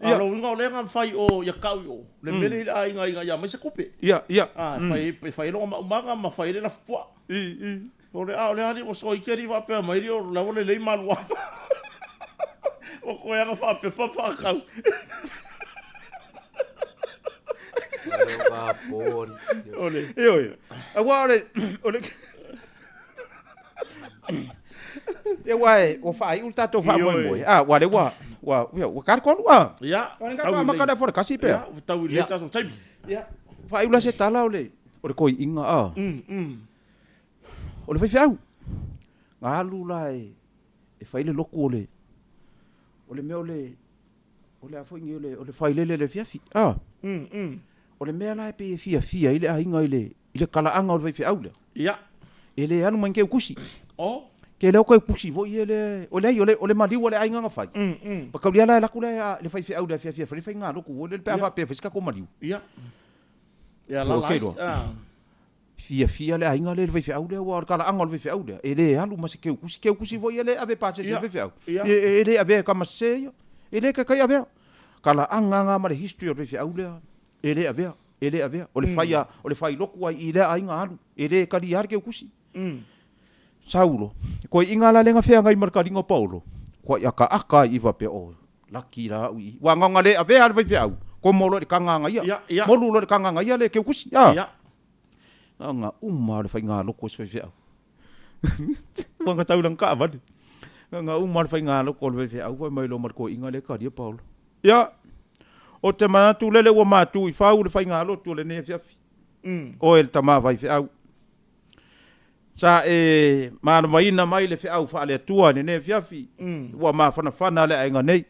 A o lona uiga o lea na fai i o ia tau i o le mea lea i le aiga ina ia aumai se tupe. Ia, ia. A, e fai e fai ai lona maumaga ma fai ai le lafupuaa. I, i. O le, a o le alii ua soiki alii faapea mai alii o la ua lelei maluaga. Ua koe ana faapepa ma faatau. O le. Ioe. Aua o le, o le, Ia aua e, ua faaiu le tatou faamoemoe. A, ua lea ua, ua, ia, ua ta le 3, a. Ia, Ua tatou amata le afa o le 1 pea. Ia, ua tau i lenei tatou taimi. Ia, faaiu la se tala o le, o le toeaina, a. O le faifeau, na alu la e, e fai le lotu o le, o le mea o le, o le a foi nei o le, o le failele i le afiafi, a. O le mea la e pei e fiafia ai le aiga i le, i le talaaga o le faifeau lea. Ia. E le alu mai ni keukusi. Oh. Ke leo keukusi foi e le, o leai, o le, o le maliu a le aiga na fai. Pakauli lava la e alu atu la le faifeau i le afiafi e fai le faigalotu foi lele pe a faapea e fai se tatou maliu. Ia. Ia la la. Fiafia le aiga lea i le faifeau lea, aua o le talaaga o le faifeau lea, e le alu ma se keukusi. Keukusi foi e le ave pasese i le faifeau. E le avea e tama sese ia. E le taitai avea. Talaaga na ma le history o le faifeau lea, e le avea, e le avea. O le fai a, o le fai lotu lava i lea aiga alu. E le talia lava le keukusi. Saulo, toeaiina la lea na feagai ma le taliga o Paulo, kuai akaaka ai i faapea, oh, laki la au i i. Ua na ona le avea lava le faifeau, komo loa i le tagaga ia, molu loa i le tagaga ia le keukusi, a. Na ona uma lava o le faigaloko o si faifeau. Ua na tau i lana taavale. Na ona uma lava o le faigaloko o le faifeau fai mai loa ma le toeaina lea e talia Paolo. Ia, ou te manatu lele ua matu i fau le faigalotu o lenei afiafi. Oe le tama faifeau. Sa e malamaina mai le feau faale-Atua i lenei afiafi, ua mafanafana le aiga nei.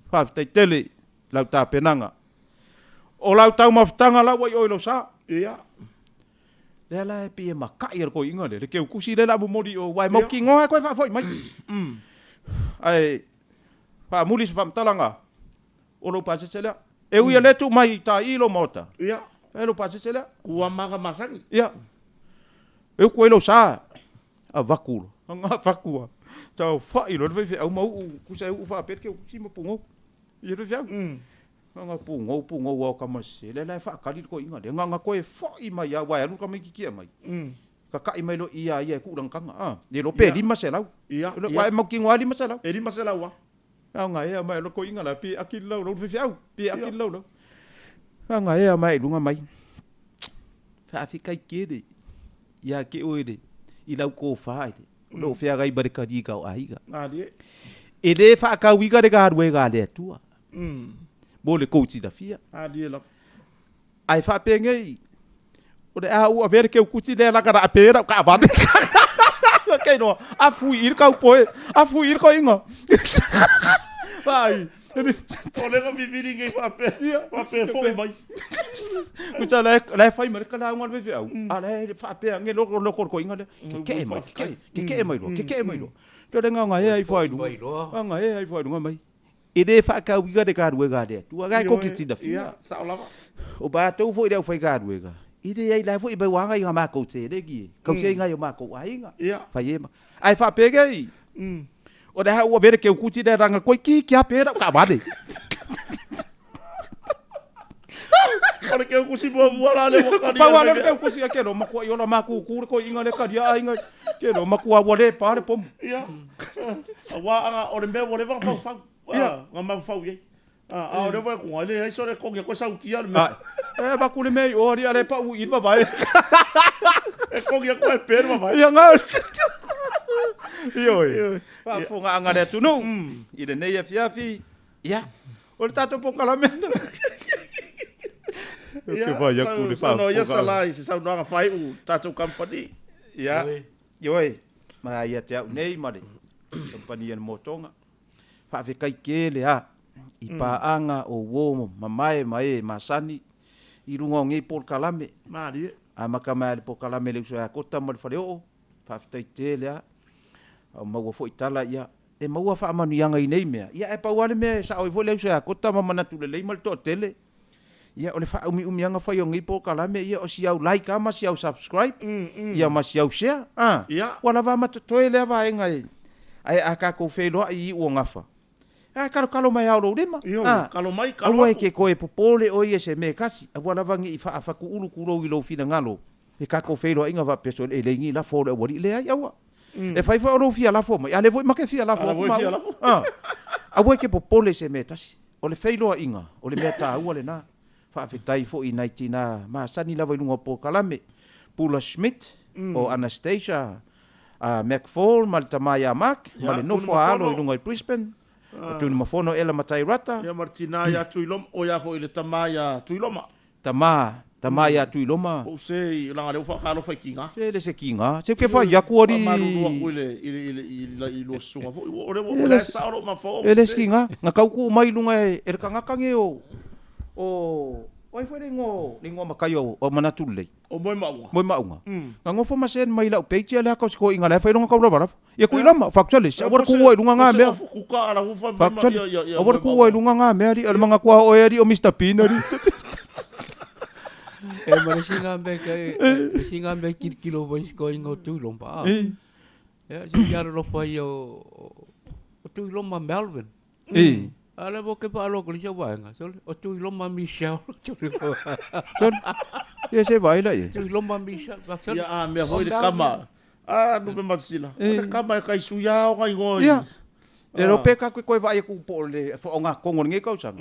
Faafetai tele i lau tapenaga. O lau taumafataga la ua i o i lou sa. Ia. Lea la e pei e makai e le toeaina lea, le keukusi lea o le a momoli i o, aua e mautinoa e toe faafoi mai. Ae faamuli se faamatalaga, o lou pasese lea. E ui o lea e tuu mai i tai i lou maota, Ia. e lou pasese lea. Kua maga masani. Ia. E uku ai lou sa, avatu loa. Aga avatu lava. Saofai loa le faifeau ma uu, tusa e uu faapea le keukusi ma pugou. Ia le faifeau. Aga pugou, pugou lava o tama sese. Lea la e faatali le toeaina lea. Na ona toe foi mai lava, aua e alu le tamaitiiti e aumai. Tata'i mai loa ia ia e tuu i lana taga, a. Le iloa pe 500. Ia. Aua e mautinoa lava e 500. E 500 lava. Aga ea mai loa toeaina la, pe aki le laulau le faifeau, pe aki le laulau. Aga ea mai i luga mai. Faafetai tele ia te oe le i lau tofa i le o lo o feagai ma le taliga o aiga. E le faatauina le galuega a le Atua mo le tou silafia. Ae faapenei, o le a ou avea le keukusi lea laga na ape ai lau taavale. Kei loa, afu i i le kaupoe, afu i i le toeaina. Vaai. O lea na vivili nei faapea, faapea foi mai. Tusa la e fai mai le kalauga a le faifeau, a la e faapea ane loko loko le toeaina lea, kekee mai, kekee mai loa, kekee mai loa. Pei o le gaga ea ifo ai luga, gaga ea ifo ai luga mai. E le faatauina le galuega a le Atua, la e tou te silafia. Ia, sao lava. O matou foi le aufaigaluega, e leai la foi mai ua aga i a matou seleni e tausi ai nai o matou aiga. Ia. Fai e ma. Ae faapenei, o le a ou avea le keukuti lea leaga toeitiiti lava pe lau taavale. O le keukusi muamua la lea ua talia. Pau lava lea o le keukusi, ai ke loa matua i ola matutu le toeaina lea talia aiga, ke loa matua ua le pa le pomu. Ia. Aua aga o le mea ua leva ona faufau. Ia. Na mafaufau i ai. A o lea ua e kuga, e leai sole togi a koe sautia le mea. E avatu le mea i o alii a le pau i le vavae. E kogi aku e pe le vavae. Ia ngā. Ioe. Faafofogaaga a le atunuu i lenei afiafi. Ia, o le tatou polokalame. Ia, saunoa ia Sala i se saunoaga faaiu tatou kamupani. Ia, ioe, ma ia te au nei ma le kamupani a le Motoga. Faafetai tele a i paaga o uo mamae ma e masani i luga o nei polokalame. Malie. Amata mai lava i le polokalame a le uso ia Kota ma le Faleoo, faafetai tele a. A maua foi tala ia e maua faamanuiaga i nei mea, ia ae pau lava le mea e sao ai foi le uso ia Kota ma manatu lelei ma le toatele, ia o le faaumiumiaga fai o nei polokalame, ia o si au like lava ma si au subscribe, ia ma si au share, a, ua lava ma totoe lea vaega e, ae a tatou feiloai i iu o gafa, a kalokalo mai lava o lou lima, a, aua e te toe popole oe ia i se mea e tasi, aua lava ne i faafatuulu tulou i lou finagalo i tatou feiloaiga faapea sole e leai ni lafo o le aualii, leai aua. E fai foi o lou fia lafo mai, a o lea foi ma te fia lafo atu maua. A, aua e te popole i se mea e tasi. O le feiloaiga, o le mea taua lena. Faafetai foi i nai tina masani lava i luga o polokalame, Pula Schmidt, o Anastasia McFall ma le tama ia Mark, ma le nofo a alo i luga i Brisbane, o Tunumafono Ella Matai Rata. Ia ma le tina ia Tuiloma, o ia foi le tama ia Tuiloma. Tama, tama ia Tuiloma. Ou se i, leaga lea ua faatalofa i kiga. Se le se kiga, se ke fai aku ali. Faamalulu aku i le, i le, i le, i le, i lua susuga foi. O lea ua, o lea e sao lou mafaufau. E le se kiga, na tau tuu mai i luga e, e le tagata nei o, o, o ai foi le igoa, le igoa matai o, o Manatu Lelei. O Moemauga. Moemauga. Na nofo ma send mai i lau page ia lea tau se toeaina la e fai lona taulavalava. Ia Tuiloma, factually, aua le tuua i luga nga mea. Factually, aua le tuua i luga nga mea alii, o le manatua o oe alii o Mister Bean alii. E ma le isi nga mea kai, le isi nga mea kilokilo mai si toeaina o Tuiloma, a. Ia, se i alolofa ia o Tuiloma Melvin. A o lea foi ke faalogo i le isi au vaega, sole, o Tuiloma Michelle. Sole, ia se vaai la i ai. Tuiloma Michelle, sole. Ia a mea foi le kama, a nupe matasila, o le kama e kai sui a ona igoa i. Ia, le iloa pe tatou te toe vaai atu po o le faaaogatonu o lenei tausaga.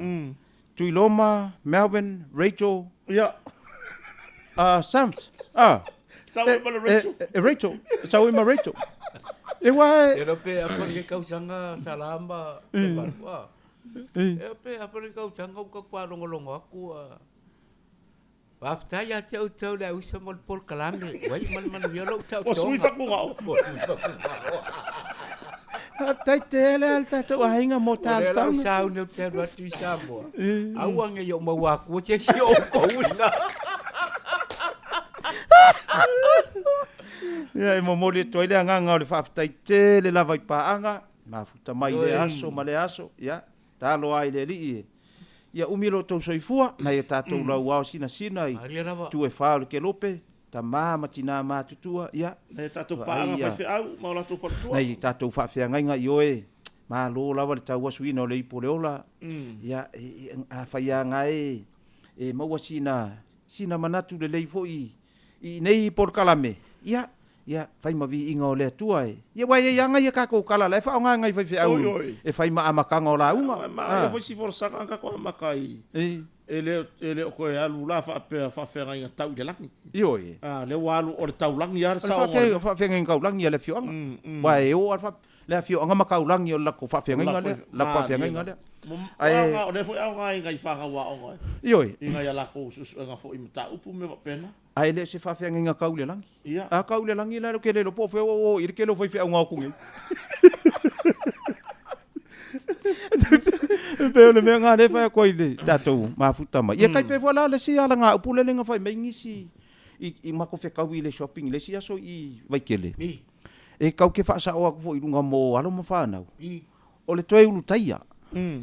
Tuiloma, Melvin, Rachel, Ia. Sams, a. Sau ai ma le Rachel. E, Rachel, sau ai ma Rachel. E ua e. E pe apa le tausaga sa la ma le valu, a. E pe apa le tausaga ua tatou faalogologo atu a. Faafetai ia te outou le auisa mo le polokalame, ua iu ma le manuia lou taotoga. Ua sui fatugao. Faafetai tele lava le tatou aiga mo talosaga. O lea la ua sauni ou te alu atu i Samoa, aua ne i ou maua atua se isi o outou i ina. Ia, e momoli atu ai le agaga o le faafetai tele lava i paaga, mafuta mai i lea aso ma lea aso. Ia, talo lava i le Alii e ia umi lo outou soifua, nai o tatou lauao sinasina i itu e fa o le kelope, tama ma tina matutua, ia, Nai a tatou paaga faifeau ma o latou faletua. Nai tatou faafeagaiga i oe, malo lava le tauasuina o le ipu o le ola, ia, afai lava na e maua sina, sina manatu lelei foi i nei polokalame, ia, ia, fai ma viiga o le Atua e. Ia, aua e i ai lava nai a tatou tala la e faaaoga e nai faifeau e fai ma amataga o lauga. E manaia foi si folasaga na tatou amata ai, e le o toe alu la faapea faafeagaiga tau i le lagi. Ioe. A, lea ua alu o le taulagi lava le saoga o le. O le faafeagaiga taulagi a le afioaga. Aua e o lava le afioaga ma taulagi o le latou faafeagaiga lea, latou faafeagaiga lea. Ae o lea foi aoga i nai fanau aoga. Ioe. I nai a latou suesuega foi i mataupu ma mea faapena. Ae le o se faafeagaiga tau i le lagi. Ia. A tau i le lagi la, ou te le iloa po o fea ua oo i ai le tele o faifeau gaotu nei. E pei o le mea lena lea e fai atu ai i le tatou mafuta mai. Ia tai pei foi la le isi alagaupu lea na fai mai nisi i matou fetaui i le shopping i le isi aso i Vaitele. E tau ke faasao atu foi i luga mo alo ma fanau. O le toe ulutaia.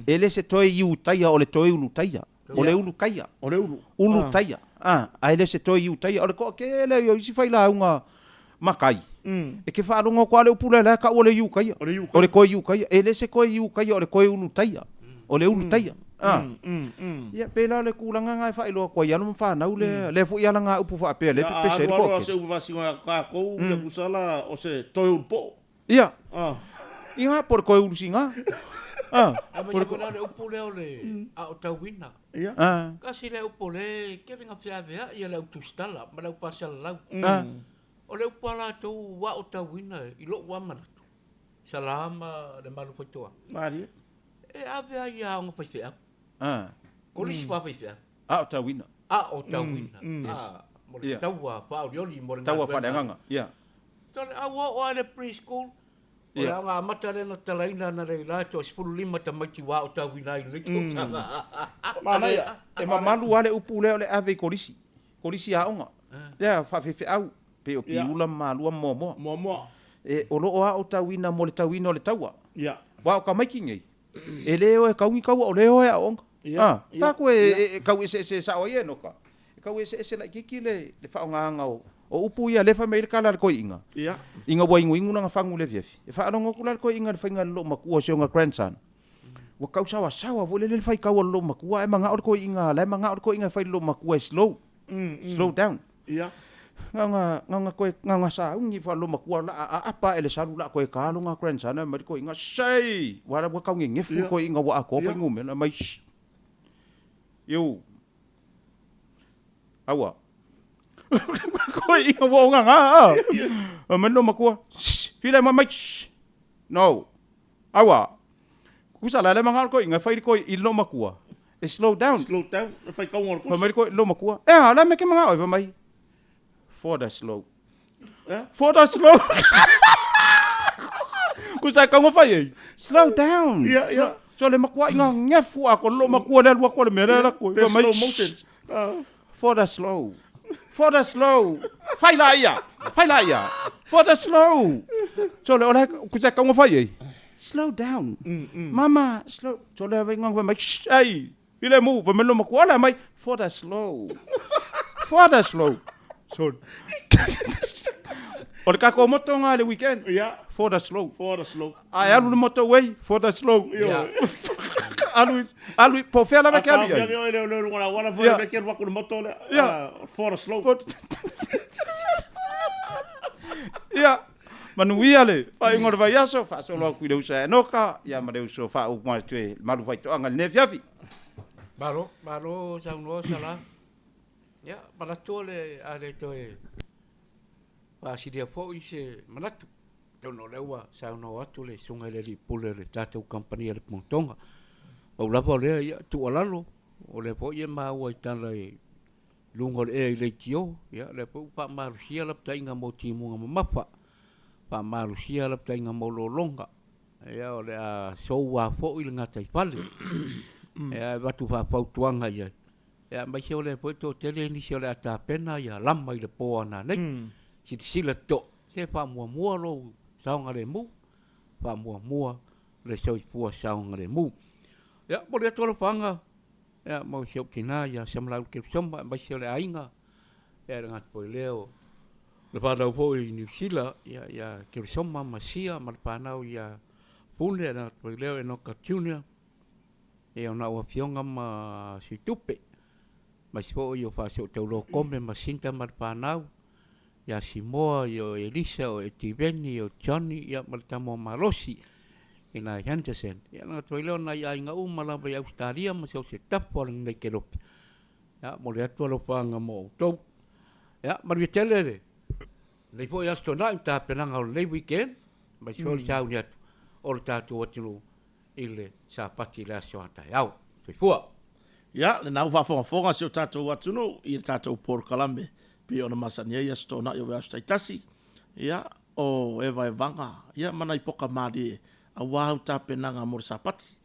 E le se toe iutaia o le toe ulutaia. O le ulutaia. O le ulu. Ulutaia. A, ae le se toe iutaia. O le toatele o isi failauga matai, e ke faalogo atu lava le upu lea, la e tau o le iutaia. O le iutaia. O le toe iutaia. E le se toe iutaia, o le toe ulutaia. O le ulutaia. A. Ia, pei la o le tulaga lena e faailoa atu ai alo ma fanau lea, lea foi alagaupu faapea lea e pepese ai le toatele. A alu alu lava se upu faasino ia tatou, ia tusa la o se toe ulupoo. Ia. Ia, po o le toe ulusiga. Aemaise foi la o le upu lea o le aotauina. Tasi lea upu o lea e tele ina feaveai e le au tusitala ma le au faasalalau. O le upu a latou aotauina i lou lava manatu, Sala ma Lemalu Faitoa, e ave lava i aoga faifeau. Kolisi faa-faifeau. Aotauina. Aotauina. Mo le taua faaolioli mo le galuega. Taua faaleagaga. A ua oo lava i le pre-school, O le aoga amata lea na tatalaina analeila e toa 15 tamaiti ua aotauina ai i lenei tausaga. Manaia. E mamalu lava le upu lea o le ave i kolisi, kolisi aoga, lea faafaifeau, pei o Piula ma Malua ma Moamoa. Moamoa. E, o lo o aotauina mo le tauina o le taua. Aua o tamaiti nei, e le o e tau ni taua, o lea e o e aooga. A, faatu e tau eseese sao ai Enoka, E tau eseese laitiiti le faaaogaina o upu ia, lea e fai mai ai le tala a le toeaina, ina ua inuinu lana fagu i le afiafi. E faalogo atu la le toeaina i le faiga a le loomatua o si ona grandson, ua tau saoasaoa foi lele le faitau a le loomatua ae manao le toeaina, la e manao le toeaina e fai i le loomatua e slow, slow down. Na ona toe, na ona sauni ifo lava o le loomatua o le a aapa ae i le salu o le a toe ta lona grandson ae fai mai le toeaina, Sei! Aua la ua tau nenefu le toeaina ua atoa fuainumera, fai mai, Shh! You! Aua. Koe ina ua o ngā a. Fai mai le matua, Shh, fila mai mai, shh. No. Aua. Kusa la le manga koe inga fai koe i lo matua. E slow down. Slow down, e fai kaunga o le kusi. Fai mai koe lo matua. E a, la me ke manga oi fai mai. For the slow. For the slow. Kusa e kaunga fai ei. Slow down. Yeah, yeah. So le makua inga ngefu a ko lo makua le alua ko le mea la ko. Pe slow motion. For the slow. For the slow. Fai la ia. Fai la ia. For the slow. So le ola kusa kaunga fai ei. Slow down. Mama, slow. So le inga mai, ai. I le mu, fai mai lou matua, Ola mai, for the slow. For the slow. So, o le tatou moto nga le weekend. Yeah. For the slow. For the slow. A e alu le moto way, for the slow. Yeah. Alu, alu, po fea lava ke alu i ai. A taofia oe le le luga la wala foi le ke alu aku le moto le. Yeah. For the slow. Yeah. Manuia le faaiuga o le vaiaso, faasolo atu i le uso a Enoka, ia ma le uso faaupu atu e Malu Faitoaga i lenei afiafi. Malo, malo saunoa Sala. Ia, manatu o le a le toe faasilia foi se manatu. Atonu o lea ua saunoa atu le Susuga i le Alii Pule o le tatou kamupani a le Punaotoga. Pau lava o lea, ia, tuualalo, o lea foi e maua i tala i luga o le ea i leitio, ia lea foi ua faamalosia lapataiga mo timuga mamafa, faamalosia lapataiga mo lologa, ia o le a soua foi le gataifale. Ia e avatu faafautuaga i ai, ia aemaise o lea foi e toatele nisi o le a tapena ia lama i le po a nanei. Silasila totoa, se faamuamua lou saogalemu, faamuamua le soifua saogalemu. Ia, momoli atu alofaga Ia, mo si ou tina ia Samalaulu Kelusoma aemaise o le aiga, ia e le gata foi i lea o le fanau foi i Niu Sila, ia, ia Kelusoma ma Sia ma le fanau ia Pune, e le gata foi i lea o Enoka Junior, ia o nau afioga ma Suitupe, aemaise foi o Faasootauloa Kome ma Sinta ma le fanau, ia Simoa, ia o Elisa, o Etiveni, o Johnny, ia ma le tama o Malosi, ina i Henderson. Ia na atu ai lea o nai aiga uma lava i Ausetalia ma so o se tafa o lenei kelope. Ia, momoli atu alofaaga mo outou. Ia, manuia tele le lenei foi Aso Toonai i tapenaga o lenei weekend, aemaise foi o le sauni atu o le tatou atunuu i le Sapati i le aso a taeao. Soifua! Ia, lena ua faafogafoga si o tatou atunuu i le tatou polokalame e pei ona masani ai Aso Toonai o aso taitasi. Ia, o evaevaga, ia ma nai poka malie aua au tapenaga mo le Sapati.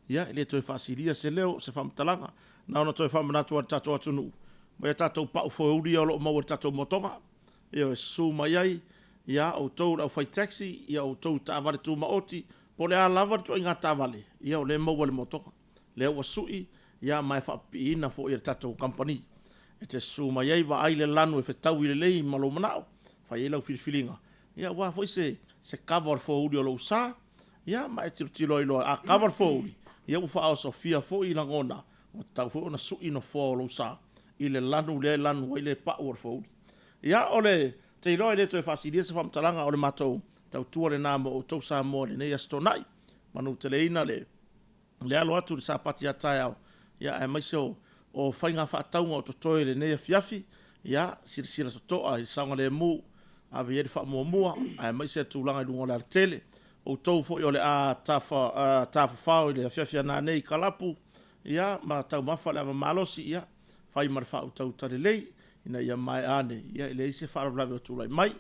Ia, e le toe faasilia se leo, se faamatalaga, na ona toe faamanatu lava i le tatou atunuu mai a tatou pau foeuli ia o lo o maua i le tatou motoga. Ioe, susu mai ai, ia, outou le aufai taxi, ia outou i taavale tumaoti, po o le a lava le ituaiga taavale, ia o lea e maua i le motoga. Lea ua sui, ia ma e faapipiina foi e le tatou kamupani. E te susu mai ai, vaai le lanu e fetaui lelei ma lou manao, fai ai lau filifiliga, ia aua foi se se kava o le foeuli o lou sa, ia ma e tilotilo ai loa, a kava le foeuli, ia ua faaosofia foi lagona, ua tatau foi ona sui nofoa o lou sa i le lanu lea e lanu ai le pau o le foeuli. Ia, o le te iloa e le toe faasilia se faamatalaga, o le matou tautua lena mo outou Samoa i lenei Aso Toonai. Manuteleina le. Le alo atu i le Sapati a taeao, ia, aemaise o, o faiga faatauga o totoe i lenei afiafi, ia, silasila totoa i le saogalemu, ave i ai le faamuamua, aemaise le tulaga i luga o le alatele. Outou foi o le a tafa, tafafao i le afiafi a nanei i Kalapu, ia, ma taumafa le ava malosi, ia, fai ma le faautauta lelei, ina ia maea ane, ia, e leai se faalavelave o tulai mai.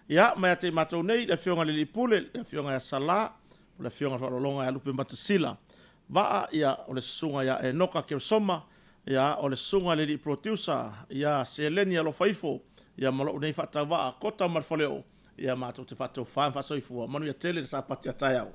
Ia, ma ia te i matou nei, le Afioga i le Alii Pule, le Afioga ia Sala, o le Afioga i le Faaaloaloga ia Lupematasila Vaa, ia, o le Susuga ia Enoka Keresoma, ia, o le Susuga i le Alii Producer ia Seleni Alofaifo, ia, ma lou nei faatauvaa Kota ma le Faleoo, ia, matou te faatofa ma faasoifua. Manuia tele le Sapati a taeao.